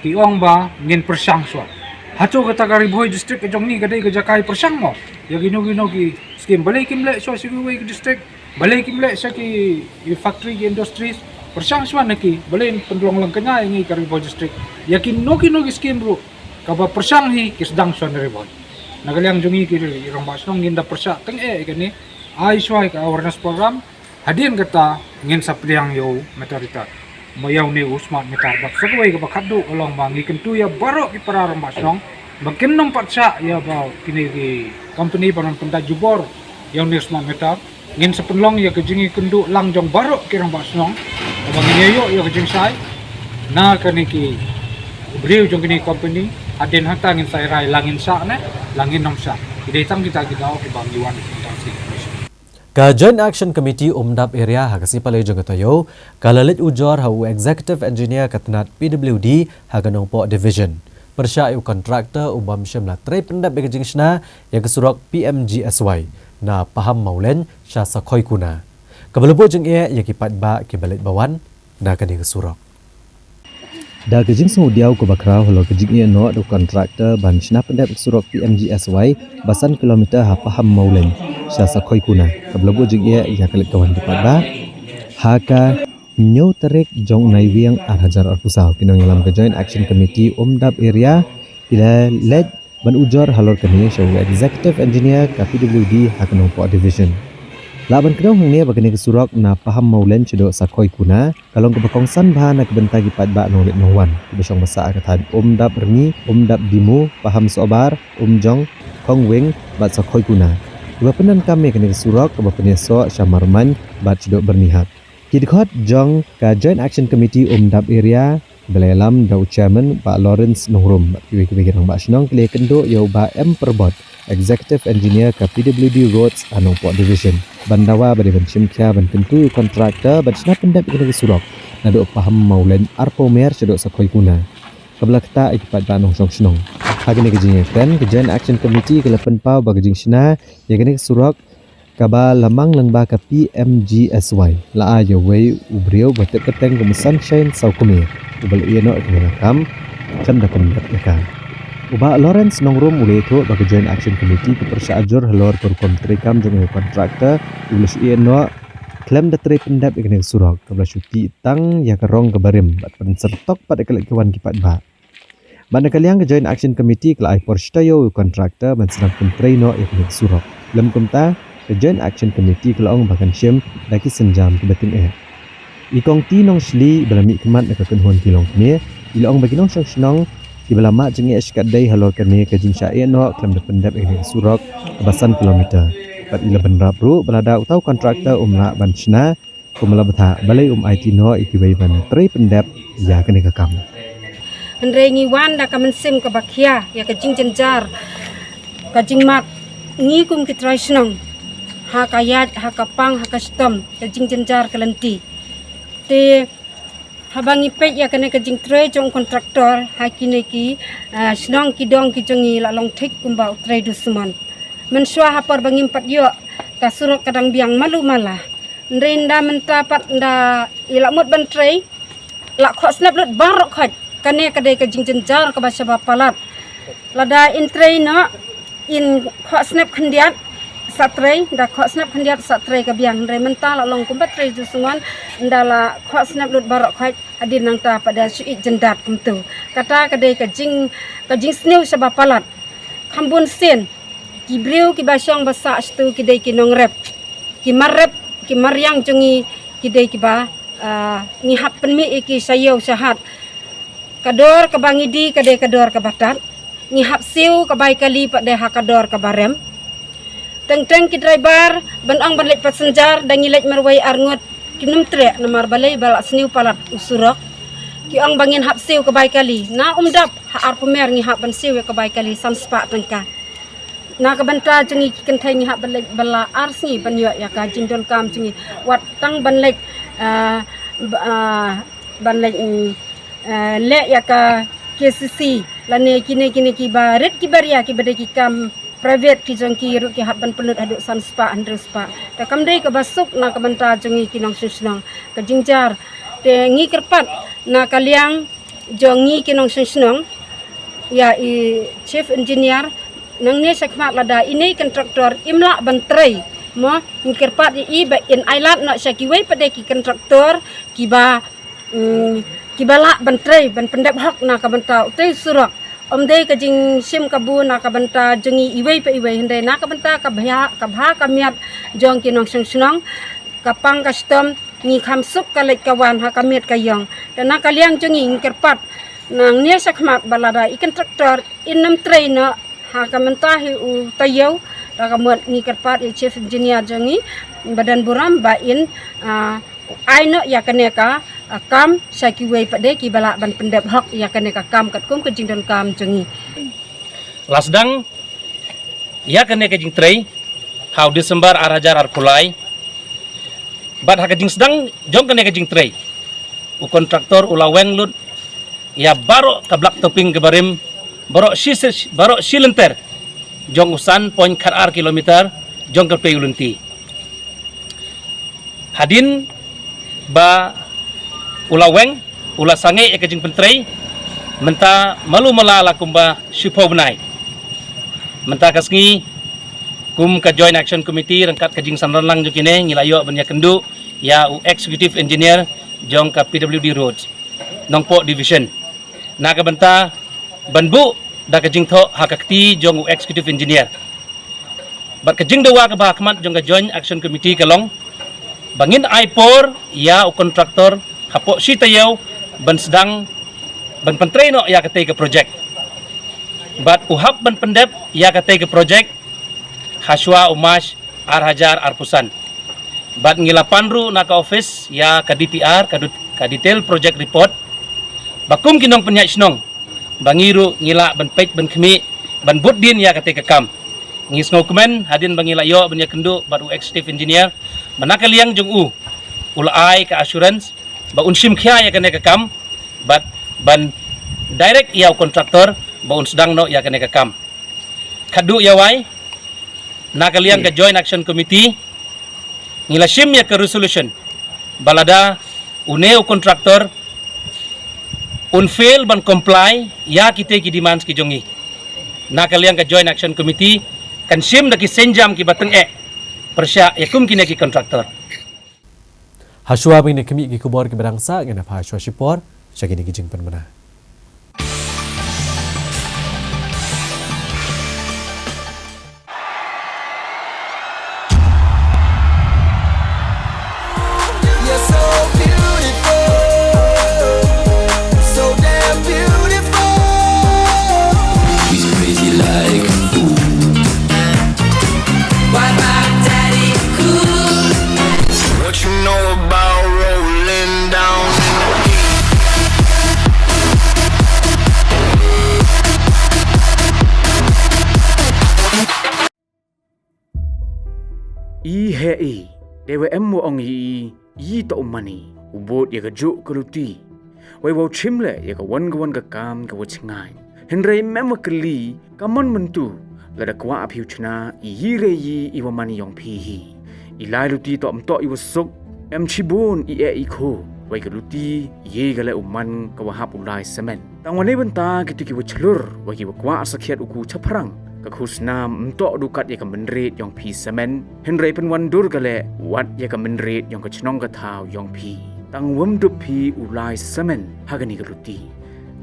ki ong ba ngin pyrshang shuwa. Hato kata ka Ri Bhoi District ka jong ngi ka dei ka jaka pyrshang mo ïa kino kino ki skim? Balei kim leh shuwa sha kiwei ki district? Balei kim leh sha ki, ki factory, ki industries? Pyrshang shuwa na ki, balei pynlong lang kñia ïa ngi ka Ri Bhoi District? Ïa kino kino ki skim ruh kaba pyrshang hi ki sdang shuwa na Ri Bhoi. Na ka liang jong ngi ki Rangbah Shnong ngin da pyrshah teng eh ïa kane, ai shuwa ïa ka awareness program. Hadien kata ngin sa pdiang ïa u meter reader, mo ïa une u smart meter. Bad sa kawei kaba khatduh ka long ba ngi kyntu ïa baroh ki para Rangbah Shnong ba kin nym pat shah ïa ba kine ki company ba nang pyndait jubor ïa une u smart meter. Ngin sa pynlong ïa ka jingïakynduh lang jong baroh ki Rangbah Shnong ba ngin ïa ïoh ïa ka jingshai na kane ki briew jong kine ki company. Hadien hangta ngin sa ïa rai la ngin shah ne la ngin nym shah. Ki dei tang kita ki daw kiba ngi wan ïa ka Joint Action Committee Umdap Area ha ka Sipalei jong ka Taïew ka la leit ujor ha u Executive Engineer ka tnat P W D ha ka Nongpoh Division, pyrshah ïa u contractor u bym shym la trei pyndep ïa ka jingshna ïa ka surok P M G S Y na Paham Mawlein sha Sakhoikuna, kaba la buh jingeh ïa ki paidbah kiba leit ba wan na kane ka surok. Da ka jingsngewdiaw kaba khraw halor ka jingeh noh da u contractor ban shna pyndep ka surok P M G S Y ba san kilometer ha Paham Mawlein sha Sakhoikuna, kaba la buh jingeh ïa ka leit ka wan ki paidbah, ha ka hynñiew tarik jong u Naiwieng ar hajar arphew saw, ki nongïalam ka Joint Action Committee Umdap Area ki la leit ban ujor halor kane sha u Executive Engineer ka P W D ha ka Nongpoh Division. Lah ban kdew hangne ba kane ka surok na Paham Mawlein shaduh Sakhoikuna ka long kaba kongsan bha na ka bynta ki paidbah nongleit nongwan kiba shong ba sah ha ka thaiñ Umdap Rngi, Umdap Dimu, Paham Sohbar, Umjong, Khongwing bad Sakhoikuna, kiba pyndonkam ïa kane ka surok kaba pynïasoh sha Marmain bad shaduh Byrnihat. Ki dkhot jong ka Joint Action Committee Umdap Area ba la ïalam da u Chairman Bah Lawrence Nongrum bad kiwei kiwei ki Rangbah Shnong ki la ïakynduh ïa u Bah M Pyrbot, Executive Engineer ka P W D Roads ha Nongpoh Division, ban dawa ba dei ban shim khia ban kyntu ïa u contractor ban shna pyndep ïa kane ka surok naduh Paham Mawlein arphew mer shaduh Sakhoikuna, kaba la ktah ïa ki paidbah nongshong shnong. Ha kane ka jingïakren ka Joint Action Committee ka la pynpaw ba ka jingshna ïa kane ka surok kaba la mang lyngba ka P M G S Y, la ai ïa uwei u briew ba tip bteng kum u Sunshine Sawkmie, uba la ïeh noh ïa kane ka kam, khlem da pyndep ïa ka. U Bah Lawrence Nongrum u la ïathuh ba ka Joint Action Committee ka pyrshah jur halor ka rukom treikam jong u contractor uba la shu ïeh noh khlem da trei pyndep ïa kane ka surok, kaba la shu tih tang ïa ka rong kaba rim bad pynser tok pat ïa ka leit ka wan ki paidbah. Bad na ka liang ka Joint Action Committee ka la ai por shi taïew ïa u contractor ban sdang pyntrei noh ïa kane ka surok. Lym kumta, ka Joint Action Committee ka la ong ba kan shim da ki sienjam kiba tyngeh. I Kong T. Nongshli, iba la mihkhmat na ka kynhun ki longkmie, i la ong ba ki nongshong shnong kiba la mad jingeh shikatdei halor kane ka jingshah ïeh noh khlem da pyndep ïa kane ka surok kaba san kilometer. Bad i la bynrap ruh ba lada uta u contractor um lah ban shna, kumba la bthah, balei um aiti noh ïa kiwei ban trei pyndep ïa kane ka kam. Hynrei ngi wan da ka mynsiem kaba khia ïa ka jingjynjar, ka jingmad, ngi kum ki trai shnong, ha ka ïaid, ha ka pang, ha ka shitom, ka jingjynjar ka lynti. Te haba ngi peit ïa kane ka jingtrei jong u contractor ha kine ki, ah, shnong ki dong ki jong ngi la long thik kumba u trei dusmon. Mynshuwa ha por ba ngim pat ïoh, ka surok ka dang biang malu mala. Hynrei ynda mynta pat ynda i la mut ban trei, la khohsnep lut baroh khoit. Kane ka dei ka jingjynjar kaba shaba palat. Lada in trei noh, in khohsnep khyndiat sa trei, da khohsnep khyndiat sa trei ka biang. Hynrei mynta la long kumba trei dusmon, ynda la khohsnep lut baroh khoit, hadien nangta pat da shu ïeit jyndat kumto. Kata ka dei ka jing, ka jingsniew shaba palat. Kham bun sien, ki briew kiba shong ba sah shatu ki dei ki nongrep. Ki mar rep, ki mariang jong ngi ki dei kiba, ah, ngi hap pynmih ïa ki sha ïew sha hat. Ka dor kaba ngi die ka dei ka dor kaba tad. Ngi hap siew ka bai kali pat dei ha ka dor kaba rem. Teng teng ki driver ban ong ban leit passenger da ngi leit marwei arngut kim nym treh namar balei ba la sniew palat u surok. Ki ong ba ngin hap siew ka bai kali. Na Umdap ha Arpumer ngi hap ban siew ïa ka bai kali san spah tyngka. Na ka bynta jong ngi ki kynthei ngi hap ban leit ba la ar sngi ban ïoh ïa ka jingdonkam jong ngi. Wat tang ban leit, ah, ba, ah, ban leit, mm, ah, leh ïa ka K C C lane kine kine kiba rit kiba ria kiba dei ki kam private ki jong ki ruh ki hap ban pynlut haduh san spah hynriew spah. Te kam dei kaba suk na ka bynta jong ngi ki nongshong shnong. Ka jingjynjar te ngi kyrpad na ka liang jong ngi ki nongshong shnong ïa i chief engineer, nangne shakhmat lada ine i contractor im lah ban trei, mo, ngi kyrpad ïa i ba in ai lad noh sha kiwei pat de ki contractor kiba, mm, kiba lah ban trei ban pyndep hok na ka bynta utei u surok. Ym dei ka jingshim kabu na ka bynta jong ngi iwei pa iwei, hynrei na ka bynta ka bha, ka bha ka miat jong ki nongshong shnong, ka pang ka shitom, ngi kham suk ka leit ka wan ha ka miet ka ïong. Te na ka liang jong ngi ngi kyrpad nangne shakhmat ba lada i contractor in nym trei noh ha ka mynta hi u taïew, da ka mut ngi kyrpad ïa chief engineer jong ngi ba don burom ba in, ah, ai noh ïa kane ka, ah, kam sha kiwei pat de kiba lah ban pyndep hok ïa kane ka kam katkum ka jingdonkam jong ngi. La sdang ïa kane ka jingtrei ha u December ar hajar arphew lai. Bad ha ka jingsdang jong kane ka jingtrei, u contractor u la weng lut ïa baroh ka black topping kaba rim, baroh shi, baroh shi lynter jong u san point khat ar kilometer jong ka pei u lynti. Hadien ba u la weng, u la sangeh ïa ka jingpyntrei, mynta malu mala la kumba shiphew bnai. Mynta ka sngi kum ka Joint Action Committee ryngkat ka jingsanran lang jong kine ngi la ïoh ban ïakynduh ïa u executive engineer jong ka P W D Road Nongpoh Division na ka bynta ban buh da ka jingthoh ha ka kti jong u executive engineer. Bad ka jingdawa kaba ha khmat jong ka Joint Action Committee ka long ba ngin ai por ïa u contractor hapoh shi taïew ban sdang ban pyntrei noh ïa katei ka project. Bad u hap ban pyndep ïa katei ka project ha shuwa u March ar hajar arphew san. Bad ngi la pan ruh na ka office ïa ka D P R, ka du-, ka detail project report, ba kum ki nongpynïaid shnong ba ngi ruh ngi lah ban peit ban khmih ban bud dien ïa katei ka kam. Ngi sngewkmen hadien ba ngi la ïoh ban ïakynduh bad u executive engineer, ba na ka liang jong u u la ai ka assurance ba un shim khia ïa kane ka kam bad ban direct ïa u contractor ba un sdang noh ïa kane ka kam. Khadduh ïa wai, Na ka liang ka Joint Action Committee, ngi la shim ïa ka resolution ba lada une u contractor un fail ban comply ïa kite ki demands ki jong ngi, na ka liang ka Joint Action Committee kan shim da ki sienjam kiba tyngeh pyrshah ïa kum kine ki contractor. Hashwa ba ngin ïa khmih ki khubor kiba dang sah, ngin ïa phai shuwa shipor sha kine ki jingpynbna. You're so beautiful, so damn beautiful. He's crazy like ooh. What about Daddy Cool? What you know about rolling down in the deep? I heh i, dei wa em wa ong i, i toh u mani, u bud ïa ka juk ka luti. Wei wow chim leh ïa ka wan ka wan ka kam ka wa chngain. Hynrei mem wa kylli, ka mon myntu, lada kwah phi u chna, i hi re i i wa mani yong phi hi. I lai luti toh mtoh i wa suk, em chibun i eh i kho, wei ka luti, i ka leh u man ka wa hap u lai semen. Tang wa nei bynta kito ki wa chlur, wa ki wa kwah sakhiat u ku chaphrang. Ka khusnam mtoh du kat ïa ka mynrit yong phi semen, hynrei pynwandur ka leh, wat ïa ka mynrit yong ka chnong ka thaw yong phi. Tang wym dup phi u lai semen, ha kani ka luti.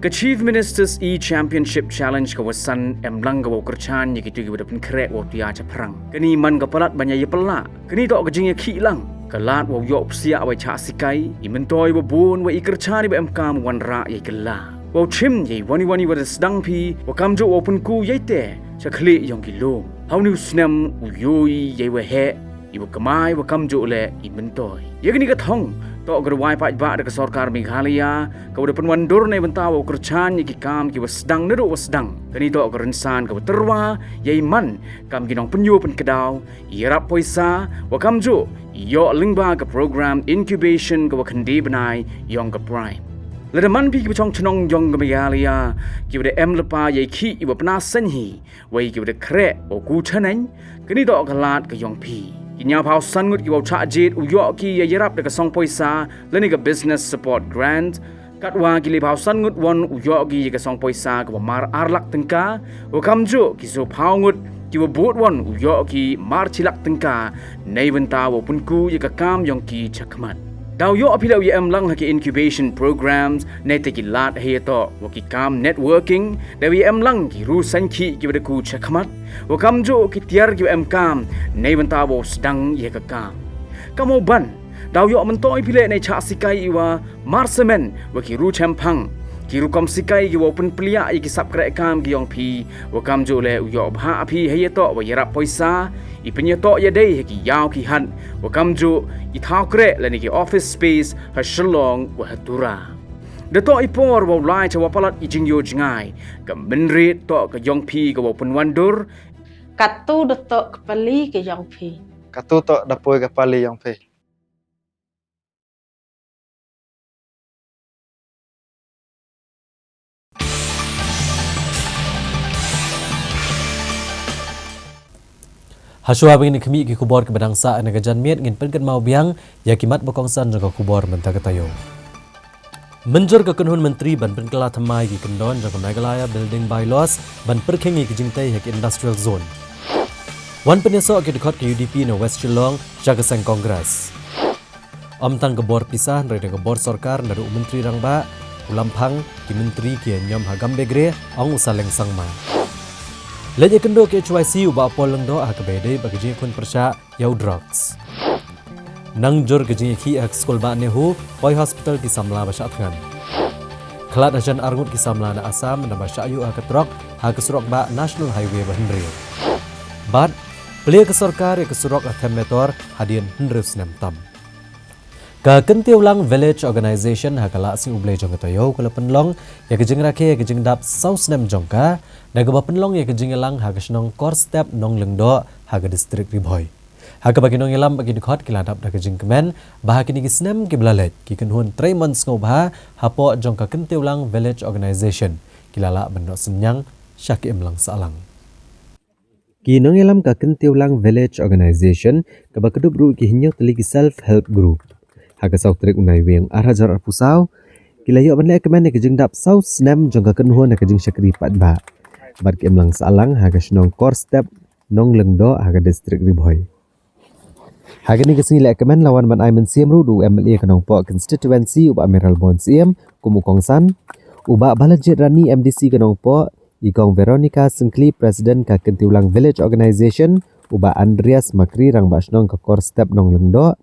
Ka Chief Minister's E-Championship Challenge ka wa san em lang ka wa u kyrchan ïa kito ki wa da pynkhreh wa u tia chaphrang. Kani man ka palat ban ïa ïa pala. Kani toh ka jingïakhih lang. Ka lad wow ïoh psiah wei chah sikai, i myntoi wa bun, wei i kyrchan i wa em kam wanrah ïa i kylla. Wow chim ïa i wan i wan i wa da sdang phi, wa kamjooh wow pynku ïa i te, cha khlieh yong ki lum. Haw ni u snem, u yoi, ïa i wa heh, i wa kamai, wa kamjooh leh, i myntoi. Ïa kani ka thong, toh ka da wai paidbah da ka sorkar Meghalaya, ka wa da pynwandur nei bynta wow kyrchan ïa ki kam ki wa sdang naduh wa sdang. Kani toh ka rynsan ka wa tyrwa, ïa i man, kam ki nongpynïoh pynkdaw, ïarap poisa, wa kamjooh, ïoh lyngba ka program incubation ka wa khynde bnai yong ka Prime. Lada man phi ki wa chong chnong yong ka Meghalaya, ki wa da em lypa ïa i khih i wa pynaseng hi, wei ki wa da khreh, wa ku chaneng, kani toh ka lad ka yong phi. Ki ñiaw phaw san ngut ki wa u chah jied, u ïoh ki ïa ïarap da ka song poisa, lane ka business support grant, Katwa ki laiphew san ngut won u ïoh ki ïa ka song poisa kaba mar ar lak tyngka, wa kamjooh ki sawphew ngut kiwa bud won u ïoh ki mar chi lak tyngka, neibynta wow pynku ïa ka kam yong ki chakhmat. Daw ïoh phi la u ïa em lang ha ki incubation programs, neitæ ki lad heiyatoh wa ki kam networking, daw ïa em lang ki ruh saiñ khih kiwa da ku chakhmat, wa kamjooh ki tiar kiwa em kam, neibynta wow sdang ïa ka kam. Kam u ban, daw ïoh myntoi phi leh nei chah sikai iwa mar samen, wa ki ruh chemphang, ki rukom sikai kiwa u pynpliah ïa ki sap kreh kam ki yong phi, wa kamjooh leh u ïoh bha phi heiyatoh wa ïarap poisa, i pynïatoh ïadei ha ki ïaw ki hat, wa kamjooh i thaw kreh lane ki office space ha Shillong wa ha Tura. Da toh i por wow lai cha wa palat i jingïoh jngai, ka mynried toh ka yong phi ka wow pynwandur. Katu da toh ka pali ka yong phi. Katu toh da poi ka pali yong phi. Hashwa ba ngin khmih ki khubor kiba dang sah na ka janmiet, ngin pynkynmaw biang ïa ki mat ba kongsan jong ka khubor mynta ka taïew. Mynjur ka kynhun myntri ban pynkylla thymmai ki kyndon jong ka Meghalaya Building Bylaws ban pyrkhing ïa ki jingtei ha ki industrial zone. Wan pynïasoh ki dkhot ka U D P na West Shillong sha ka seng Congress. Ym tang ka bor pisa hynrei da ka bor sorkar naduh u Myntri Rangbah, u Lamphang, ki myntri ki ïa ñiom ha Gambegre, ong u Saleng Sangma. Leit ïakynduh ka H Y C u Bah Paul Lyngdoh ha kaba ïadei bad ka jingïakhun pyrshah ïa u drugs. Nang jur ka jingïakhih ha ka skul Bah Nehu, poi hospital ki samla ba shah thngan. Khlad hajan arngut ki samla na Assam naba shah ïuh ha ka trok ha ka surok bah National Highway ba hynriew. Bad plie ka sorkar ïa ka surok ha Them Metor hadien hynriew snem tam. Ka Kyntiewlang Village Organization ha ka Lahsngi U Blei jong ka taïew ka la pynlong ïa ka jingrakhe ïa ka jingdap saw snem jong ka, da kaba pynlong ïa ka jingïalang ha ka shnong Korstep Nonglyngdoh ha ka district Ri Bhoi. Ha kaba ki nongïalam bad ki dkhot ki la dap da ka jingkmen ba ha kine ki snem kiba la leit, ki kynhun trei mon sngewbha hapoh jong ka Kyntiewlang Village Organization ki la lah ban noh synñiang sha ki imlang sahlang. Ki nongïalam ka Kyntiewlang Village Organization, kaba kdup ruh ki hynñiew tylli ki self help group, ha ka saw tarik u Naiwieng ar hajar arphew saw, ki la ïoh ban leh kmen ïa ka jingdap saw snem jong ka kynhun ha ka jingshakri paidbah bad ki imlang sahlang ha ka shnong Korstep Nonglyngdoh ha ka distrik Ri Bhoi. Ha kane ka sngi leh kmen la wan ban ai mynsiem ruh da u M L A ka Nongpoh constituency u Bah Mayralborn Syiem kum u kongsan, u Bah Balajied Rani M D C ka Nongpoh, i Kong Veronica Syngkli President ka Kyntiewlang Village Organization, u Bah Andreas Makri Rangbah Shnong ka Korstep Nonglyngdoh,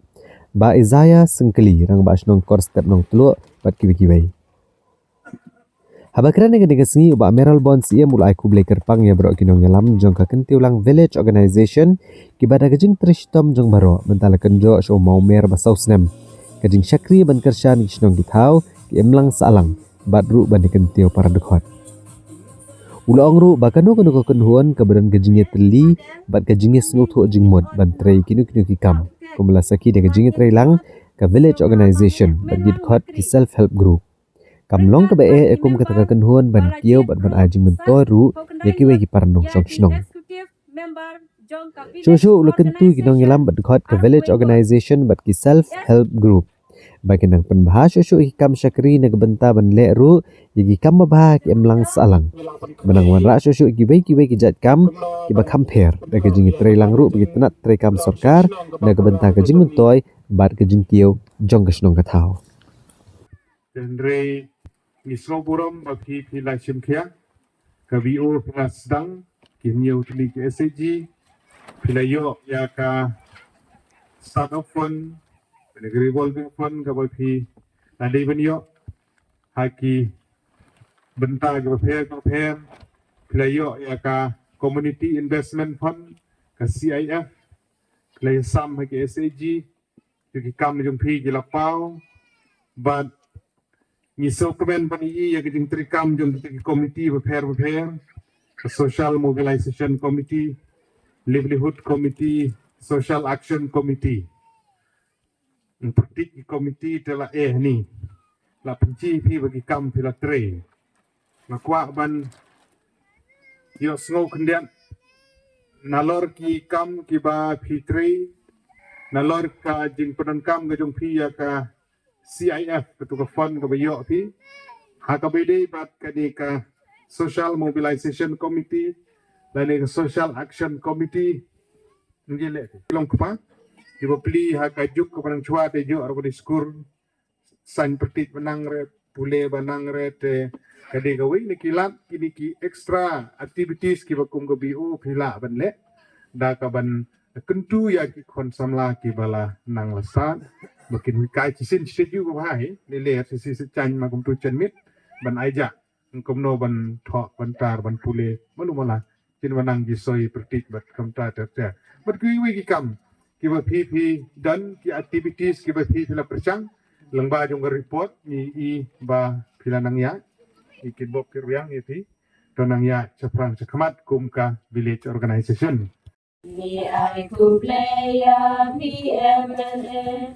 Bah Isaiah Syngkli Rangbah Shnong Korstep Nongtluh bad kiwei kiwei. Haba kren ha kane ka sngi u Bah Mayralborn Syiem u la ai khublei kyrpang ïa baroh ki nongïalam jong ka Kyntiewlang Village Organization kiba da ka jingtrei shitom jong baroh mynta la kynjoh sha u mawmer ba saw snem, ka jingshakri ban kyrshan ki shnong ki thaw, ki imlang sahlang bad ruh ban ïa kyntiew para dkhot. U la ong ruh ba kano kano ka kynhun kaba don ka jingïatylli bad ka jingïasngewthuh jingmut ban trei kino kino ki kam, kumba la sakhi da ka jingïatreilang ka village organization bad ki dkhot ki self help group. Kam long kaba eh ïa kum kata ka kynhun ban kiew bad ban ai jingmyntoi ruh ïa kiwei ki para nongshong shnong. Shuh shuh u la kyntu ki nongïalam bad dkhot ka village organization bad ki self help group ba kin nang pynbha shuh shuh ïa ki kam shakri na ka bynta ban leh ruh ïa ki kam babha ha ki imlang sahlang, ban nang wanrah shuh shuh kiwei kiwei ki jait kam kiba kham pher da ka jingïatreilang ruh bad ki tnat treikam sorkar na ka bynta ka jingmyntoi bad ka jingkiew jong ka shnong ka thaw. Hynrei ngi sngewburom ba phi, phi la shim khia, ka V O phi la sdang, ki hynñiew tylli ki S H G, phi la ïoh ïa ka start-up fund, kane ka revolving fund kaba phi la dei ban ïoh ha ki bynta kiba pher kiba pher, phi la ïoh ïa ka community investment fund, ka C I F, phi la ïasam ha ki S H G, ïa ki kam jong phi ki la paw, bad ngi sngewkmen ban ïohi ïa ka jingtrei kam jong kita ki committee bapher bapher, ka Social Mobilization Committee, Livelihood Committee, Social Action Committee. Ym pyrthik ki committee te la eh ni. La pynji phi ba ki kam phi la trei. Nga kwah ban ïohsngew khyndiat nalor ki kam kiba phi trei, nalor ka jingpyndonkam ka jong phi ïa ka C I F, katu ka fund kaba ïoh phi, ha kaba ïadei bad kane ka Social Mobilization Committee lane ka Social Action Committee. Ngi leh phi long kpa kiba plie ha ka juk kaba nang shuwa te ïoh ruh ka diskur, saiñ pyrthik ba nang re, pule ba nang re, te ka dei kawei na ki lad kine ki extra activities kiba kum ka V O phi lah ban leh da ka ban kyntu ïa ki khun samla kiba la nang la stad ba kin hikai shisien shisien ju ba bha hi, leh leh shisien shisien ma kumtu chen miet ban ai ja kumno ban thoh ban tar ban pule malu mala, kin ba nang ji soi pyrthik bad kumta ter ter bad kiwei kiwei ki kam kiba phi phi don, ki activities kiba phi phi la pyrshang. Lyngba jong ka report ngi i ba phi la nang ïa i kitbok kitrwiang ïa phi, to nang ïa shaphrang shakhmat kum ka village organization. Ngi ai khublei ïa phi M L A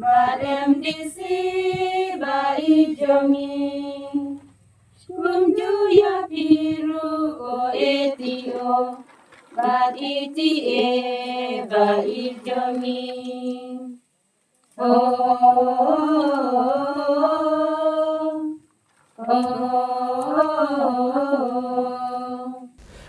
bad M D C ba i jong ngi. Kumjuh ïa phi ruh ko A T O bad A T A ba i jong ngi. Oh, oh, oh, oh.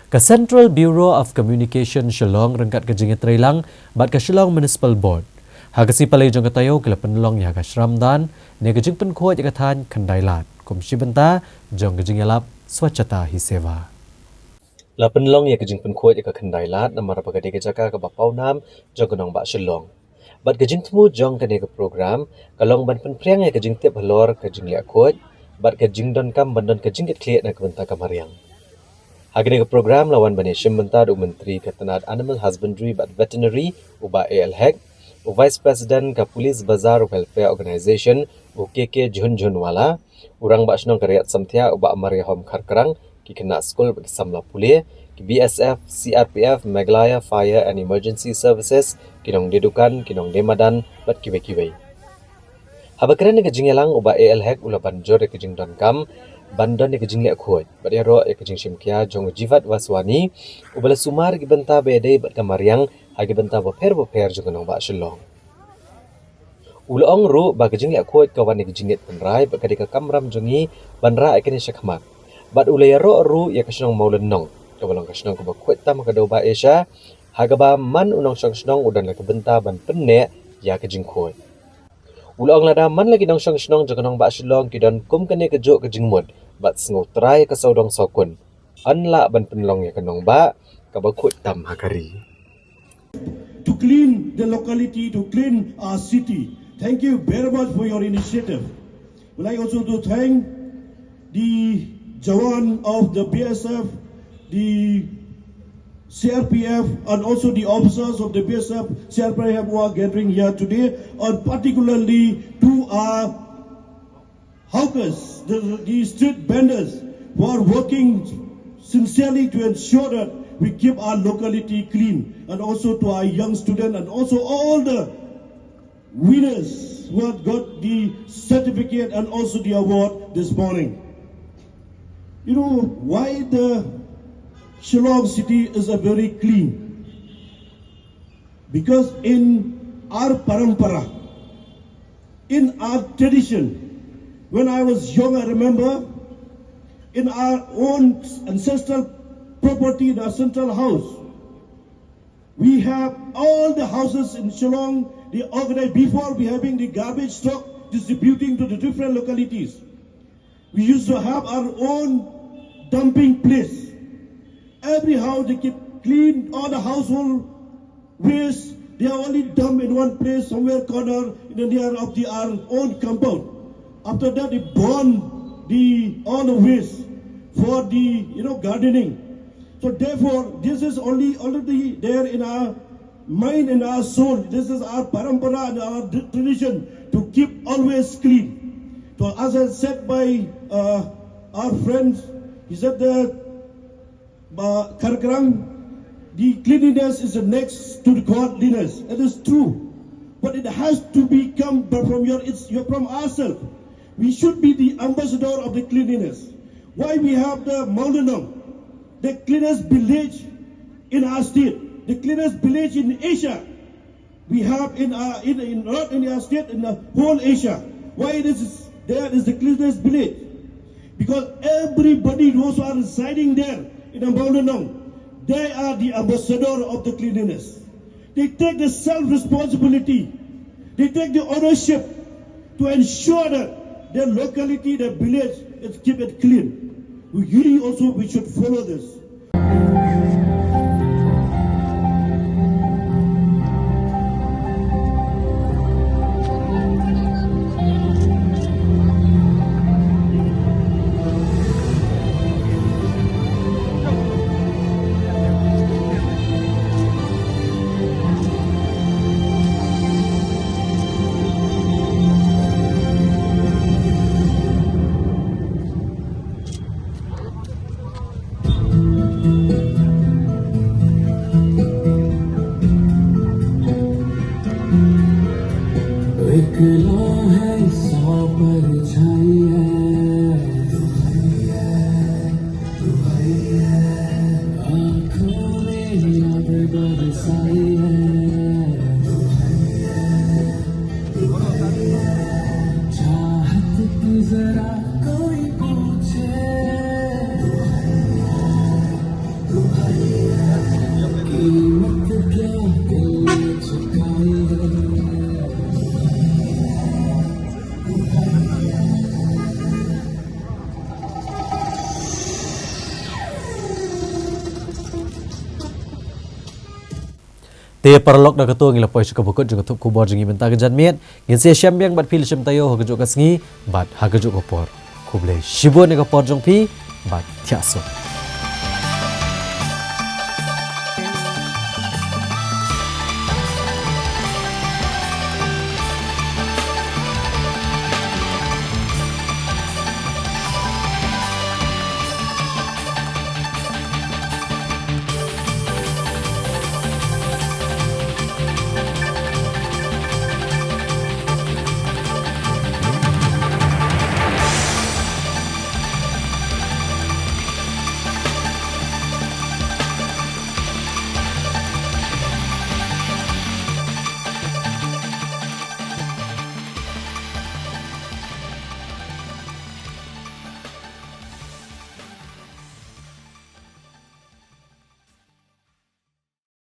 Ka Central Bureau of Communication Shillong ryngkat ka jingïatreilang bad ka Shillong Municipal Board, ha ka sngi Palei jong ka taïew ki la pynlong ïa ka shramdan ne ka jingpynkhuid ïa ka thaiñ Khyndailad kum shi bynta jong ka jingïalap Swachhata Hi Seva. La pynlong ïa ka jingpynkhuid ïa ka Khyndailad namar ba ka dei ka jaka kaba pawnam jong ka nongbah Shillong. Bad ka jingthmu jong kane ka program ka long ban pynphriang ïa ka jingtip halor ka jingleh khuid bad ka jingdonkam ban don ka jingkitkhlieh na ka bynta ka mariang. Ha kane ka program la wan ban ïashim bynta da u Myntri ka tnad Animal Husbandry bad Veterinary, u Bah A L Hek, u Vice President ka Police Bazar Welfare Organization, u K K Jhunjhunwala, u Rangbah Shnong ka Riat Samthiah, u Bah Mariahom Kharkrang, ki khynnah skul bad ki samla pule, ki B S F, C R P F, Meghalaya Fire and Emergency Services, ki nongdie dukan, ki nongdie madan bad kiwei kiwei. Haba kren ïa ka jingïalang, u Bah A L Hek u la ban jur ïa ka jingdonkam ban don ïa ka jingleh khuid bad ïaroh ïa ka jingshim khia jong u Jivat Vaswani, uba la sumar ki bynta ba ïadei bad ka mariang ha ki bynta bapher bapher jong ka nongbah Shillong. U la ong ruh ba ka jingleh khuid ka wan ïa ka jingngeit tynrai bad ka dei ka kamram jong ngi ban rah ïa kane shakhmat. Bad u la ïaroh ruh ïa ka shnong Mawlynnong, kaba long ka shnong kaba khuid tam ha ka dewbah Asia, ha kaba man u nongshong shnong u don la ka bynta ban pynneh ïa ka jingkhuid. U la ong lada man la ki nongshong shnong jong ka nongbah Shillong ki don kum kane kajuh ka jingmut bad sngewtrai ka sawdong sawkun, yn lah ban pynlong ïa ka nongbah kaba khuid tam ha ka ri. To clean the locality, to clean our city. Thank you very much for your initiative. We'd like also to thank the Jawan of the B S F, the C R P F, and also the officers of the B S F, C R P F who are gathering here today, and particularly to our hawkers, the, the street vendors who are working sincerely to ensure that we keep our locality clean, and also to our young students and also all the winners who have got the certificate and also the award this morning. You know why the Shillong city is a very clean? Because in our parampara, in our tradition, when I was young, I remember in our own ancestral property, in our central house, we have all the houses in Shillong, they organized before we having the garbage truck distributing to the different localities. We used to have our own dumping place. Every house they keep clean, all the household waste, they are only dumped in one place, somewhere corner in the near of the, our own compound. After that, they burn the, all the waste for the, you know, gardening. So therefore, this is only already there in our mind and our soul. This is our parampara and our d-, tradition to keep always clean. So as I said by, uh, our friends, he said that, uh, Karkrang, the cleanliness is the next to the godliness. It is true. But it has to be come from your, it's, you're from ourselves. We should be the ambassador of the cleanliness. Why we have the Mawlynnong, the cleanest village in our state, the cleanest village in Asia. We have in our, in, in, not in our state, in the whole Asia. Why it is there is the cleanest village? Because everybody, those who are residing there in the Mawlynnong, they are the ambassador of the cleanliness. They take the self-responsibility. They take the ownership to ensure that their locality, their village, is keep it clean. We, you also, we should follow this. एक लम्हे सौ परछाई है, तू है, तू है, आँखों में अब बरसाई है, तू है, तू है, चाहत की जरा कोई पूछे, तू है, तू है, कीमत क्या दिल ने चुकाई है। Te paralok, da kato ngi la poi sha kaba kut jong ka thup khubor jong ngi mynta ka janmiet. Ngin sa ïashem biang bad phi lyngba taïew ha kajuh ka sngi bad ha kajuh ka por. Khublei shibun ïa ka por jong phi bad thiah suk.